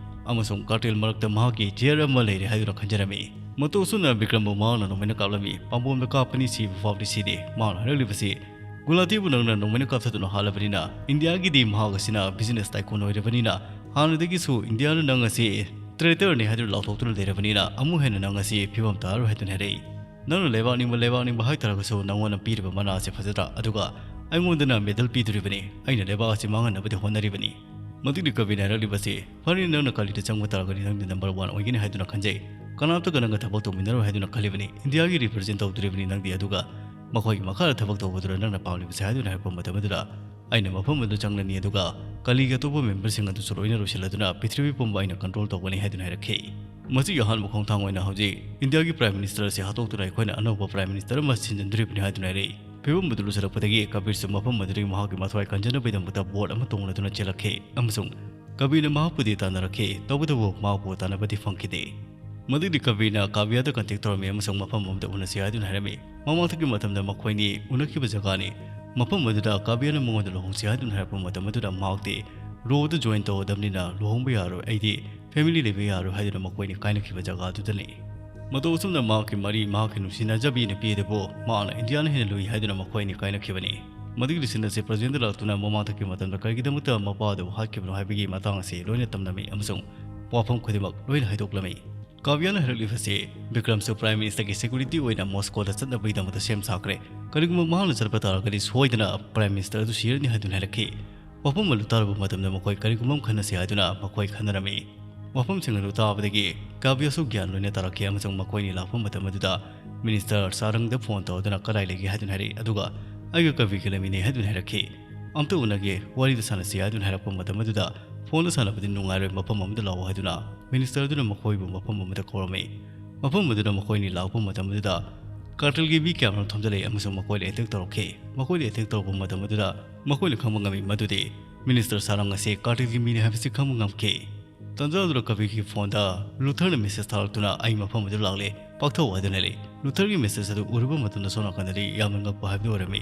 ꯑꯃꯁꯨꯡ ꯀꯥꯔꯇꯦꯜ ꯃꯔꯛꯇ ꯃꯍꯥꯛꯀꯤ ꯆꯤꯌꯔ ꯑꯃ ꯂꯩꯔꯦ ꯍꯥꯏꯗꯨꯅ ꯈꯟꯖꯔꯝꯃꯤ꯫ ꯃꯇꯧ ꯑꯁꯨꯝꯅ ꯕꯤꯀ꯭ꯔꯝꯕꯨ ꯃꯍꯥꯛꯅ ꯅꯣꯡꯃꯩꯅ ꯀꯥꯞꯂꯝꯃꯤ꯫ "ꯄꯥꯝꯕꯣꯝꯗ ꯀꯥꯞꯄꯅꯤ, ꯁꯤꯕ ꯐꯥꯎꯗꯤ ꯁꯤꯗꯦ"꯫ ꯃꯍꯥꯛꯅ ꯍꯥꯏꯔꯛꯂꯤꯕꯁꯤ, "ꯒꯨꯂꯥꯇꯤꯕꯨ ꯅꯪꯅ ꯅꯣꯡꯃꯩꯅ ꯀꯥꯞꯊꯠꯇꯨꯅ ꯍꯥꯠꯂꯕꯅꯤꯅ, ꯏꯟꯗꯤꯌꯥꯒꯤꯗꯤ ꯃꯍꯥꯛ ꯑꯁꯤꯅ ꯕꯤꯖꯤꯅꯦꯁ ꯇꯥꯏꯀꯨꯟ ꯑꯣꯏꯔꯕꯅꯤꯅ, ꯍꯥꯟꯅꯗꯒꯤꯁꯨ ꯏꯟꯗꯤꯌꯥꯅ ꯅꯪ ꯑꯁꯤ ꯇ꯭ꯔꯦꯇꯔꯅꯤ ꯍꯥꯏꯗꯨꯅ ꯂꯥꯎꯊꯣꯛꯇꯨꯅ ꯂꯩꯔꯕꯅꯤꯅ, ꯑꯃꯨꯛ ꯍꯦꯟꯅ ꯅꯪ ꯑꯁꯤ ꯐꯤꯕꯝ ꯇꯥꯔꯔꯣꯏ" ꯍꯥꯏꯗꯨꯅ ꯍꯥꯏꯔꯛꯏ꯫ "ꯅꯪꯅ ꯂꯩꯕꯥꯛ ꯅꯤꯡꯕ, ꯂꯩꯕꯥꯛ ꯅꯤꯡꯕ ꯍꯥꯏꯇꯥꯔꯒꯁꯨ ꯅꯪꯉꯣꯟꯗ ꯄꯤꯔꯤꯕ ꯃꯅꯥ ꯑꯁꯤ ꯐꯖꯗ꯭ꯔꯥ? ꯑꯗꯨꯒ ꯑꯩꯉꯣꯟꯗꯅ ꯃꯦꯗꯜ ꯄꯤꯗꯣꯔꯤꯕꯅꯤ꯫ ꯑꯩꯅ ꯂꯩꯕꯥꯛ ꯑꯁꯤ ꯃꯥꯡꯍꯟꯅꯕꯗꯤ ꯍꯣꯠꯅꯔꯤꯕꯅꯤ"꯫ ꯃꯗꯨꯒꯤ ꯀꯕꯤꯅ ꯍꯥꯏꯔꯛꯂꯤꯕꯁꯤ, "ꯐꯔꯦ, ꯅꯪꯅ ꯀꯥꯂꯤꯗ ꯆꯪꯕ ꯇꯥꯔꯒꯗꯤ ꯅꯪꯗꯤ ꯅꯝꯕꯔ ꯋꯥꯟ ꯑꯣꯏꯒꯅꯤ ꯍꯥꯏꯗꯨꯅ ꯈꯟꯖꯩ꯫ ꯀꯅꯥꯝꯇꯒ ꯅꯪꯒ ꯊꯕꯛ ꯇꯧꯃꯤꯟꯅꯔꯣꯏ ꯍꯥꯏꯗꯨꯅ ꯈꯜꯂꯤꯕꯅꯤ꯫ ꯏꯟꯗꯤꯌꯥꯒꯤ ꯔꯤꯄ꯭ꯔꯖꯦꯟ ꯇꯧꯗꯣꯔꯤꯕꯅꯤ ꯅꯪꯗꯤ꯫ ꯑꯗꯨꯒ ꯃꯈꯣꯏꯒꯤ ꯃꯈꯥꯗ ꯊꯕꯛ ꯇꯧꯕꯗꯨꯔ ꯅꯪꯅ ꯄꯥꯝꯂꯤꯕꯁꯦ?" ꯍꯥꯏꯗꯨꯅ ꯍꯥꯏꯔꯛꯄ ꯃꯇꯝ ꯑꯗꯨꯗ, "ꯑꯩꯅ ꯃꯐꯝ ꯑꯗꯨ ꯆꯪꯂꯅꯤ, ꯑꯗꯨꯒ ꯀꯥꯂꯤꯒꯤ ꯑꯇꯣꯞꯄ ꯃꯦꯝꯕꯔꯁꯤꯡ ꯑꯗꯨꯁꯨ ꯂꯣꯏꯅ ꯂꯣꯏꯁꯤꯜꯂꯗꯨꯅ ꯄ꯭ꯔꯤꯊꯤꯕꯤ ꯄꯨꯝꯕ ꯑꯩꯅ ꯀꯟꯇ꯭ꯔꯣꯜ ꯇꯧꯒꯅꯤ" ꯍꯥꯏꯗꯨꯅ ꯍꯥꯏꯔꯛꯈꯤ꯫ ꯃꯁꯤꯒꯤ ꯑꯍꯥꯟꯕ ꯈꯣꯡꯊꯥꯡ ꯑꯣꯏꯅ ꯍꯧꯖꯤꯛ ꯏꯟꯗꯤꯌꯥꯒꯤ ꯄ꯭ꯔꯥꯏꯝ ꯃꯤꯅꯤꯁꯇꯔ ꯑꯁꯤ ꯍꯥꯠꯇꯣꯛꯇꯨꯅ ꯑꯩꯈꯣꯏꯅ ꯑꯅꯧꯕ ꯄ꯭ꯔꯥꯏꯝ ꯃꯤꯅꯤꯁꯇꯔ ꯑꯃ ꯁꯤꯟꯖꯤꯟꯗꯣꯔꯤꯕꯅꯤ ꯍꯥꯏꯗꯨꯅ ꯍꯥꯏꯔꯛꯏ꯫ ꯐꯤꯕꯝ ꯑꯗꯨ ꯂꯨꯁꯤꯜꯂꯛꯄꯗꯒꯤ ꯀꯕꯤꯔꯁꯨ ꯃꯐꯝ ꯑꯗꯨꯗꯒꯤ ꯃꯍꯥꯛꯀꯤ ꯃꯊ꯭ꯋꯥꯏ ꯀꯟꯖꯅꯕꯒꯤꯗꯃꯛꯇ ꯕꯣꯠ ꯑꯃ ꯇꯣꯡꯂꯗꯨꯅ ꯆꯦꯜꯂꯛꯈꯤ ꯑꯃꯁꯨꯡ ꯀꯕꯤꯔꯅ ꯃꯍꯥꯛꯄꯨꯗꯤ ꯇꯥꯟꯅꯔꯛꯈꯤ, ꯇꯧꯕꯇꯕꯨ ꯃꯍꯥꯛꯄꯨ ꯇꯥꯟꯅꯕꯗꯤ ꯐꯪꯈꯤꯗꯦ꯫ ꯃꯗꯨꯒꯤ ꯀꯕꯤꯔꯅ ꯀꯥꯕꯤꯌꯥꯗ ꯀꯟꯇꯦꯛ ꯇꯧꯔꯝꯃꯤ ꯑꯃꯁꯨꯡ ꯃꯐꯝ ꯑꯃꯗ ꯎꯅꯁꯤ ꯍꯥꯏꯗꯨꯅ ꯍꯥꯏꯔꯝꯃꯤ꯫ ꯃꯃꯥꯡꯊꯛꯀꯤ ꯃꯇꯝꯗ ꯃꯈꯣꯏꯅꯤ ꯎꯅꯈꯤꯕ ꯖꯒꯥꯅꯤ꯫ ꯃꯐꯝ ꯑꯗꯨꯗ ꯀꯥꯕꯤꯌꯥꯅ ꯃꯉꯣꯟꯗ ꯂꯨꯍꯣꯡꯁꯤ ꯍꯥꯏꯗꯨꯅ ꯍꯥꯏꯔꯛꯄ ꯃꯇꯝ ꯑꯗꯨꯗ ꯃꯍꯥꯛꯇꯤ, "ꯔꯣꯗ ꯖꯣꯏꯟ ꯇꯧꯒꯗꯕꯅꯤꯅ ꯂꯨꯍꯣꯡꯕ ꯌꯥꯔꯣꯏ, ꯑꯩꯗꯤ ꯐꯦꯃꯤꯂꯤ ꯂꯩꯕ ꯌꯥꯔꯣꯏ" ꯍꯥꯏꯗꯨꯅ ꯃꯈꯣꯏꯅꯤ ꯀꯥꯏꯅꯈꯤꯕ ꯖꯒꯥ ꯑꯗꯨꯗꯅꯤ꯫ ꯃꯇꯧ ꯑꯁꯨꯝꯅ ꯃꯍꯥꯛꯀꯤ ꯃꯔꯤ, ꯃꯍꯥꯛꯀꯤ ꯅꯨꯡꯁꯤꯅꯖꯕꯤ ꯅꯨꯄꯤ ꯑꯗꯨꯕꯨ ꯃꯍꯥꯛꯅ ꯏꯟꯗꯤꯌꯥꯅ ꯍꯦꯟꯅ ꯂꯨꯏ ꯍꯥꯏꯗꯨꯅ ꯃꯈꯣꯏ ꯑꯅꯤ ꯀꯥꯏꯅꯈꯤꯕꯅꯤ꯫ ꯃꯗꯨꯒꯤ ꯁꯤꯟ ꯑꯁꯤ ꯄ꯭ꯔꯖꯦꯟꯗ ꯂꯥꯛꯇꯨꯅ ꯃꯃꯥꯡꯊꯛꯀꯤ ꯃꯇꯝꯗ ꯀꯔꯤꯒꯤꯗꯃꯛꯇ ꯃꯄꯥ ꯑꯗꯨꯕꯨ ꯍꯥꯠꯈꯤꯕꯅꯣ ꯍꯥꯏꯕꯒꯤ ꯃꯇꯥꯡ ꯑꯁꯤ ꯂꯣꯏꯅ ꯇꯝꯂꯝꯃꯤ ꯑꯃꯁꯨꯡ ꯋꯥꯐꯝ ꯈꯨꯗꯤꯡꯃꯛ ꯂꯣꯏꯅ ꯍꯥꯏꯗꯣꯛꯂꯝꯃꯤ꯫ ꯀꯥꯕꯤꯌꯥꯅ ꯍꯥꯏꯔꯛꯂꯤꯕꯁꯤ, ꯕꯤꯀ꯭ꯔꯝꯁꯨ ꯄ꯭ꯔꯥꯏꯝ ꯃꯤꯅꯤꯁꯇꯔꯒꯤ ꯁꯦꯀ꯭ꯌꯨꯔꯤꯇꯤ ꯑꯣꯏꯅ ꯃꯣꯁꯀꯣꯗ ꯆꯠꯅꯕꯒꯤꯗꯃꯛꯇ ꯁꯦꯝ ꯁꯥꯈ꯭ꯔꯦ꯫ ꯀꯔꯤꯒꯨꯝꯕ ꯃꯍꯥꯛꯅ ꯆꯠꯄ ꯇꯥꯔꯒꯗꯤ ꯁꯣꯏꯗꯅ ꯄ꯭ꯔꯥꯏꯝ ꯃꯤꯅꯤꯁꯇꯔ ꯑꯗꯨ ꯁꯤꯔꯅꯤ ꯍꯥꯏꯗꯨꯅ ꯍꯥꯏꯔꯛꯈꯤ꯫ ꯋꯥꯐꯝ ꯑꯗꯨ ꯇꯥꯔꯕ ꯃꯇꯝꯗ ꯃꯈꯣꯏ ꯀꯔꯤꯒꯨꯝꯕ ꯑꯃ ꯈꯟꯅꯁꯤ ꯍꯥꯏꯗꯨꯅ ꯃꯈꯣꯏ ꯈꯟꯅꯔꯝꯃꯤ꯫ ꯋꯥꯐꯝꯁꯤꯡ ꯑꯗꯨ ꯇꯥꯕꯗꯒꯤ ꯀꯥꯕꯤꯌꯥꯁꯨ ꯒ꯭ꯌꯥꯟ ꯂꯣꯏꯅ ꯇꯥꯔꯛꯈꯤ ꯑꯃꯁꯨꯡ ꯃꯈꯣꯏꯅꯤ ꯂꯥꯛꯄ ꯃꯇꯝ ꯑꯗꯨꯗ ꯃꯤꯅꯤꯁꯇꯔ ꯁꯥꯔꯪꯗ ꯐꯣꯟ ꯇꯧꯗꯨꯅ "ꯀꯗꯥꯏ ꯂꯩꯒꯦ?" ꯍꯥꯏꯗꯨꯅ ꯍꯥꯏꯔꯛꯏ, ꯑꯗꯨꯒ "ꯑꯩꯒ ꯀꯕꯤꯔꯒ ꯂꯩꯃꯤꯟꯅꯩ" ꯍꯥꯏꯗꯨꯅ ꯍꯥꯏꯔꯛꯈꯤ꯫ "ꯑꯝꯇ ꯎꯅꯒꯦ, ꯋꯥꯔꯤꯗ ꯁꯥꯟꯅꯁꯤ" ꯍꯥꯏꯗꯨꯅ ꯍꯥꯏꯔꯛꯄ ꯃꯇꯝ ꯑꯗꯨꯗ "ꯐꯣꯟꯗ ꯁꯥꯟꯅꯕꯗꯤ ꯅꯨꯡꯉꯥꯏꯔꯣꯏ, ꯃꯐꯝ ꯑꯃꯗ ꯂꯥꯛꯑꯣ" ꯍꯥꯏꯗꯨꯅ ꯃꯤꯅꯤꯁꯇꯔ ꯑꯗꯨꯅ ꯃꯈꯣꯏꯕꯨ ꯃꯐꯝ ꯑꯃꯗ ꯀꯧꯔꯝꯃꯤ꯫ ꯃꯐꯝ ꯑꯗꯨꯗ ꯃꯈꯣꯏꯅꯤ ꯂꯥꯛꯄ ꯃꯇꯝ ꯑꯗꯨꯗ ꯀꯥꯔꯇꯦꯜꯒꯤ ꯃꯤ ꯀꯌꯥꯃꯔꯨꯝ ꯊꯣꯝꯖꯤꯜꯂꯛꯏ ꯑꯃꯁꯨꯡ ꯃꯈꯣꯏꯗ ꯑꯦꯇꯦꯛ ꯇꯧꯔꯛꯈꯤ꯫ ꯃꯈꯣꯏꯗ ꯑꯦꯇꯦꯛ ꯇꯧꯔꯛꯄ ꯃꯇꯝ ꯑꯗꯨꯗ ꯃꯈꯣꯏꯅ ꯈꯪꯕ ꯉꯝꯃꯤ ꯃꯗꯨꯗꯤ ꯃꯤꯅꯤꯁꯇꯔ ꯁꯥꯔꯪ ꯑꯁꯤ ꯀꯥꯔꯇꯦꯜꯒꯤ ꯃꯤꯅꯤ ꯍꯥꯏꯕꯁꯤ ꯈꯪꯕ ꯉꯝꯈꯤ꯫ ꯇꯟꯖꯥ ꯑꯗꯨꯗ ꯀꯕꯤꯔꯒꯤ ꯐꯣꯟꯗ ꯂꯨꯊꯔꯅ ꯃꯦꯁꯦꯖ ꯊꯥꯔꯛꯇꯨꯅ "ꯑꯩ ꯃꯐꯝ ꯑꯗꯨ ꯂꯥꯛꯂꯦ, ꯄꯥꯛꯊꯧ" ꯍꯥꯏꯗꯨꯅ ꯂꯩ꯫ ꯂꯨꯊꯔꯒꯤ ꯃꯦꯁꯦꯖ ꯑꯗꯨ ꯎꯔꯨꯕ ꯃꯇꯝꯗ ꯁꯣꯝ ꯅꯥꯀꯟꯗꯗꯤ ꯌꯥꯝꯅ ꯉꯛꯄ ꯍꯥꯏꯕꯗꯨ ꯑꯣꯏꯔꯝꯃꯤ꯫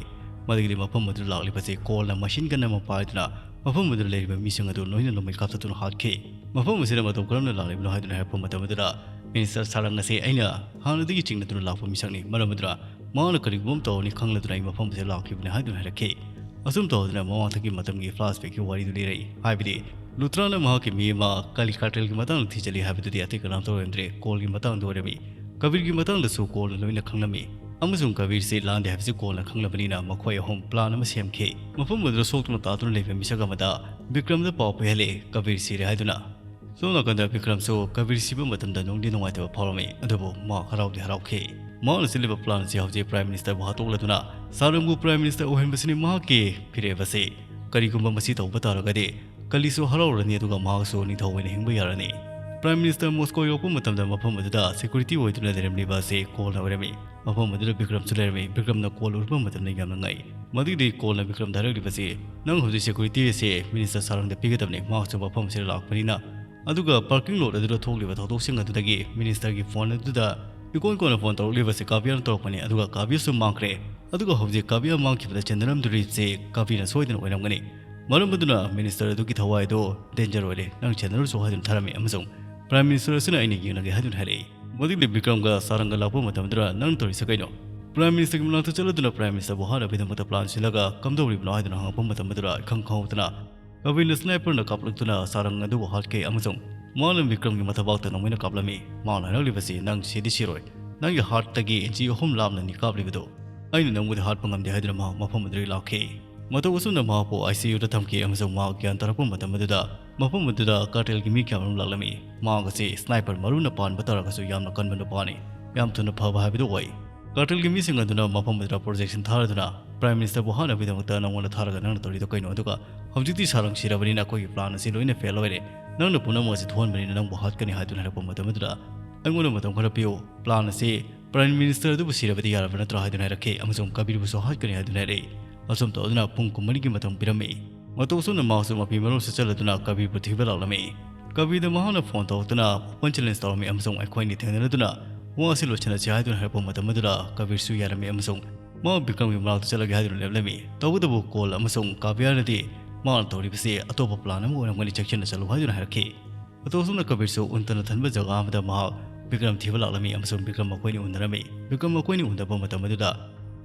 ꯃꯗꯨꯒꯤꯗꯤ ꯃꯐꯝ ꯑꯗꯨꯗ ꯂꯥꯛꯂꯤꯕꯁꯤ ꯀꯣꯜꯅ ꯃꯦꯁꯤꯟ ꯒꯟ ꯑꯃ ꯄꯥꯏꯗꯨꯅ ꯃꯐꯝ ꯑꯗꯨꯗ ꯂꯩꯔꯤꯕ ꯃꯤꯁꯤꯡ ꯑꯗꯨ ꯂꯣꯏꯅ ꯅꯣꯡꯃꯩ ꯀꯥꯞꯊꯠꯇꯨꯅ ꯍꯥꯠꯈꯤ꯫ ꯃꯐꯝ ꯑꯁꯤꯗ ꯃꯇꯧ ꯀꯔꯝꯅ ꯂꯥꯛꯂꯤꯕꯅꯣ ꯍꯥꯏꯗꯨꯅ ꯍꯥꯏꯔꯛꯄ ꯃꯇꯝ ꯑꯗꯨꯗ ꯃꯤꯅꯤꯁꯇꯔ ꯁꯥꯔꯪ ꯑꯁꯤ "ꯑꯩꯅ ꯍꯥꯟꯅꯗꯒꯤ ꯆꯤꯡꯅꯗꯨꯅ ꯂꯥꯛꯄ ꯃꯤꯁꯛꯅꯤ, ꯃꯔꯝ ꯑꯗꯨꯅ ꯃꯍꯥꯛꯅ ꯀꯔꯤꯒꯨꯝꯕ ꯑꯃ ꯇꯧꯔꯅꯤ ꯈꯪꯂꯗꯨꯅ ꯑꯩ ꯃꯐꯝ ꯑꯁꯤꯗ ꯂꯥꯛꯈꯤꯕꯅꯤ" ꯍꯥꯏꯗꯨꯅ ꯍꯥꯏꯔꯛꯈꯤ꯫ ꯑꯁꯨꯝ ꯇꯧꯗꯨꯅ ꯃꯃꯥꯡꯊꯛꯀꯤ ꯃꯇꯝꯒꯤ ꯐ꯭ꯂꯥꯁꯕꯦꯛꯀꯤ ꯋꯥꯔꯤꯗꯨ ꯂꯤꯔꯛꯏ꯫ ꯍꯥꯏꯕꯗꯤ ꯂꯨꯊ꯭ꯔꯥꯅ ꯃꯍꯥꯛꯀꯤ ꯃꯤ ꯑꯃ ꯀꯥꯂꯤ ꯀꯥꯔꯇꯦꯜꯒꯤ ꯃꯇꯥꯡꯗ ꯊꯤꯖꯤꯜꯂꯤ ꯍꯥꯏꯕꯗꯨꯗꯤ ꯑꯇꯩ ꯀꯅꯥꯝꯇ ꯑꯣꯏꯔꯝꯗ꯭ꯔꯦ, ꯀꯣꯜꯒꯤ ꯃꯇꯥꯡꯗ ꯑꯣꯏꯔꯝꯃꯤ꯫ ꯀꯕꯤꯔꯒꯤ ꯃꯇꯥꯡꯗꯁꯨ ꯀꯣꯜꯅ ꯂꯣꯏꯅ ꯈꯪꯂꯝꯃꯤ ꯑꯃꯁꯨꯡ ꯀꯕꯤꯔꯁꯤ ꯂꯥꯟꯗꯦ ꯍꯥꯏꯕꯁꯤ ꯀꯣꯜꯅ ꯈꯪꯂꯕꯅꯤꯅ ꯃꯈꯣꯏ ꯑꯍꯨꯝ ꯄ꯭ꯂꯥꯟ ꯑꯃ ꯁꯦꯝꯈꯤ꯫ ꯃꯐꯝ ꯑꯗꯨꯗ ꯁꯣꯛꯇꯨꯅ ꯇꯥꯗꯨꯅ ꯂꯩꯕ ꯃꯤꯁꯛ ꯑꯃꯗ ꯕꯤꯀ꯭ꯔꯝꯗ ꯄꯥꯎ ꯄꯤꯍꯜꯂꯤ, "ꯀꯕꯤꯔ ꯁꯤꯔꯦ" ꯍꯥꯏꯗꯨꯅ꯫ ꯁꯣꯝ ꯅꯥꯀꯟꯗ ꯕꯤꯀ꯭ꯔꯝꯁꯨ ꯀꯕꯤꯔ ꯁꯤꯕ ꯃꯇꯝꯗ ꯅꯨꯡꯗꯤ ꯅꯨꯡꯉꯥꯏꯇꯕ ꯐꯥꯎꯔꯝꯃꯤ, ꯑꯗꯨꯕꯨ ꯃꯍꯥꯛ ꯍꯔꯥꯎꯗꯤ ꯍꯔꯥꯎꯈꯤ꯫ ꯃꯍꯥꯛꯅ ꯁꯤꯜꯂꯤꯕ ꯄ꯭ꯂꯥꯟ ꯑꯁꯤ ꯍꯧꯖꯤꯛ ꯄ꯭ꯔꯥꯏꯝ ꯃꯤꯅꯤꯁꯇꯔꯕꯨ ꯍꯥꯠꯇꯣꯛꯂꯗꯨꯅ ꯁꯥꯔꯪꯕꯨ ꯄ꯭ꯔꯥꯏꯝ ꯃꯤꯅꯤꯁꯇꯔ ꯑꯣꯏꯍꯟꯕꯁꯤꯅꯤ ꯃꯍꯥꯛꯀꯤ ꯐꯤꯔꯦꯞ ꯑꯁꯤ꯫ ꯀꯔꯤꯒꯨꯝꯕ ꯃꯁꯤ ꯇꯧꯕ ꯇꯥꯔꯒꯗꯤ ꯀꯂꯤꯁꯨ ꯍꯔꯥꯎꯔꯅꯤ, ꯑꯗꯨꯒ ꯃꯍꯥꯛꯁꯨ ꯅꯤꯡꯊꯧ ꯑꯣꯏꯅ ꯍꯤꯡꯕ ꯌꯥꯔꯅꯤ꯫ ꯄ꯭ꯔꯥꯏꯝ ꯃꯤꯅꯤꯁꯇꯔ ꯃꯣꯁꯀꯣ ꯌꯧꯔꯛꯄ ꯃꯇꯝꯗ ꯃꯐꯝ ꯑꯗꯨꯗ ꯁꯦꯀ꯭ꯌꯨꯔꯤꯇꯤ ꯑꯣꯏꯗꯨꯅ ꯂꯩꯔꯝꯂꯤꯕ ꯑꯁꯤ ꯀꯣꯜꯅ ꯑꯣꯏꯔꯝꯃꯤ꯫ ꯃꯐꯝ ꯑꯗꯨꯗ ꯕꯤꯀ꯭ꯔꯝꯁꯨ ꯂꯩꯔꯝꯃꯤ꯫ ꯕꯤꯀ꯭ꯔꯝꯅ ꯀꯣꯜ ꯎꯔꯨꯕ ꯃꯇꯝꯗ ꯌꯥꯝꯅ ꯉꯛꯏ꯫ ꯃꯗꯨꯒꯤꯗꯤ ꯀꯣꯜꯅ ꯕꯤꯀ꯭ꯔꯝꯗ ꯍꯥꯏꯔꯛꯂꯤꯕꯁꯤ, "ꯅꯪ ꯍꯧꯖꯤꯛ ꯁꯦꯀ꯭ꯌꯨꯔꯤꯇꯤ ꯑꯁꯤ ꯃꯤꯅꯤꯁꯇꯔ ꯁꯥꯔꯪꯗ ꯄꯤꯒꯗꯕꯅꯤ, ꯃꯍꯥꯛꯁꯨ ꯃꯐꯝ ꯑꯁꯤꯗ ꯂꯥꯛꯄꯅꯤꯅ"꯫ ꯑꯗꯨꯒ ꯄꯥꯔꯀꯤꯡ ꯂꯣꯠ ꯑꯗꯨꯗ ꯊꯣꯛꯂꯤꯕ ꯊꯧꯗꯣꯛꯁꯤꯡ ꯑꯗꯨꯗꯒꯤ ꯃꯤꯅꯤꯁꯇꯔꯒꯤ ꯐꯣꯟ ꯑꯗꯨꯗ ꯏꯀꯣꯟ ꯀꯣꯟꯅ ꯐꯣꯟ ꯇꯧꯔꯛꯂꯤꯕꯁꯤ ꯀꯥꯕꯤꯌꯥꯅ ꯇꯧꯔꯛꯄꯅꯤ, ꯑꯗꯨꯒ ꯀꯥꯕꯤꯌꯥꯁꯨ ꯃꯥꯡꯈ꯭ꯔꯦ꯫ ꯑꯗꯨꯒ ꯍꯧꯖꯤꯛ ꯀꯥꯕꯤꯌꯥ ꯃꯥꯡꯈꯤꯕꯗ ꯆꯦꯟꯅꯔꯝꯗꯣꯔꯤꯕꯁꯤ ꯀꯥꯕꯤꯌꯥꯅ ꯁꯣꯏꯗꯅ ꯑꯣꯏꯔꯝꯒꯅꯤ꯫ ꯃꯔꯝ ꯑꯗꯨꯅ ꯃꯤꯅꯤꯁꯇꯔ ꯑꯗꯨꯒꯤ ꯊꯋꯥꯏ ꯑꯗꯨ ꯗꯦꯟꯖꯔ ꯑꯣꯏꯔꯦ, ꯅꯪ ꯆꯦꯟꯅꯔꯨꯆꯣ ꯍꯥꯏꯗꯨꯅ ꯊꯥꯔꯝꯃꯤ ꯑꯃꯁꯨꯡ ꯄ꯭ꯔꯥꯏꯝ ꯃꯤꯅꯤꯁꯇꯔ ꯑꯁꯤꯅ "ꯑꯩꯅ ꯌꯦꯡꯂꯒꯦ" ꯍꯥꯏꯗꯨꯅ ꯍꯥꯏꯔꯛꯏ꯫ ꯃꯗꯨꯒꯤꯗꯤ ꯕꯤꯀ꯭ꯔꯝꯒ ꯁꯥꯔꯪꯒ ꯂꯥꯛꯄ ꯃꯇꯝꯗꯨꯗ "ꯅꯪ ꯇꯧꯔꯤꯁꯦ ꯀꯩꯅꯣ?" ꯄ꯭ꯔꯥꯏꯝ ꯃꯤꯅꯤꯁꯇꯔꯒꯤ ꯃꯅꯥꯛꯇ ꯆꯠꯂꯗꯨꯅ ꯄ꯭ꯔꯥꯏꯝ ꯃꯤꯅꯤꯁꯇꯔꯕꯨ ꯍꯥꯠꯅꯕꯒꯤꯗꯃꯛꯇ ꯄ꯭ꯂꯥꯟ ꯁꯤꯜꯂꯒ ꯀꯝꯗꯧꯔꯤꯕꯅꯣ ꯍꯥꯏꯗꯨꯅ ꯍꯪꯉꯛꯄ ꯃꯇꯝ ꯑꯗꯨꯗ ꯏꯈꯪ ꯈꯪꯍꯧꯗꯅ ꯀꯕꯤꯔꯅ ꯁ꯭ꯅꯥꯏꯄꯔꯅ ꯀꯥꯞꯂꯛꯇꯨꯅ ꯁꯥꯔꯪ ꯑꯗꯨꯕꯨ ꯍꯥꯠꯈꯤ ꯑꯃꯁꯨꯡ ꯃꯍꯥꯛꯅ ꯕꯤꯀ꯭ꯔꯝꯒꯤ ꯃꯊꯕꯥꯛꯇ ꯅꯣꯡꯃꯩꯅ ꯀꯥꯞꯂꯝꯃꯤ꯫ ꯃꯍꯥꯛꯅ ꯍꯥꯏꯔꯛꯂꯤꯕꯁꯤ, "ꯅꯪ ꯁꯤꯗꯤ ꯁꯤꯔꯣꯏ, ꯅꯪꯒꯤ ꯍꯥꯔꯠꯇꯒꯤ ꯏꯟꯆꯤ ꯑꯍꯨꯝ ꯂꯥꯞꯅꯅꯤ ꯀꯥꯞꯂꯤꯕꯗꯨ꯫ ꯑꯩꯅ ꯅꯪꯕꯨꯗꯤ ꯍꯥꯠꯄ ꯉꯝꯗꯦ" ꯍꯥꯏꯗꯨꯅ ꯃꯍꯥꯛ ꯃꯐꯝ ꯑꯗꯨꯗꯒꯤ ꯂꯥꯛꯈꯤ꯫ ꯃꯇꯧ ꯑꯁꯨꯝꯅ ꯃꯍꯥꯛꯄꯨ ꯑꯥꯏ ꯁꯤ ꯌꯨꯗ ꯊꯝꯈꯤ ꯑꯃꯁꯨꯡ ꯃꯍꯥꯛ ꯒ꯭ꯌꯥꯟ ꯇꯥꯔꯛꯄ ꯃꯇꯝ ꯑꯗꯨꯗ ꯃꯐꯝ ꯑꯗꯨꯗ ꯀꯥꯔꯇꯦꯜꯒꯤ ꯃꯤ ꯀꯌꯥꯃꯔꯨꯝ ꯂꯥꯛꯂꯝꯃꯤ꯫ ꯃꯍꯥꯛ ꯑꯁꯤ ꯁ꯭ꯅꯥꯏꯄꯔ ꯃꯔꯨꯅ ꯄꯥꯟꯕ ꯇꯥꯔꯒꯁꯨ ꯌꯥꯝꯅ ꯀꯟꯕ ꯅꯨꯄꯥꯅꯤ꯫ ꯌꯥꯝ ꯊꯨꯅ ꯐꯕ ꯍꯥꯏꯕꯗꯨ ꯑꯣꯏ꯫ ꯀꯥꯔꯇꯦꯜꯒꯤ ꯃꯤꯁꯤꯡ ꯑꯗꯨꯅ ꯃꯐꯝ ꯑꯗꯨꯗ ꯄ꯭ꯔꯣꯖꯦꯛꯁꯟ ꯊꯥꯔꯗꯨꯅ, "ꯄ꯭ꯔꯥꯏꯝ ꯃꯤꯅꯤꯁꯇꯔꯕꯨ ꯍꯥꯠꯅꯕꯒꯤꯗꯃꯛꯇ ꯅꯉꯣꯟꯗ ꯊꯥꯔꯒ ꯅꯪꯅ ꯇꯧꯔꯤꯗꯣ ꯀꯩꯅꯣ? ꯑꯗꯨꯒ ꯍꯧꯖꯤꯛꯇꯤ ꯁꯥꯔꯪ ꯁꯤꯔꯕꯅꯤꯅ ꯑꯩꯈꯣꯏꯒꯤ ꯄ꯭ꯂꯥꯟ ꯑꯁꯤ ꯂꯣꯏꯅ ꯐꯦꯜ ꯑꯣꯏꯔꯦ꯫ ꯅꯪꯅ ꯄꯨꯝꯅꯃꯛ ꯑꯁꯤ ꯊꯣꯛꯍꯟꯕꯅꯤꯅ ꯅꯪꯕꯨ ꯍꯥꯠꯀꯅꯤ" ꯍꯥꯏꯗꯨꯅ ꯍꯥꯏꯔꯛꯄ ꯃꯇꯝ ꯑꯗꯨꯗ, "ꯑꯩꯉꯣꯟꯗ ꯃꯇꯝ ꯈꯔ ꯄꯤꯌꯨ, ꯄ꯭ꯂꯥꯟ ꯑꯁꯤ ꯄ꯭ꯔꯥꯏꯝ ꯃꯤꯅꯤꯁꯇꯔ ꯑꯗꯨꯕꯨ ꯁꯤꯔꯕꯗꯤ ꯌꯥꯔꯕ ꯅꯠꯇ꯭ꯔꯥ?" ꯍꯥꯏꯗꯨꯅ ꯍꯥꯏꯔꯛꯈꯤ, ꯑꯃꯁꯨꯡ ꯀꯕꯤꯔꯕꯨꯁꯨ ꯍꯥꯠꯀꯅꯤ ꯍꯥꯏꯗꯨꯅ ꯍꯥꯏꯔꯛꯏ꯫ ꯑꯁꯨꯝ ꯇꯧꯗꯨꯅ ꯄꯨꯡ ꯀꯨꯟꯃꯔꯤꯒꯤ ꯃꯇꯝ ꯄꯤꯔꯝꯃꯤ꯫ ꯃꯇꯧ ꯑꯁꯨꯝꯅ ꯃꯍꯥꯛꯁꯨ ꯃꯐꯤ ꯃꯔꯣꯜ ꯁꯦꯠꯆꯜꯂꯗꯨꯅ ꯀꯕꯤꯔꯕꯨ ꯊꯤꯕ ꯂꯥꯛꯂꯝꯃꯤ꯫ ꯀꯕꯤꯔꯗ ꯃꯍꯥꯛꯅ ꯐꯣꯟ ꯇꯧꯔꯛꯇꯨꯅ ꯑꯣꯄꯟ ꯆꯦꯂꯦꯟꯖ ꯇꯧꯔꯝꯃꯤ ꯑꯃꯁꯨꯡ ꯑꯩꯈꯣꯏ ꯑꯅꯤ ꯊꯦꯡꯅꯔꯗꯨꯅ ꯋꯥ ꯑꯁꯤ ꯂꯣꯏꯁꯤꯟꯅꯁꯤ ꯍꯥꯏꯗꯨꯅ ꯍꯥꯏꯔꯛꯄ ꯃꯇꯝ ꯑꯗꯨꯗ ꯀꯕꯤꯔꯁꯨ ꯌꯥꯔꯝꯃꯤ ꯑꯃꯁꯨꯡ ꯃꯍꯥꯛ ꯕꯤꯀ꯭ꯔꯝꯒꯤ ꯃꯅꯥꯛꯇ ꯆꯠꯂꯒꯦ ꯍꯥꯏꯗꯨꯅ ꯂꯦꯞꯂꯝꯃꯤ꯫ ꯇꯧꯕꯇꯕꯨ ꯀꯣꯜ ꯑꯃꯁꯨꯡ ꯀꯥꯕꯤꯌꯥꯅꯗꯤ ꯃꯍꯥꯛꯅ ꯇꯧꯔꯤꯕꯁꯤ ꯑꯇꯣꯞꯄ ꯄ꯭ꯂꯥꯟ ꯑꯃ ꯑꯣꯏꯔꯝꯒꯅꯤ, ꯆꯦꯛꯁꯤꯟꯅ ꯆꯠꯂꯨ ꯍꯥꯏꯗꯨꯅ ꯍꯥꯏꯔꯛꯈꯤ꯫ ꯃꯇꯧ ꯑꯁꯨꯝꯅ ꯀꯕꯤꯔꯁꯨ ꯎꯟꯇꯅ ꯊꯟꯕ ꯖꯒꯥ ꯑꯃꯗ ꯃꯍꯥꯛ ꯕꯤꯀ꯭ꯔꯝ ꯊꯤꯕ ꯂꯥꯛꯂꯝꯃꯤ ꯑꯃꯁꯨꯡ ꯕꯤꯀ꯭ꯔꯝ ꯃꯈꯣꯏꯅꯤ ꯎꯅꯔꯝꯃꯤ꯫ ꯕꯤꯀ꯭ꯔꯝ ꯃꯈꯣꯏꯅꯤ ꯎꯅꯕ ꯃꯇꯝ ꯑꯗꯨꯗ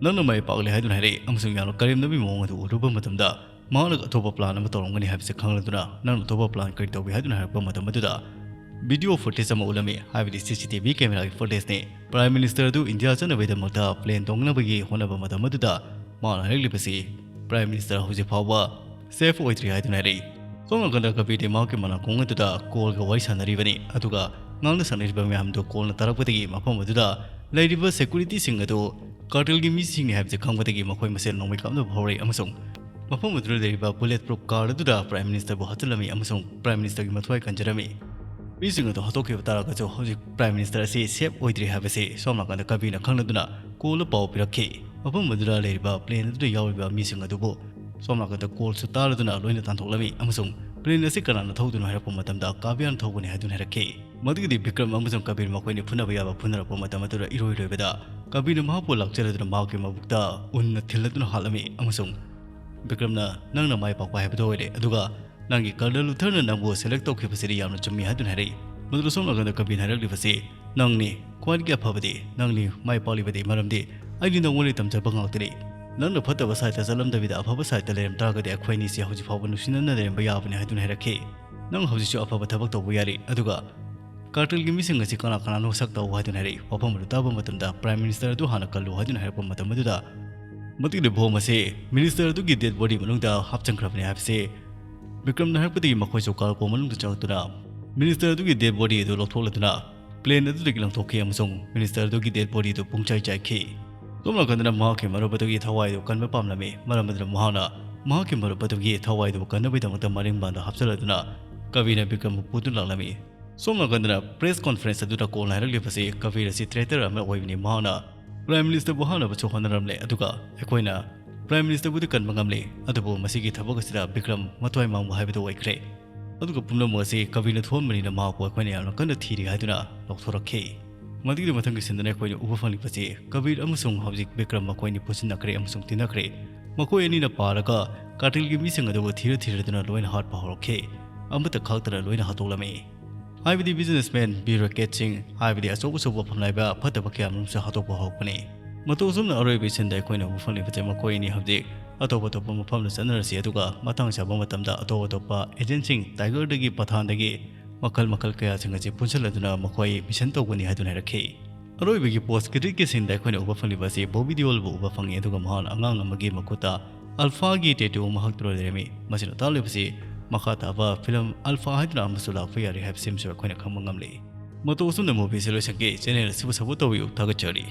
ꯅꯪꯅ ꯃꯥꯏ ꯄꯥꯛꯂꯦ ꯍꯥꯏꯗꯨꯅ ꯍꯥꯏꯔꯛꯏ ꯑꯃꯁꯨꯡ ꯌꯥꯝꯅ ꯀꯔꯦꯝꯅꯕꯒꯤ ꯃꯑꯣꯡ ꯑꯗꯨ ꯎꯔꯨꯕ ꯃꯇꯝꯗ ꯃꯍꯥꯛꯅ ꯑꯇꯣꯞꯄ ꯄ꯭ꯂꯥꯟ ꯑꯃ ꯇꯧꯔꯝꯒꯅꯤ ꯍꯥꯏꯕꯁꯤ ꯈꯪꯂꯗꯨꯅ ꯅꯪꯅ ꯑꯇꯣꯞꯄ ꯄ꯭ꯂꯥꯟ ꯀꯔꯤ ꯇꯧꯏ ꯍꯥꯏꯗꯨꯅ ꯍꯥꯏꯔꯛꯄ ꯃꯇꯝ ꯑꯗꯨꯗ ꯚꯤꯗꯤꯑꯣ ꯐꯨꯇꯦꯖ ꯑꯃ ꯎꯠꯂꯝꯃꯤ, ꯍꯥꯏꯕꯗꯤ ꯁꯤ ꯁꯤ ꯇꯤ ꯚꯤ ꯀꯦꯃꯦꯔꯥꯒꯤ ꯐꯨꯇꯦꯖꯅꯤ꯫ ꯄ꯭ꯔꯥꯏꯝ ꯃꯤꯅꯤꯁꯇꯔ ꯑꯗꯨ ꯏꯟꯗꯤꯌꯥ ꯆꯠꯅꯕꯒꯤꯗꯃꯛꯇ ꯄ꯭ꯂꯦꯟ ꯇꯣꯡꯅꯕꯒꯤ ꯍꯣꯠꯅꯕ ꯃꯇꯝ ꯑꯗꯨꯗ ꯃꯍꯥꯛꯅ ꯍꯥꯏꯔꯛꯂꯤꯕꯁꯤ, "ꯄ꯭ꯔꯥꯏꯝ ꯃꯤꯅꯤꯁꯇꯔ ꯍꯧꯖꯤꯛ ꯐꯥꯎꯕ ꯁꯦꯐ ꯑꯣꯏꯗ꯭ꯔꯤ" ꯍꯥꯏꯗꯨꯅ ꯍꯥꯏꯔꯛꯏ꯫ ꯁꯣꯝ ꯅꯥꯀꯟꯗ ꯀꯕꯤꯔꯗꯤ ꯃꯍꯥꯛꯀꯤ ꯃꯅꯥꯀꯣꯡ ꯑꯗꯨꯗ ꯀꯣꯜꯒ ꯋꯥꯔꯤ ꯁꯥꯟꯅꯔꯤꯕꯅꯤ, ꯑꯗꯨꯒ ꯉꯥꯡꯅ ꯁꯛꯅꯔꯤꯕ ꯃꯌꯥꯝꯗꯨ ꯀꯣꯜꯅ ꯇꯥꯔꯛꯄꯗꯒꯤ ꯃꯐꯝ ꯑꯗꯨꯗ ꯂꯩꯔꯤꯕ ꯁꯦꯀ꯭ꯌꯨꯔꯤꯇꯤꯁꯤꯡ ꯑꯗꯨ ꯀꯥꯔꯇꯦꯜꯒꯤ ꯃꯤꯁꯤꯡꯅꯤ ꯍꯥꯏꯕꯁꯤ ꯈꯪꯕꯗꯒꯤ ꯃꯈꯣꯏ ꯃꯁꯦꯜ ꯅꯣꯡꯃꯩ ꯀꯥꯞꯅꯕ ꯍꯧꯔꯛꯏ ꯑꯃꯁꯨꯡ ꯃꯐꯝ ꯑꯗꯨꯗ ꯂꯩꯔꯤꯕ ꯕꯨꯂꯦꯠ ꯄ꯭ꯔꯨꯐ ꯀꯥꯔ ꯑꯗꯨꯗ ꯄ꯭ꯔꯥꯏꯝ ꯃꯤꯅꯤꯁꯇꯔꯕꯨ ꯍꯥꯠꯆꯤꯜꯂꯝꯃꯤ ꯑꯃꯁꯨꯡ ꯄ꯭ꯔꯥꯏꯝ ꯃꯤꯅꯤꯁꯇꯔꯒꯤ ꯃꯊ꯭ꯋꯥꯏ ꯀꯟꯖꯔꯝꯃꯤ꯫ ꯃꯤꯁꯤꯡ ꯑꯗꯨ ꯍꯥꯠꯇꯣꯛꯈꯤꯕ ꯇꯥꯔꯒꯁꯨ ꯍꯧꯖꯤꯛ ꯄ꯭ꯔꯥꯏꯝ ꯃꯤꯅꯤꯁꯇꯔ ꯑꯁꯤ ꯁꯦꯐ ꯑꯣꯏꯗ꯭ꯔꯤ ꯍꯥꯏꯕꯁꯤ ꯁꯣꯝ ꯅꯥꯀꯟꯗ ꯀꯕꯤꯔꯅ ꯈꯪꯂꯗꯨꯅ ꯀꯣꯜꯗ ꯄꯥꯎ ꯄꯤꯔꯛꯈꯤ꯫ ꯃꯐꯝ ꯑꯗꯨꯗ ꯂꯩꯔꯤꯕ ꯄ꯭ꯂꯦꯟ ꯑꯗꯨꯗ ꯌꯥꯎꯔꯤꯕ ꯃꯤꯁꯤꯡ ꯑꯗꯨꯕꯨ ꯁꯣꯝ ꯅꯥꯀꯟꯗ ꯀꯣꯜꯁꯨ ꯇꯥꯔꯗꯨꯅ ꯂꯣꯏꯅ ꯇꯥꯟꯊꯣꯛꯂꯝꯃꯤ ꯑꯃꯁꯨꯡ ꯄ꯭ꯂꯦꯟ ꯑꯁꯤ ꯀꯅꯥꯅ ꯊꯧꯗꯣꯏꯅꯣ ꯍꯥꯏꯔꯛꯄ ꯃꯇꯝꯗ ꯀꯥꯕꯤꯌꯥꯅ ꯊꯧꯒꯅꯤ ꯍꯥꯏꯗꯨꯅ ꯍꯥꯏꯔꯛꯈꯤ꯫ ꯃꯗꯨꯒꯤꯗꯤ ꯕꯤꯀ꯭ꯔꯝ ꯑꯃꯁꯨꯡ ꯀꯕꯤꯔ ꯃꯈꯣꯏꯅꯤ ꯐꯨꯅꯕ ꯌꯥꯕ ꯐꯨꯅꯔꯛꯄ ꯃꯇꯝ ꯑꯗꯨꯗ ꯏꯔꯣꯏ ꯂꯣꯏꯕꯗ ꯀꯕꯤꯔꯅ ꯃꯍꯥꯛꯄꯨ ꯂꯥꯛꯆꯔꯗꯨꯅ ꯃꯍꯥꯛꯀꯤ ꯃꯕꯨꯛꯇ ꯎꯟꯅ ꯊꯤꯜꯂꯗꯨꯅ ꯍꯥꯠꯂꯝꯃꯤ ꯑꯃꯁꯨꯡ ꯕꯤꯀ꯭ꯔꯝꯅ, "ꯅꯪꯅ ꯃꯥꯏ ꯄꯥꯛꯄ ꯍꯥꯏꯕꯗꯨ ꯑꯣꯏꯔꯦ, ꯑꯗꯨꯒ ꯅꯪꯒꯤ ꯀꯔꯅꯦꯜ ꯂꯨꯊꯔꯅ ꯅꯪꯕꯨ ꯁꯦꯂꯦꯛ ꯇꯧꯈꯤꯕꯁꯤꯗꯤ ꯌꯥꯝꯅ ꯆꯨꯝꯃꯤ" ꯍꯥꯏꯗꯨꯅ ꯍꯥꯏꯔꯛꯏ꯫ ꯃꯗꯨꯗ ꯁꯣꯝ ꯅꯥꯀꯟꯗ ꯀꯕꯤꯔꯅ ꯍꯥꯏꯔꯛꯂꯤꯕꯁꯤ, "ꯅꯪꯅꯤ ꯈ꯭ꯋꯥꯏꯗꯒꯤ ꯑꯐꯕꯗꯤ, ꯅꯪꯅꯤ ꯃꯥꯏ ꯄꯥꯛꯂꯤꯕꯗꯤ, ꯃꯔꯝꯗꯤ ꯑꯩꯗꯤ ꯅꯉꯣꯟꯗꯒꯤ ꯇꯝꯖꯕ ꯉꯥꯛꯇꯅꯤ꯫ ꯅꯪꯅ ꯐꯠꯇꯕ ꯁꯥꯏꯠꯇ ꯆꯠꯂꯝꯗꯕꯤꯗ ꯑꯐꯕ ꯁꯥꯏꯠꯇ ꯂꯩꯔꯝ ꯇꯥꯔꯒꯗꯤ ꯑꯩꯈꯣꯏ ꯑꯅꯤꯁꯤ ꯍꯧꯖꯤꯛ ꯐꯥꯎꯕ ꯅꯨꯡꯁꯤꯅꯅ ꯂꯩꯔꯝꯕ ꯌꯥꯕꯅꯤ" ꯍꯥꯏꯗꯨꯅ ꯍꯥꯏꯔꯛꯈꯤ꯫ "ꯅꯪ ꯍꯧꯖꯤꯛꯁꯨ ꯑꯐꯕ ꯊꯕꯛ ꯇꯧꯕ ꯌꯥꯔꯤ, ꯑꯗꯨꯒ ꯀꯥꯔꯇꯦꯜꯒꯤ ꯃꯤꯁꯤꯡ ꯑꯁꯤ ꯀꯅꯥ ꯀꯅꯥꯅꯣ ꯁꯛ ꯇꯧ" ꯍꯥꯏꯗꯨꯅ ꯍꯥꯏꯔꯛꯏ꯫ ꯋꯥꯐꯝ ꯑꯗꯨ ꯇꯥꯕ ꯃꯇꯝꯗ ꯄ꯭ꯔꯥꯏꯝ ꯃꯤꯅꯤꯁꯇꯔ ꯑꯗꯨ ꯍꯥꯟꯅ ꯀꯜꯂꯨ ꯍꯥꯏꯗꯨꯅ ꯍꯥꯏꯔꯛꯄ ꯃꯇꯝ ꯑꯗꯨꯗ, ꯃꯗꯨꯒꯤ ꯕꯣꯝ ꯑꯁꯤ ꯃꯤꯅꯤꯁꯇꯔ ꯑꯗꯨꯒꯤ ꯗꯦꯗ ꯕꯣꯗꯤ ꯃꯅꯨꯡꯗ ꯍꯥꯞꯆꯤꯟꯈ꯭ꯔꯕꯅꯤ ꯍꯥꯏꯕꯁꯤ ꯕꯤꯀ꯭ꯔꯝꯅ ꯍꯥꯏꯔꯛꯄꯗꯒꯤ ꯃꯈꯣꯏꯁꯨ cargo ꯃꯅꯨꯡꯗ ꯆꯪꯂꯛꯇꯨꯅ minister ꯑꯗꯨꯒꯤ dead body ꯑꯗꯨ ꯂꯧꯊꯣꯛꯂꯗꯨꯅ plane ꯑꯗꯨꯗꯒꯤ ꯂꯪꯊꯣꯛꯈꯤ ꯑꯃꯁꯨꯡ minister ꯑꯗꯨꯒꯤ dead body ꯑꯗꯨ ꯄꯨꯡꯆꯥꯏ ꯆꯥꯏꯈꯤ꯫ ꯁꯣꯝ ꯅꯥꯀꯟꯗꯅ ꯃꯍꯥꯛꯀꯤ ꯃꯔꯨꯞ ꯑꯗꯨꯒꯤ ꯊꯋꯥꯏ ꯑꯗꯨ ꯀꯟꯕ ꯄꯥꯝꯂꯝꯃꯤ, ꯃꯔꯝ ꯑꯗꯨꯅ ꯃꯍꯥꯛꯅ ꯃꯍꯥꯛꯀꯤ ꯃꯔꯨꯞ ꯑꯗꯨꯒꯤ ꯊꯋꯥꯏ ꯑꯗꯨ ꯀꯟꯅꯕꯒꯤꯗꯃꯛꯇ ꯃꯔꯤꯡꯕꯥꯟꯗ ꯍꯥꯞꯆꯤꯜꯂꯗꯨꯅ ꯀꯕꯤꯔꯅ ꯕꯤꯀ꯭ꯔꯝꯕꯨ ꯄꯨꯗꯨꯅ ꯂꯥꯛꯂꯝꯃꯤ꯫ ꯁꯣꯝ ꯅꯥꯀꯟꯗꯅ press conference ꯑꯗꯨꯗ ꯀꯣꯟꯅ ꯍꯥꯏꯔꯛꯂꯤꯕꯁꯤ ꯀꯕꯤꯔ ꯑꯁꯤ traitor ꯑꯃ ꯑꯣꯏꯕꯅꯤ, ꯃꯍꯥꯛꯅ Prime Ministerꯕꯨ ꯍꯥꯠꯅꯕꯁꯨ ꯍꯣꯠꯅꯔꯝꯂꯦ, ꯑꯗꯨꯒ ꯑꯩꯈꯣꯏꯅ Prime Ministerꯕꯨꯗꯤ ꯀꯟꯕ ꯉꯝꯂꯤ, ꯑꯗꯨꯕꯨ ꯃꯁꯤꯒꯤ ꯊꯕꯛ ꯑꯁꯤꯗ ꯕꯤꯀ꯭ꯔꯝ ꯃꯊ꯭ꯋꯥꯏ ꯃꯥꯡꯕ ꯍꯥꯏꯕꯗꯨ ꯑꯣꯏꯈ꯭ꯔꯦ꯫ ꯑꯗꯨꯒ ꯄꯨꯝꯅꯃꯛ ꯑꯁꯤ ꯀꯕꯤꯔꯅ ꯊꯣꯛꯍꯟꯕꯅꯤꯅ ꯃꯍꯥꯛꯄꯨ ꯑꯩꯈꯣꯏꯅ ꯌꯥꯝꯅ ꯀꯟꯅ ꯊꯤꯔꯤ ꯍꯥꯏꯗꯨꯅ ꯂꯥꯎꯊꯣꯔꯛꯈꯤ꯫ ꯃꯗꯨꯒꯤ ꯃꯊꯪꯒꯤ sceneꯗꯅ ꯑꯩꯈꯣꯏꯅ ꯎꯕ ꯐꯪꯂꯤꯕꯁꯤ ꯀꯕꯤꯔ ꯑꯃꯁꯨꯡ ꯍꯧꯖꯤꯛ ꯕꯤꯀ꯭ꯔꯝ ꯃꯈꯣꯏ ꯑꯅꯤ ꯄꯨꯟꯁꯤꯟꯅꯈ꯭ꯔꯦ ꯑꯃꯁꯨꯡ ꯇꯤꯟꯅꯈ꯭ꯔꯦ꯫ ꯃꯈꯣꯏ ꯑꯅꯤꯅ ꯄꯥꯔꯒ ꯀꯥꯔꯇꯦꯜꯒꯤ ꯃꯤꯁꯤꯡ ꯑꯗꯨꯕꯨ ꯊꯤꯔ ꯊꯤꯔꯗꯨꯅ ꯂꯣꯏꯅ ꯍꯥꯠꯄ ꯍꯧꯔꯛꯈꯤ꯫ ꯑꯃꯠꯇ ꯈꯥꯛꯇꯅ ꯂꯣꯏꯅ ꯍꯥꯠꯇꯣꯛꯂꯝꯃꯤ꯫ ꯍꯥꯏꯕꯗꯤ businessman ꯕꯤꯔ ꯀꯦꯠ ꯁꯤꯡ, ꯍꯥꯏꯕꯗꯤ ꯑꯆꯧ ꯑꯆꯧꯕ ꯐꯝꯅꯥꯏꯕ ꯐꯠꯇꯕ ꯀꯌꯥ ꯃꯔꯨꯝꯁꯨ ꯍꯥꯠꯇꯣꯛꯄ ꯍꯧꯔꯛꯄꯅꯤ꯫ ꯃꯇꯧ ꯑꯁꯨꯝꯅ ꯑꯔꯣꯏꯕ sceneꯗ ꯑꯩꯈꯣꯏꯅ ꯎꯕ ꯐꯪꯂꯤꯕꯁꯦ ꯃꯈꯣꯏ ꯑꯅꯤ ꯍꯧꯖꯤꯛ ꯑꯇꯣꯞ ꯑꯇꯣꯞꯄ ꯃꯐꯝꯗ ꯆꯠꯅꯔꯁꯤ, ꯑꯗꯨꯒ ꯃꯇꯥꯡ ꯆꯥꯕ ꯃꯇꯝꯗ ꯑꯇꯣꯞ ꯑꯇꯣꯞꯄ agentꯁꯤꯡ, Tigerꯗꯒꯤ, Pathanꯗꯒꯤ ꯃꯈꯜ ꯃꯈꯜ ꯀꯌꯥꯁꯤꯡ ꯑꯁꯤ ꯄꯨꯟꯁꯤꯜꯂꯗꯨꯅ ꯃꯈꯣꯏ mission ꯇꯧꯒꯅꯤ ꯍꯥꯏꯗꯨꯅ ꯍꯥꯏꯔꯛꯈꯤ꯫ ꯑꯔꯣꯏꯕꯒꯤ post creditꯀꯤ sceneꯗ ꯑꯩꯈꯣꯏꯅ ꯎꯕ ꯐꯪꯂꯤꯕ ꯑꯁꯤ ꯕꯣꯕꯤ ꯗꯤꯑꯣꯜꯕꯨ ꯎꯕ ꯐꯪꯉꯤ, ꯑꯗꯨꯒ ꯃꯍꯥꯛꯅ ꯑꯉꯥꯡ ꯑꯃꯒꯤ ꯃꯈꯨꯠꯇ Alphaꯒꯤ tattoo ꯑꯃ ꯍꯛꯇꯨꯅ ꯂꯩꯔꯝꯃꯤ꯫ ꯃꯁꯤꯅ ꯇꯥꯛꯂꯤꯕꯁꯤ ꯃꯈꯥ ꯇꯥꯕ film Alpha ꯍꯥꯏꯗꯨꯅ ꯑꯃꯁꯨ ꯂꯥꯛꯄ ꯌꯥꯔꯤ ꯍꯥꯏꯕꯁꯤꯃꯁꯨ ꯑꯩꯈꯣꯏꯅ ꯈꯪꯕ ꯉꯝꯂꯤ꯫ ꯃꯇꯧ ꯑꯁꯨꯝꯅ movieꯁꯤ ꯂꯣꯏꯁꯤꯟꯈꯤ꯫ Channel ꯑꯁꯤꯕꯨ support ꯇꯧꯕꯤꯌꯨ꯫ ꯊꯥꯒꯠꯆꯔꯤ꯫